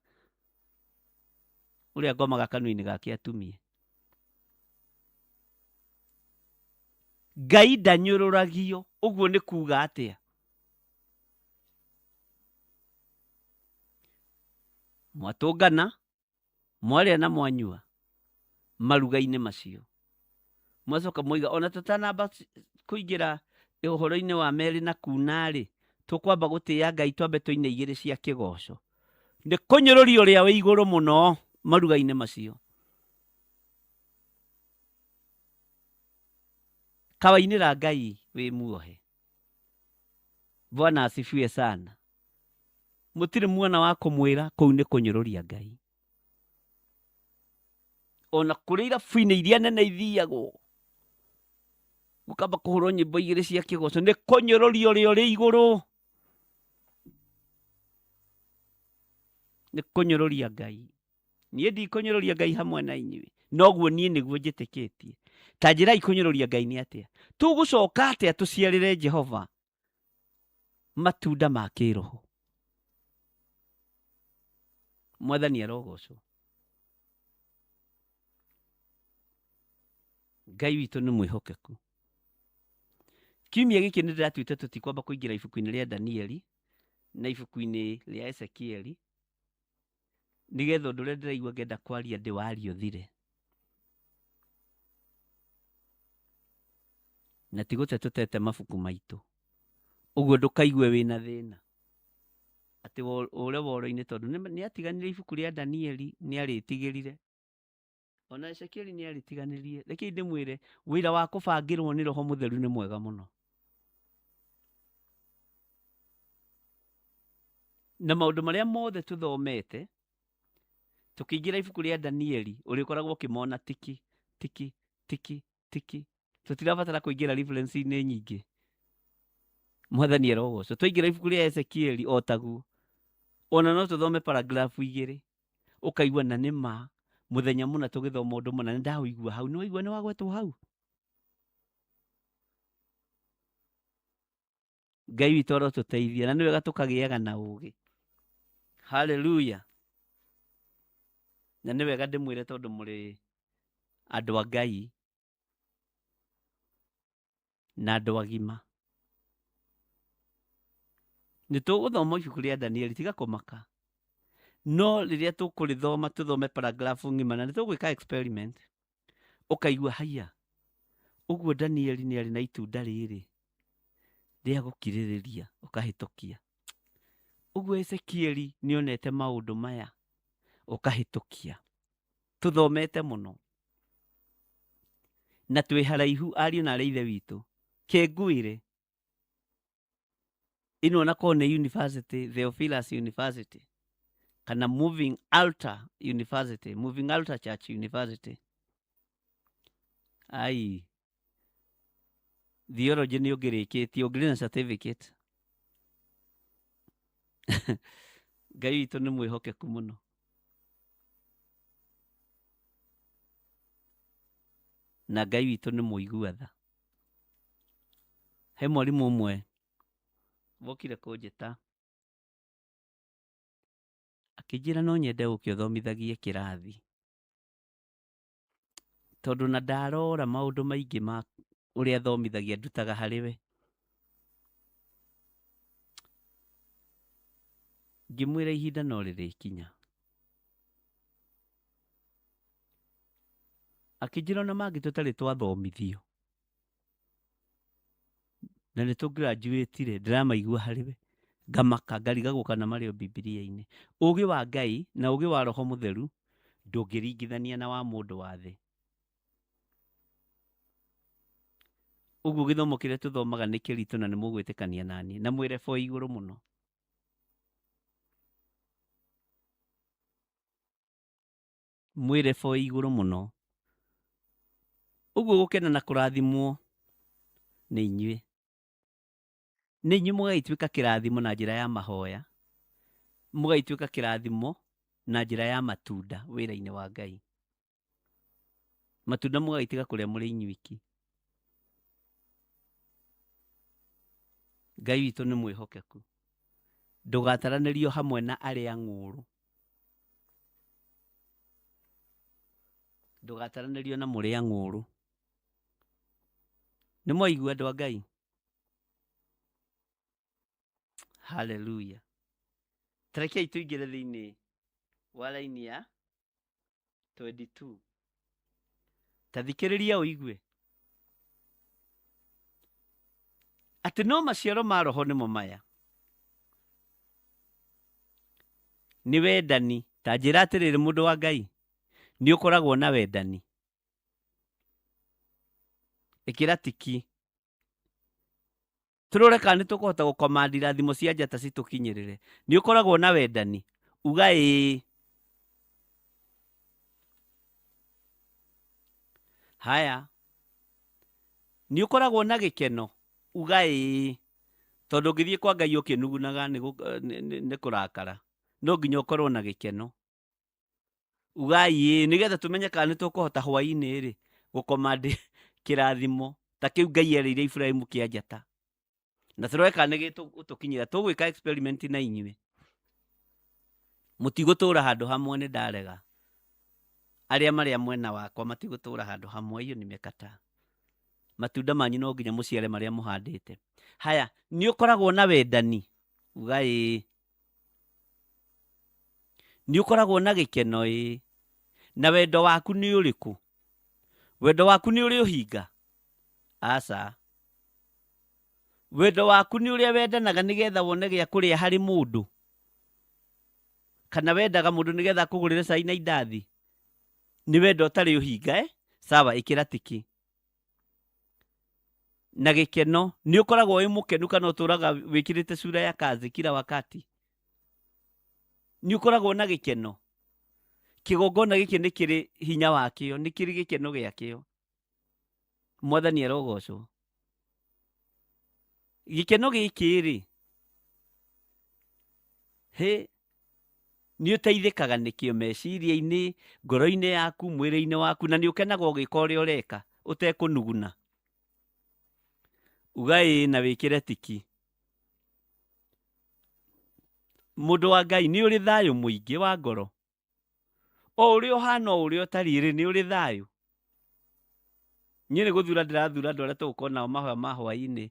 Ũrĩa ngomaga kanua-inĩ gake atumie. Ngai ndanyũrũragio, ũguo nĩ kuga atĩa? Mwatũngana, mwarĩa na mwanyua maruga-inĩ macio, mwacoka mwoiga ona tũtanamba kũingĩra ũhoro-inĩ wa merĩ na kuna-rĩ, tũkwamba gũtĩĩa Ngai twambe tũine igĩrĩ cia kĩgoco. Nĩ kũnyũrũria ũrĩa wĩ igũrũ mũno maruga-inĩ macio. Kawainĩra Ngai wĩ muohe. Bwana asifiwe sana. Mũtirĩ muona wa kũmwĩra kũu nĩ kũnyũrũria Ngai. Ona kũrĩ irabu-inĩ iria nene ithiagwo gũkamba kũhũrwo nyĩmbo igĩrĩ cia kĩgoco nĩ kũnyũrũria ũrĩa ũrĩ igũrũ, nĩ kũnyũrũria Ngai. Niĩ ndikũnyũrũria Ngai hamwe na inyuĩ, noguo niĩ nĩguo njĩtĩkĩtie. Ta njĩrai kũnyũrũria Ngai nĩ atĩa? Tũgũcoka atĩa tũciarĩre Jehova matunda ma kĩroho? Mwathani arogocwo. Ngai witũ nĩ mwĩhokeku. Kiumia gĩkĩ nĩ ndĩratuĩte tũtikwamba kũingĩra ibuku-inĩ rĩa Danieli na ibuku-inĩ rĩa Ezekieli, nĩgetha ũndũ ũrĩa ndĩraigua ngĩenda kwaria ndĩwarie ũthire. Na ti gũte tũtete mabuku maitũ. Ũguo ndũkaigue wĩna thĩna atĩ ũre woro-inĩ, tondũ nĩ atiganire ibuku rĩa Danieli, nĩ arĩtigĩrire. Ona Ezekieli nĩ arĩtiganĩrie. Rekei ndĩmwĩre, wĩra wa kũbangĩrwo nĩ Roho Mũtheru nĩ mwega mũno. Na maũndũ marĩa mothe tũthomete, tũkĩingĩra ibuku rĩa Danieli, ũrĩkoragwo ũkĩmona tiki, tiki, tiki, tiki. Tũtirabatara kũingĩra reference-inĩ nyingĩ. Mwathani arogocwo. Twaingĩra ibuku rĩa Ezekieli o taguo. Ona no tũthome paragraph igĩrĩ. Ũkaigua na nĩ ma, mũthenya mũna tũgĩthoma ũndũ mũna nĩ ndaũigua hau. Nĩ waigua nĩ wagwetwo hau? Ngai witũ arotũteithia na nĩ wega tũkagĩaga na ũgĩ. Haleluya. Na nĩ wega ndĩmwĩre tondũ mũrĩ andũ a Ngai na andũ agima. Nĩ tũgũthoma ibuku rĩa Danieli, tiga kũmaka. No rĩrĩa tũkũrĩthoma tũthome paragraph ng'ima na nĩ tũgwĩka experiment, ũkaigua haiya, ũguo Danieli nĩ arĩ na itunda rĩrĩ rĩa gũkirĩrĩria, ũkahĩtũkia. Ũguo Ezekieli nĩ onete maũndũ maya, ũkahĩtũkia. Tũthomete mũno na twĩ haraihu, ariũ na arĩ ithe witũ. Kĩnguĩre ĩno ona korwo nĩ university, Theophilus University kana Moving Altar University, Moving Altar Church University. Ai, theology nĩ ũngĩrĩkĩtie, ũngĩrĩ na certificate. Ngai witũ nĩ mwĩhokeku mũno. Na Ngai witũ nĩ mũigua tha. He mwarimũ ũmwe wokire kũnjĩta akĩnjĩra no nyende ũke ũthomithagie kĩrathi, tondũ na ndarora maũndũ maingĩ ma ũrĩa athomithagia ndutaga harĩ we. Ngĩmwĩra ihinda no rĩrĩkinya. Akĩnjĩra ona mangĩ tũtarĩ twathomithio na nĩ tũgraduatire, ndĩramaigua harĩ we ngamaka, ngarigagwo kana marĩ o Bibilia-inĩ. Ũgĩ wa Ngai na ũgĩ wa Roho Mũtheru ndũngĩringithania na wa mũndũ wa thĩ. Ũguo gĩthomo kĩrĩa tũthomaga nĩ kĩritũ na nĩ mũgwĩtĩkania naniĩ, na mwĩre bo igũrũ mũno. Mwĩre bo igũrũ mũno. Ũguo gũkena na kũrathimwo nĩ inyuĩ. Nĩ inyuĩ mũgagĩtuĩka kĩrathimo na njĩra ya mahoya, mũgagĩtuĩka kĩrathimo na njĩra ya matunda wĩra-inĩ wa Ngai. Matunda mũgagĩtiga kũrĩa mũrĩ inyuiki. Ngai witũ nĩ mwĩhokeku. Ndũgataranĩrio hamwe na arĩa ng'ũũrũ. Ndũgataranĩrio na mũrĩa ng'ũũrũ. Nĩ mwaigua andũ a Ngai? Haleluya. Tarekei tũingĩre thĩinĩ wa raini ya 22. Ta thikĩrĩria ũigue atĩ no maciaro ma roho nĩmo maya nĩ wendani. Ta njĩra atĩrĩrĩ mũndũ wa Ngai, nĩ ũkoragwo na wendani? Ĩkĩra tiki tũrore kana nĩ tũkũhota gũkomandi irathimo cia njata citũkinyĩrĩre. Nĩ ũkoragwo na wendani? Uga ĩĩ. Haya, nĩ ũkoragwo na gĩkeno? Uga ĩĩ. Tondũ ũngĩthiĩ kwa Ngai ũkĩnugunaga nĩ kũrakara, no nginya ũkorwo na gĩkeno. Ugai ĩĩ nĩgetha tũmenye kana nĩ tũkũhota hwaĩ-inĩ rĩ gũkomandi kĩrathimo ta kĩu Ngai erĩire Iburahĩmu kĩa njata. Na tũrore kana nĩ gĩgũtũkinyĩra. Tũgwĩka experiment na inyuĩ. Mũtigũtũra handũ hamwe nĩ ndarega. Arĩa marĩ a mwena wakwa matigũtũra handũ hamwe, hiyo nimekataa. Matunda manyu no nginya mũciare marĩa mũhandĩte. Haya, nĩ ũkoragwo na wendani? Uga ĩĩ. Nĩ ũkoragwo na gĩkeno? Ĩĩ. Na wendo waku nĩ ũrĩkũ? Wendo waku nĩ ũrĩ ũhinga? Aca. Wendo waku nĩ ũrĩa wendanaga nĩgetha wone gĩa kũrĩa harĩ mũndũ? Kana wendaga mũndũ nĩgetha akũgũrĩre cai na indathi? Nĩ wendo ũtarĩ ũhinga eh? Sawa, ĩkĩra tiki. Na gĩkeno, nĩ ũkoragwo wĩ mũkenu kana ũtũraga wĩkĩrĩte sura ya kazi kila wakati? Nĩ ũkoragwo na gĩkeno? Kĩgongona gĩkĩ nĩ kĩrĩ hinya wakĩo, nĩ kĩrĩ gĩkeno gĩakĩo. Mwathani arogocwo. Gĩkeno gĩkĩ rĩ, hĩ, nĩ ũteithĩkaga nĩkĩo meciria-inĩ, ngoro-inĩ yaku, mwĩrĩ-inĩ waku, na nĩ ũkenaga ũgĩka ũrĩa ũreka ũtekũnuguna. Uga ĩĩ na wĩkĩre tiki. Mũndũ wa Ngai, nĩ ũrĩ thayũ mũingĩ wa ngoro. O ũrĩa ũhana, o ũrĩa ũtariĩ rĩ, nĩ ũrĩ thayũ. Niĩ nĩ gũthura ndĩrathura andũ arĩa tũgũkorwo nao mahoya ma hwaĩ-inĩ.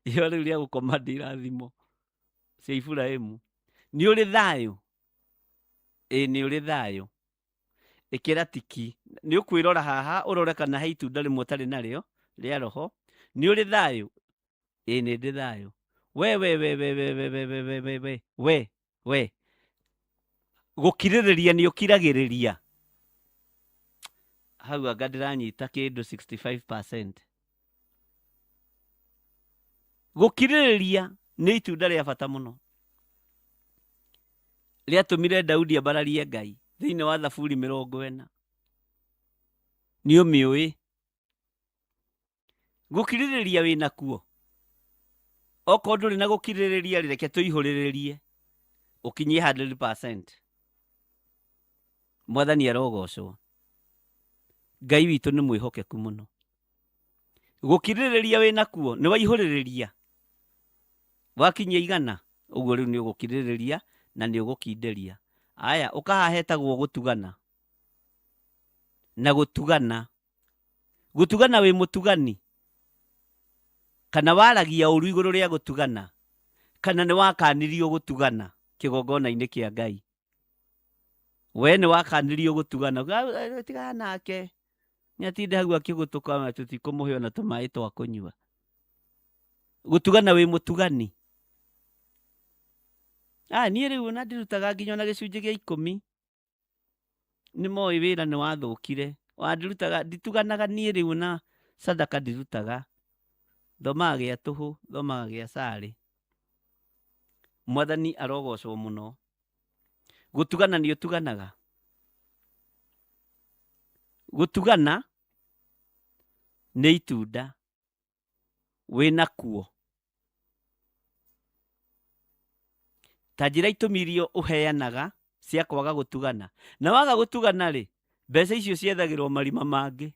Ihoya rĩu rĩa gũkoma ndĩ irathimo cia Iburahĩmu. Nĩ ũrĩ thayũ? Ĩĩ nĩ ũrĩ thayũ. Ĩkĩra tiki. Nĩ ũkwĩrora haha ũrore kana he itunda rĩmwe ũtarĩ narĩo rĩa roho. Nĩ ũrĩ thayũ? Ĩĩ nĩ ndĩ thayũ. We we we we we we we we we we we we we gũkirĩrĩria nĩ ũkiragĩrĩria. Hau anga ndĩranyita kĩndũ 65%. Gũkirĩrĩria nĩ itunda rĩa bata mũno. Rĩatũmire Daudi ambararie Ngai thĩinĩ wa Thaburi 40. Nĩ ũmĩũĩ? Gũkirĩrĩria wĩ nakuo? Okorwo ndũrĩ na gũkirĩrĩria rĩ, reke tũihũrĩrĩrie ũkinyie 100%. Mwathani arogocwo. Ngai witũ nĩ mwĩhokeku mũno. Gũkirĩrĩria wĩ nakuo? Nĩ waihũrĩrĩria wakinyia igana ũguo, rĩu nĩ ũgũkirĩrĩria na nĩ ũgũkindĩria. Aya, ũkahaha hetagwo gũtugana. Na gũtugana, gũtugana, wĩ mũtugani kana waragia ũru igũrũ rĩa gũtugana, kana nĩ wakanirio gũtugana kĩgongona-inĩ kĩa Ngai? We nĩ wakanirio gũtugana? Tigana nake, nĩ atinde hau akĩgũtũka na tũtikũmũhe ona tũmaĩ twa kũnyua. Gũtugana, wĩ mũtugani? Ah, niĩ rĩu ona ndirutaga nginya ona gĩcunjĩ gĩa ikũmi. Nĩ moĩ wĩra nĩ wathũkire. Wandirutaga ndituganaga niĩ rĩu na sadaka ndirutaga. Thomaga gĩa tũhũ, thomaga gĩa carĩ. Mwathani arogocwo mũno. Gũtugana, nĩ ũtuganaga? Gũtugana nĩ itunda. Wĩnakuo? Ta njĩra itũmi iria ũheanaga cia kwaga gũtugana. Na waga gũtugana rĩ, mbeca icio ciethagĩrwo marima mangĩ.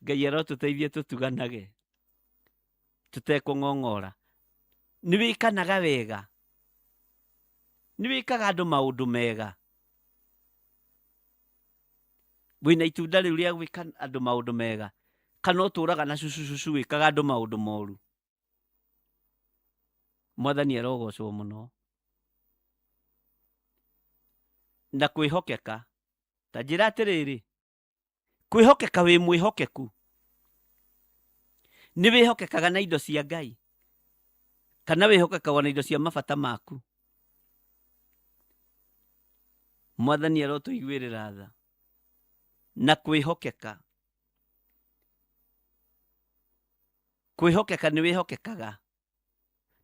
Ngai arotũteithia tũtuganage tũtekũng'ong'ora. Nĩ wĩkanaga wega? Nĩ wĩkaga andũ maũndũ mega? Wĩna itunda rĩu rĩa gwĩka andũ maũndũ mega kana ũtũraga na cucu cucu wĩkaga andũ maũndũ moru? Mwathani arogocwo mũno. Na kwĩhokeka, ta njĩra atĩrĩrĩ, kwĩhokeka wĩ mwĩhokeku? Nĩ wĩhokekaga na indo cia Ngai kana wĩhokekaga na indo cia mabata maku? Mwathani arotũiguĩrĩra tha. Na kwĩhokeka, kwĩhokeka nĩ wĩhokekaga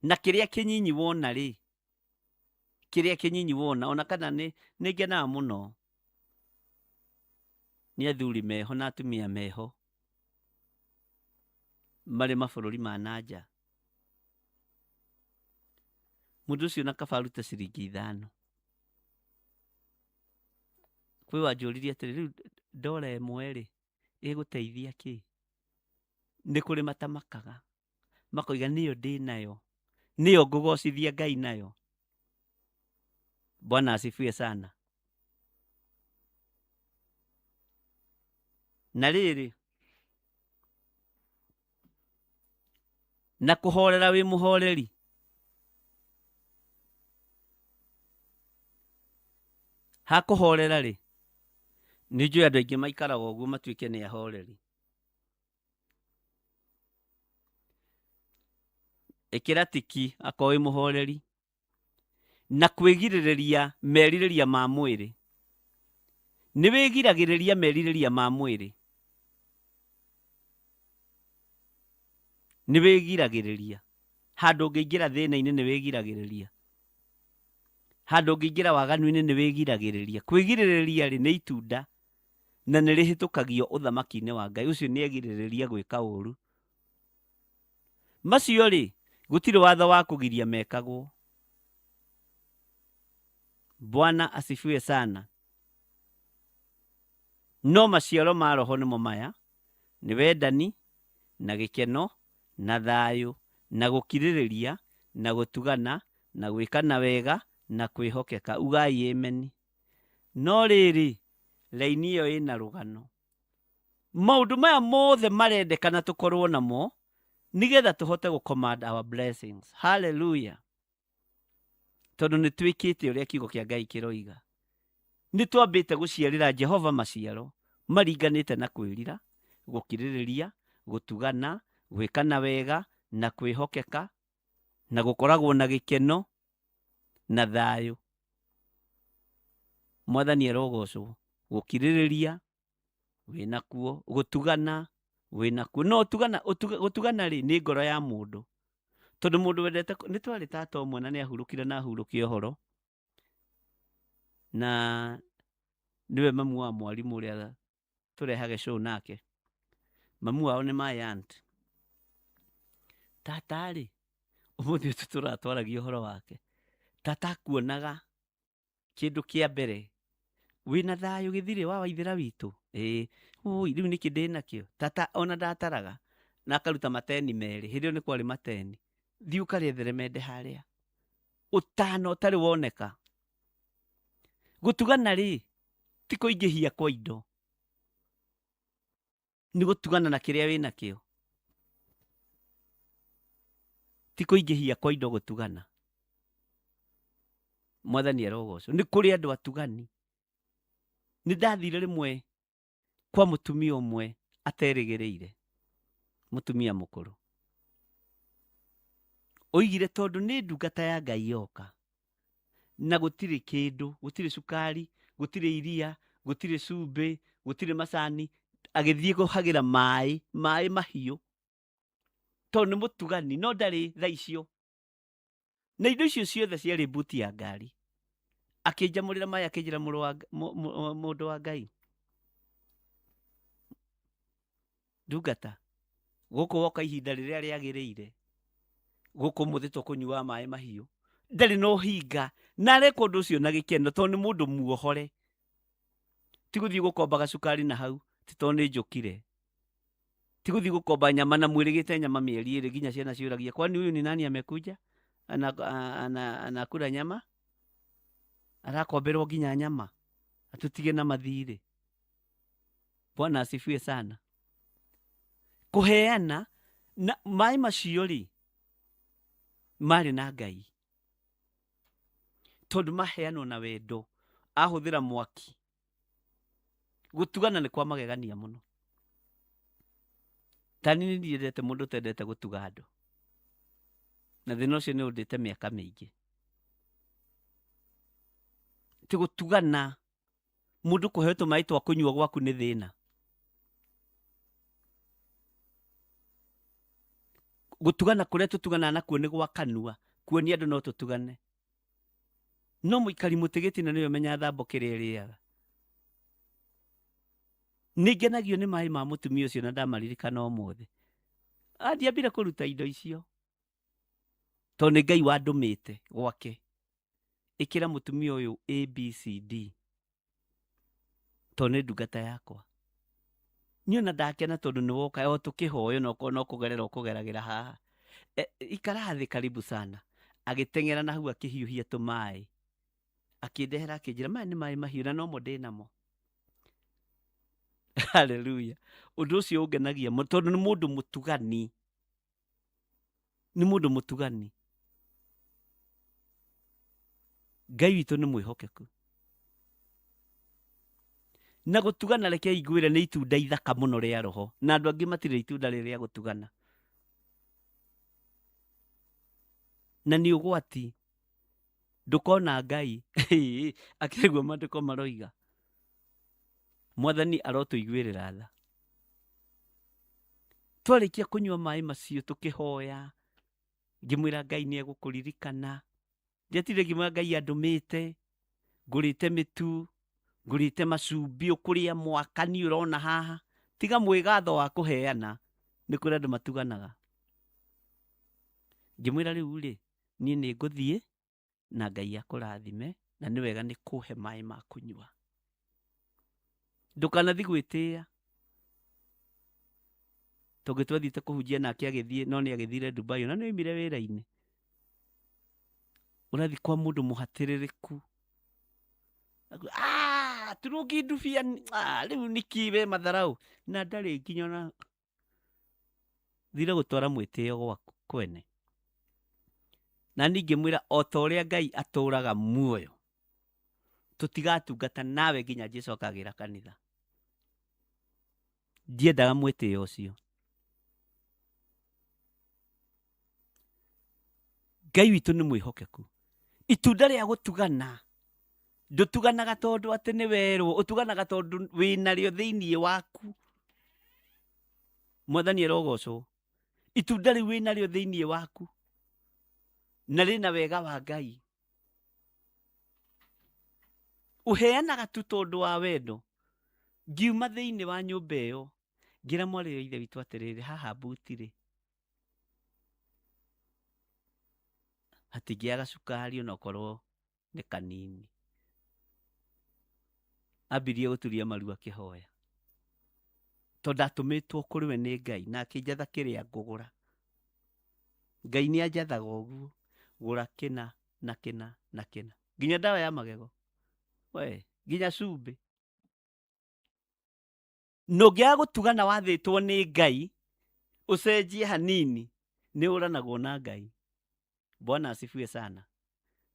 na kĩrĩa kĩnyinyi wona rĩ, kĩrĩa kĩnyinyi wona ona kana nĩ nĩ ngenaga mũno nĩ athuri meho na atumia meho marĩ mabũrũri ma na nja. Mũndũ ũcio na kaba arute ciringi ithano. Kwĩ wanjũririe atĩrĩ, rĩu ndora ĩmwe rĩ, ĩgũteithia kĩ? Nĩ kũrĩ matamakaga makoiga nĩyo ndĩ nayo, nĩyo ngũgocithia Ngai nayo. Bwana asifiwe sana. Na rĩrĩ, na kũhorera wĩ mũhoreri, ha kũhorera rĩ, nĩ njũĩ andũ aingĩ maikaraga ũguo matuĩke nĩ ahoreri. Ĩkĩra tiki akorwo wĩ mũhoreri. Na kwĩgirĩrĩria merirĩria ma mwĩrĩ. Nĩ wĩgiragĩrĩria merirĩria ma mwĩrĩ? Nĩ wĩgiragĩrĩria? Handũ ũngĩingĩra thĩna-inĩ nĩ wĩgiragĩrĩria? Handũ ũngĩingĩra waganu-inĩ nĩ wĩgiragĩrĩria? Kwĩgirĩrĩria rĩ, nĩ itunda na nĩ rĩhĩtũkagio ũthamaki-inĩ wa Ngai. Ũcio nĩ egirĩrĩria gwĩka ũru. Macio-rĩ, gũtirĩ watho wa kũgiria mekagwo. Bwana asifiwe sana. No maciaro ma Roho nĩmo maya, nĩ wendani, na gĩkeno, na thayũ, na gũkirĩrĩria, na gũtugana, na gwĩkana wega, na kwĩhokeka. Ugai ameni. No rĩrĩ, raini ĩyo ĩna rũgano. Maũndũ maya mothe marendekana tũkorwo namo nĩgetha tũhote gũ command our blessings. Hallelujah. Tondũ nĩ twĩkĩte ũrĩa kiugo kĩa Ngai kĩroiga. Nĩ twambĩte gũciarĩra Jehova maciaro maringanĩte na kwĩrira, gũkirĩrĩria, gũtugana, gwĩkana wega, na kwĩhokeka, na gũkoragwo na gĩkeno na thayũ. Mwathani arogocwo. Gũkirĩrĩria wĩnakuo, gũtugana wĩnakuo. No ũtugana, gũtugana rĩ nĩ ngoro ya mũndũ. Tondũ mũndũ wendete, nĩ twarĩ tata ũmwe na nĩ ahurũkire na ahurũkia ũhoro. Na nĩwe mamu wa mwarimũ ũrĩa tũrehage show nake. Mamu wao nĩ my aunt. Tata rĩ, ũmũthĩ ũyũ tũratwaragia ũhoro wake. Tata akuonaga kĩndũ kĩa mbere wĩna thayũ gĩthirĩ wa waithĩra witũ. Ĩĩ, ui rĩu nĩkĩ ndĩnakĩo? Tata ona ndataraga na akaruta mateni merĩ, hĩndĩ ĩyo nĩ kwarĩ mateni. Thiĩ ũkarĩe theremende harĩa. Ũtana ũtarĩ woneka. Gũtugana rĩ, ti kũingĩhia kwa indo. Nĩ gũtugana na kĩrĩa wĩnakĩo. Ti kũingĩhia kwa indo gũtugana. Mwathani arogocwo. Nĩ kũrĩ andũ atugani. Nĩ ndathire rĩmwe kwa mũtumia ũmwe aterĩgĩrĩire, mũtumia mũkũrũ. Oigire tondũ nĩ ndungata ya Ngai yoka na gũtirĩ kĩndũ, gũtirĩ cukari, gũtirĩ iria, gũtirĩ cumbĩ, gũtirĩ macani, agĩthiĩ kũhagĩra maĩ, maĩ mahiũ, tondũ nĩ mũtugani no ndarĩ thaa icio. Na indo icio ciothe ciarĩ mbuti ya ngari. Akĩnjamũrĩra maĩ akĩnjĩra mũrũ wa mũndũ wa Ngai. Ndungata, gũkũ woka ihinda rĩrĩa rĩagĩrĩire, gũkũ mũthĩ tũkũnyuaga maĩ mahiũ. Ndarĩ na ũhinga, na areka ũndũ ũcio na gĩkeno tondũ nĩ mũndũ muohore. Ti gũthiĩ gũkomba gacukari na hau, ti tondũ nĩ njũkire. Ti gũthiĩ gũkomba nyama na mwĩrĩgĩte nyama mĩeri ĩrĩ nginya ciana ciũragia kwani huyu ni nani amekuja? Anakula nyama? Arakomberwo nginya nyama? Atũtige na mathirĩ. Bwana asifiwe sana. Kũheana na maĩ macio rĩ marĩ na Ngai tondũ maheanwo na wendo, ahũthĩra mwaki. Gũtugana nĩ kwa magegania mũno. Tani nĩ ndiendete mũndũ ũtendete gũtuga andũ, na thĩna ũcio nĩ ũndĩte mĩaka mĩingĩ. Ti gũtugana Mũndũ kũheo tũmaĩ twa kũnyua gwaku nĩ thĩna. Gũtugana kũrĩa tũtuganaga nakuo nĩ gwa kanua, kuonia andũ no tũtugane. No mũikari mũtĩ gĩtina nĩwe ũmenyaga thambo kĩrĩa ĩrĩaga. Nĩ ngenagio nĩ maĩ ma mũtumia ũcio na ndamaririkana ũmũthĩ. Ah, ndiambire kũruta indo icio tondũ nĩ Ngai wandũmĩte gwake. Ĩkĩra mũtumia ũyũ ABCD tondũ nĩ ndungata yakwa. Niĩ ona ndakena tondũ nĩ woka o tũkĩhoyo na okorwo no kũgerera ũkũgeragĩra haha. E, ikara thĩ karibu sana. Agĩteng'era na hau akĩhiũhia tũmaĩ. Akĩndehera akĩnjĩra maya nĩ maĩ mahiũ na nomo ndĩnamo. Haleluya. Ũndũ ũcio ũngenagia mũno tondũ nĩ mũndũ mũtugani. Nĩ mũndũ mũtugani. Ngai witũ nĩ mwĩhokeku. Na gũtugana rekei ngwĩre nĩ itunda ithaka mũno rĩa roho, na andũ angĩ matirĩ itunda rĩrĩ rĩa gũtugana. Na nĩ ũgwati, ndũkona Ngai, akĩrĩ guo maandĩko maroiga. Mwathani arotũiguĩrĩra tha. Twarĩkia kũnyua maĩ macio tũkĩhoya, ngĩmwĩra Ngai nĩ egũkũririkana. Ndiatindire ngĩmwĩra Ngai andũmĩte, ngũrĩte mĩtu, ngũrĩte macumbĩ ũkũrĩa mwaka niĩ ũrona haha. Tiga mwĩgatho wa kũheana, nĩ kũrĩ andũ matuganaga. Ngĩmwĩra rĩu rĩ, niĩ nĩ ngũthiĩ na Ngai akũrathime na nĩ wega nĩ kũhe maĩ ma kũnyua. Ndũkanathiĩ gwĩtĩĩa tondũ twathiĩte kũhunjia nake agĩthiĩ no nĩ agĩthire Dubai ona nĩ oimire wĩra-inĩ. Ũrathiĩ kwa mũndũ mũhatĩrĩrĩku ah, turungi ndubia ah, rĩu nĩkĩ we matharaũ na ndarĩ nginya ona thire gũtwara mwĩtĩo gwaku kwene. Na niĩ ngĩmwĩra o ta ũrĩa Ngai atũraga muoyo, tũtigatungata nawe nginya Jesu akagĩra kanitha. Ndiendaga mwĩtĩo ũcio. Ngai witũ nĩ mwĩhokeku. Itunda rĩa gũtugana, ndũtuganaga tondũ atĩ nĩ werwo, ũtuganaga tondũ wĩnarĩo thĩinĩ waku. Mwathani arogocwo. Itunda rĩu wĩnarĩo thĩinĩ waku na rĩna wega wa Ngai. Ũheanaga tu tondũ wa wendo. Ngiuma thĩinĩ wa nyũmba ĩyo, ngĩra mwarĩ wa ithe witũ atĩrĩrĩ, haha mbuti-rĩ, hatingĩaga cukari onokorwo nĩ kanini. Ambirie gũturia maru akĩhoya tondũ ndatũmĩtwo kũrĩ we nĩ Ngai na akĩnjatha kĩrĩa ngũgũra. Ngai nĩ anjathaga ũguo, gũra kĩna na kĩna na kĩna, nginya ndawa ya magego, we nginya cumbĩ. Na ũngĩaga gũtugana wathĩtwo nĩ Ngai ũcenjie hanini nĩ ũranagwo na Ngai. Bwana asifiwe sana.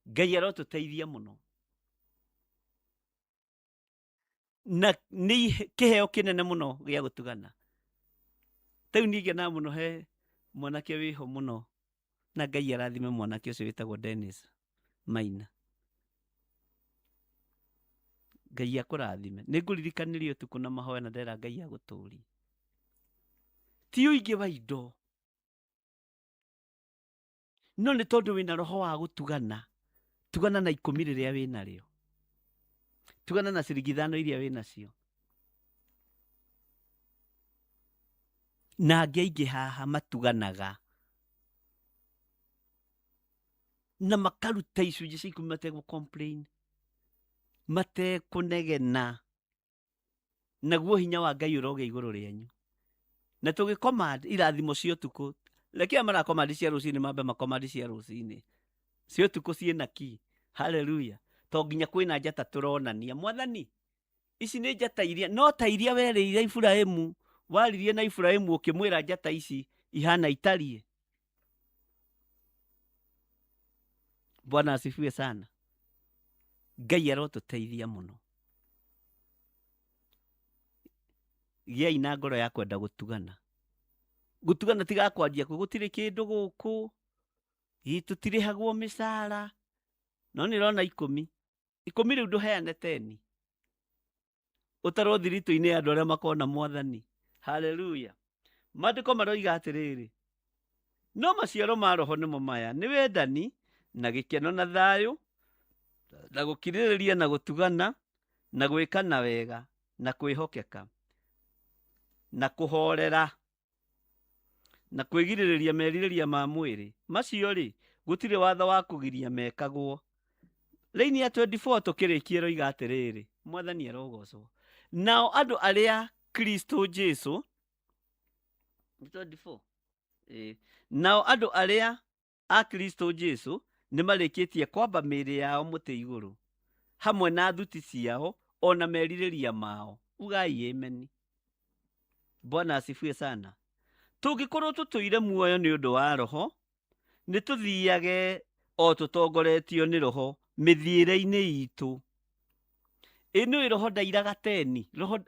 Ngai arotũteithia mũno. Na nĩ kĩheo kĩnene mũno gĩa gũtugana. Rĩu niĩ ngenaga mũno he mwanake wĩho mũno na Ngai arathime mwanake ũcio wĩtagwo Dennis Maina. Ngai akũrathime. Nĩ ngũririkanirie ũtukũ na mahoya na ndera Ngai agũtũrie. Ti ũingĩ wa indo, no nĩ tondũ wĩna roho wa gũtugana. Tugana na ikũmi rĩrĩa wĩnarĩo. Tugana na ciringi ithano iria wĩnacio. Na angĩ aingĩ haha matuganaga na makaruta icunjĩ cia ikũmi mategũ complain, matekũnegena, naguo hinya wa Ngai ũrogĩa igũrũ rĩanyu. Na tũgĩ command irathimo cia ũtukũ, reke aya mara command cia rũcinĩ mambe ma command cia rũcinĩ, cia ũtukũ ciĩna ki. Haleluya! To nginya kwĩna njata tũronania mwathani ici nĩ njata iria no ta iria werĩire Iburahimu, waririe na Iburahimu ũkĩmwĩra njata ici ihana itariĩ. Bwana asifiwe sana. Ngai arotũteithia mũno. Gĩai na ngoro ya kwenda gũtugana. Gũtugana tiga kwanjia kwĩ gũtirĩ kĩndũ gũkũ, ĩ tũtirĩhagwo mĩcara, no nĩ ũrona ikũmi. Ikũmi rĩu ndũheane teni. Ũtarwo thiritũ-inĩ ya andũ arĩa makona mwathani. Haleluya. Maandĩko maroiga atĩrĩrĩ, no maciaro ma roho nĩmo maya, nĩ wendani na gĩkeno na thayũ na gũkirĩrĩria na gũtugana na gwĩkana wega na kwĩhokeka na kũhorera na kwĩgirĩrĩria merirĩria ma mwĩrĩ. Macio-rĩ, gũtirĩ watho wa kũgiria mekagwo. Raini ya 24 tũkĩrĩkia ĩroiga atĩrĩrĩ, mwathani arogocwo. Nao andũ arĩa Kristo Jesu, nĩ 24? Ĩĩ. Nao andũ arĩa a Kristo Jesu nĩ marĩkĩtie kwamba mĩĩrĩ yao mũtĩ igũrũ, hamwe na thuti ciao o na merirĩria mao. Ugai ameni. Bwana asifiwe sana. Tũngĩkorwo tũtũire muoyo nĩ ũndũ wa Roho, nĩ tũthiage o tũtongoretio nĩ Roho mĩthiĩre-inĩ itũ. Ĩ nĩũĩ Roho ndairaga teni, Roho,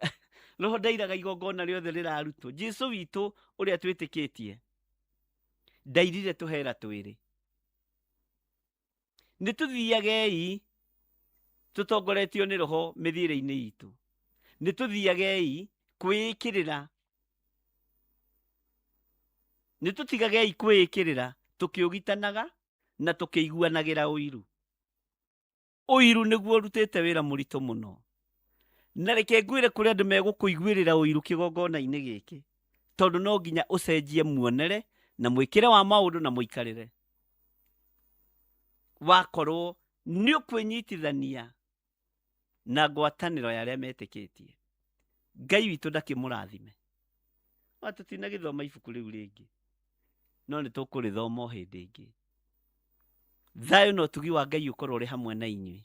Roho ndairaga igongona rĩothe rĩrarutwo. Jesu witũ ũrĩa twĩtĩkĩtie ndairire tũhera twĩrĩ. Nĩ tũthiagei tũtongoretio nĩ Roho mĩthiĩre-inĩ itũ. Nĩ tũthiagei kwĩĩkĩrĩra, nĩ tũtigagei kwĩĩkĩrĩra tũkĩũgitanaga na tũkĩiguanagĩra ũiru. Ũiru nĩguo ũrutĩte wĩra mũritũ mũno. Na reke ngwĩre kũrĩ andũ megũkũiguĩrĩra ũiru kĩgongona-inĩ gĩkĩ, tondũ no nginya ũcenjie muonere na mwĩkĩre wa maũndũ na mũikarĩre. Wakorwo nĩ ũkwĩnyitithania na ngwatanĩro ya arĩa metĩkĩtie. Ngai witũ ndakĩmũrathime. Wa tũtinagĩthoma ibuku rĩu rĩngĩ, no nĩ tũkũrĩthoma o hĩndĩ ĩngĩ. Thayũ na ũtugi wa Ngai ũkorwo ũrĩ hamwe na inyuĩ.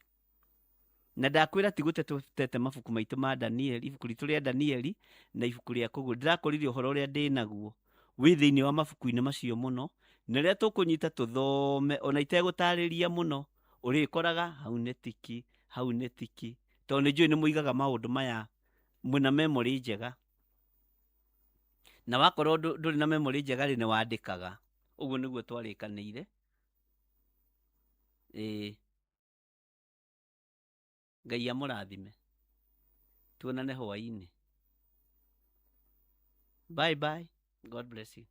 Na ndakwĩra ti gũte tũtete mabuku maitũ ma Danieli, ibuku ritũ rĩa Danieli na ibuku rĩa kũguũria. Ndĩrakoririe ũhoro ũrĩa ndĩ naguo wĩ thĩinĩ wa mabuku-inĩ macio mũno, na rĩrĩa tũkũnyita tũthome ona itegũtarĩria mũno, ũrĩkoraga hau nĩ tiki, hau nĩ tiki, tondũ nĩ njũĩ nĩ mũigaga maũndũ maya mwĩna memory njega. Na wakorwo ndũrĩ na memory njega rĩ, nĩ wandĩkaga. Ũguo nĩguo twarĩkanĩire. Ĩĩ. Ngai amũrathime. Tuonane hwaĩ-inĩ. Bye bye. God bless you.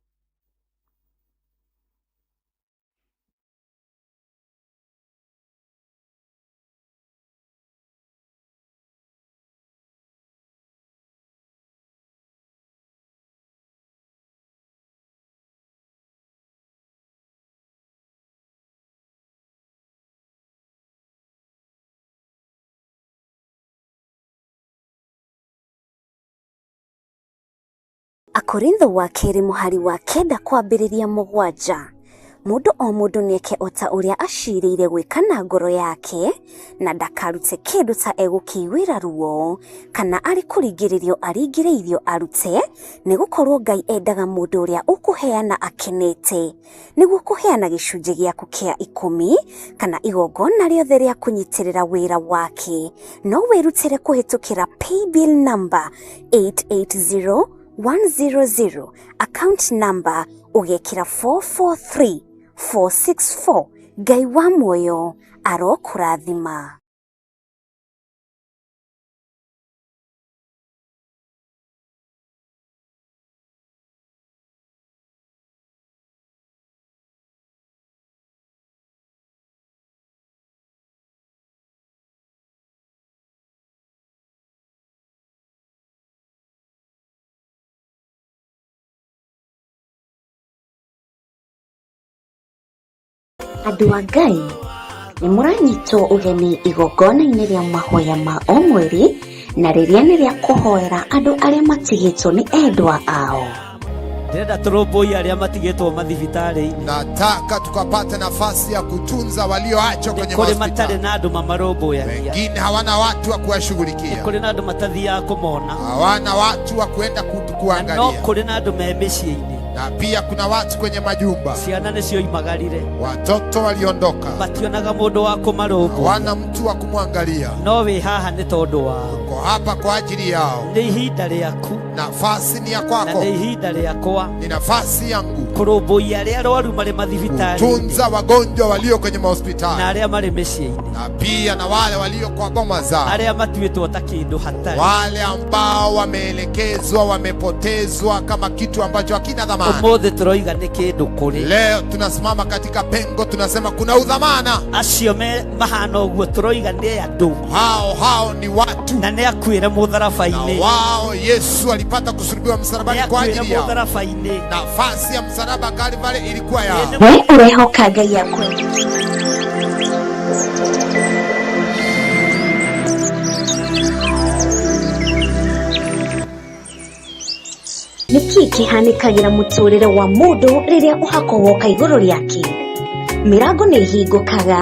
Akorintho wa kerĩ mũhari wa kenda kwambĩrĩria mũgwanja. Mũndũ o mũndũ nĩeke o ta ũrĩa acirĩire gwĩka na ngoro yake, na ndakarute kĩndũ ta egũkĩiguĩra ruo, kana arĩ kũringĩrĩrio aringĩrĩirio arute, nĩ gũkorwo Ngai endaga mũndũ ũrĩa ũkũheana akenete. Nĩguo kũheana gĩcunjĩ gĩaku kĩa ikũmi, kana igongona rĩothe rĩa kũnyitĩrĩra wĩra wake, no wĩrutĩre kũhĩtũkĩra paybill number 880100, account number ũgekĩra 443464. Ngai wa muoyo arokũrathima. Andũ a Ngai nĩ mũranyitwo ũgeni igongona-inĩ rĩa mahoya ma o mweri na rĩrĩa nĩ rĩa kũhoera andũ arĩa matigĩtwo nĩ endwa ao. Ndĩrenda tũrũmbũiye arĩa matigĩtwo mathibitarĩ-inĩ. Nataka tukapate nafasi ya kutunza walioachwa kwenye Kũrĩ matarĩ mahospitali. na andũ mamarũmbũyagia. Wengine hawana watu wa kuwashughulikia, Kũrĩ na andũ matathiaga kũmona. hawana watu wa kuenda Na no kuangalia, kũrĩ na andũ me mĩciĩ-inĩ. na pia kuna watu kwenye majumba, Ciana nĩcioimagarire. watoto waliondoka, Mationaga mũndũ wa kũmarũmbũiya. hawana mtu wa kumwangalia. No wĩ haha nĩ tondũ wao. Uko hapa kwa ajili yao. Nĩ ihinda rĩaku Nafasi ni ya na kwako, nĩ ihinda rĩakwa ni nafasi yangu kũrũmbũiya arĩa arwaru marĩ mathibitarĩ-inĩ kutunza wagonjwa walio kwenye na mahospitali arĩa marĩ mĩciĩ-inĩ, na pia na wale walio kwa boma zao, arĩa matuĩtwo ta kĩndũ hatarĩ. wale ambao wameelekezwa, wamepotezwa kama kitu ambacho hakina dhamana. Ũmũthĩ tũroiga nĩ kĩndũ kũrĩ Leo tunasimama katika pengo, tunasema kuna udhamana. acio me mahana ũguo, tũroiga nĩ andũ Hao hao ni watu, na nĩ akuĩre na mũtharaba-inĩ, wao Yesu alipata kusulubiwa nĩ msalabani kwa akuĩre ajili yao. mũtharaba-inĩ. Nafasi ya msalaba Kalvari ilikuwa yao. We ũrehoka Ngai akwe. Nĩ kĩĩ kĩhanĩkagĩra mũtũrĩre wa mũndũ rĩrĩa ũhako woka igũrũ rĩake? Mĩrango nĩ ĩhingũkaga,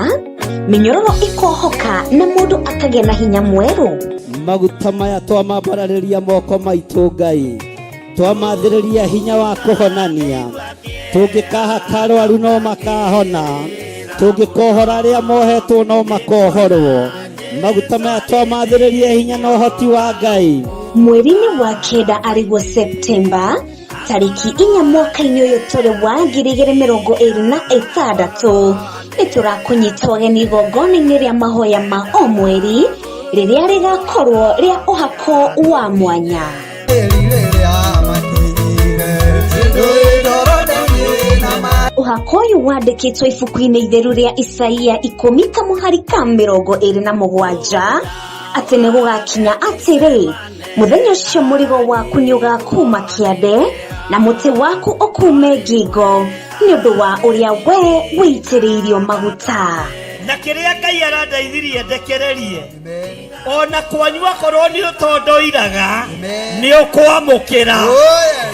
mĩnyororo ĩkohoka na mũndũ akagĩa na hinya mwerũ. Maguta maya twamambararĩria moko maitũ Ngai, twamathĩrĩria hinya wa kũhonania. Tũngĩkahaka arwaru no makahona, tũngĩkohora arĩa mohetwo no makohorwo. Maguta maya twamathĩrĩria hinya na ũhoti wa Ngai. Mweri-inĩ wa kenda arĩguo Septemba tarĩki 4 mwaka-inĩ ũyũ tũrĩ wa 2026, nĩ tũrakũnyita ũgeni igongona-inĩ rĩa mahoya ma o mweri rĩrĩa rĩgakorwo rĩa ũhako wa mwanya. Ũhako ũyũ wandĩkĩtwo ibuku-inĩ itheru rĩa Isaia 10 kamũhari ka 27 atĩ nĩ gũgakinya atĩrĩ, mũthenya ũcio mũrigo waku nĩ ũgakuma kĩande na mũtĩ waku ũkume ngingo nĩ ũndũ wa ũrĩa we wĩitĩrĩirio maguta. Na kĩrĩa Ngai arandeithirie ndekererie, ona kwanyu akorwo nĩ ũtondoiraga nĩ ũkwamũkĩra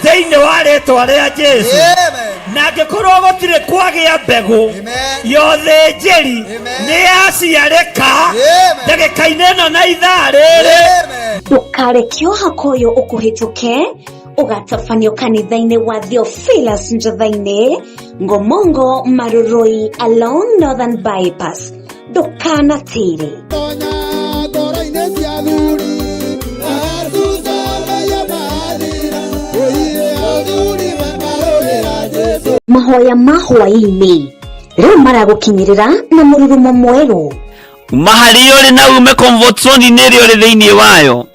thĩinĩ wa rĩtwa rĩa Jesu. Na angĩkorwo gũtirĩ kwagĩa mbegũ ya ũthĩnjĩri nĩ yaciarĩka ndagĩka-inĩ ĩno na ithaa rĩrĩ. Ndũkareke ũhako ũyũ ũkũhĩtũke, ũgatabanio kanitha-inĩ wa Theophilus Njotha-inĩ, Ngomongo Marurui along Northern Bypass. Ndũkanatĩre. Mahoya ma hwaĩ-inĩ rĩu maragũkinyĩrĩra na mũrurumo mwerũ. Maharĩa ũrĩ na ume comfort zone-inĩ ĩrĩa ũrĩ thĩinĩ wayo,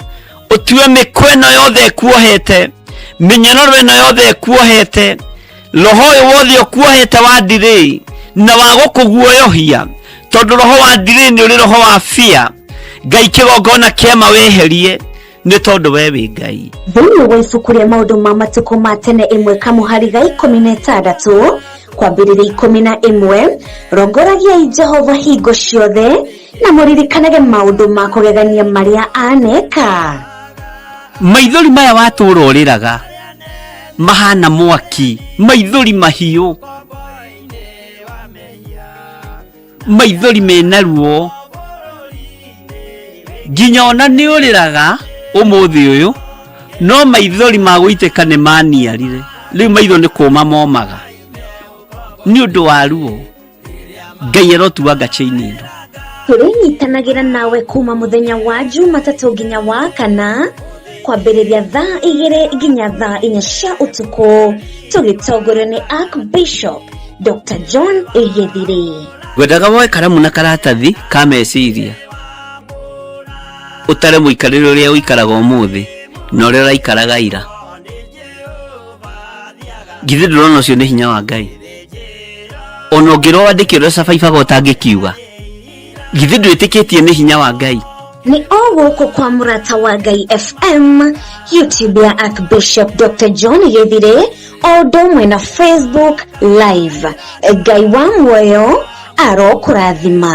ũtue mĩkwa ĩno yothe ĩkuohete, mĩnyororo ĩno yothe ĩkuohete, roho ũyũ wothe ũkuohete wa delay na wa gũkũguoyohia, tondũ roho wa delay nĩ ũrĩ roho wa fear. Ngai kĩgongona kĩama weherie nĩ tondũ we wĩ Ngai. Thĩinĩ wa ibuku rĩa maũndũ ma matukũ ma tene 1 kamũhari ga 16 kwambĩrĩria 11, rongoragiai Jehova hingo ciothe na mũririkanage maũndũ ma kũgegania marĩa aneka. Maithori maya watũra ũrĩraga mahana mwaki, maithori mahiũ, maithori mena ruo, nginya ona nĩ ũrĩraga ũmũthĩ ũyũ, no maithori ma gũitĩka nĩ maniarire. Rĩu maitho nĩ kũma momaga nĩ ũndũ wa ruo. Ngai arotuanga chain ĩno. Tũrĩnyitanagĩra nawe kuma mũthenya wa Jumatatũ nginya wa kana, kwambĩrĩria thaa 2 nginya thaa 4 cia ũtukũ, tũgĩtongorio nĩ Archbishop Dr. John Githire. Ngwendaga woe karamu na karatathi ka meciria, ũtare mũikarĩre ũrĩa ũikaraga ũmũthĩ na ũrĩa ũraikaraga ira. Githĩ ndũrona ũcio nĩ hinya wa Ngai? Ona ũngĩrwo wandĩke ũrĩa cabaibaga ũtangĩkiuga, githĩ ndwĩtĩkĩtie nĩ hinya wa Ngai? Nĩ o gũkũ kwa Mũrata wa Ngai FM, YouTube ya Archbishop Dr. John Githire, o ũndũ ũmwe na Facebook Live. Ngai wa muoyo Arokũrathima.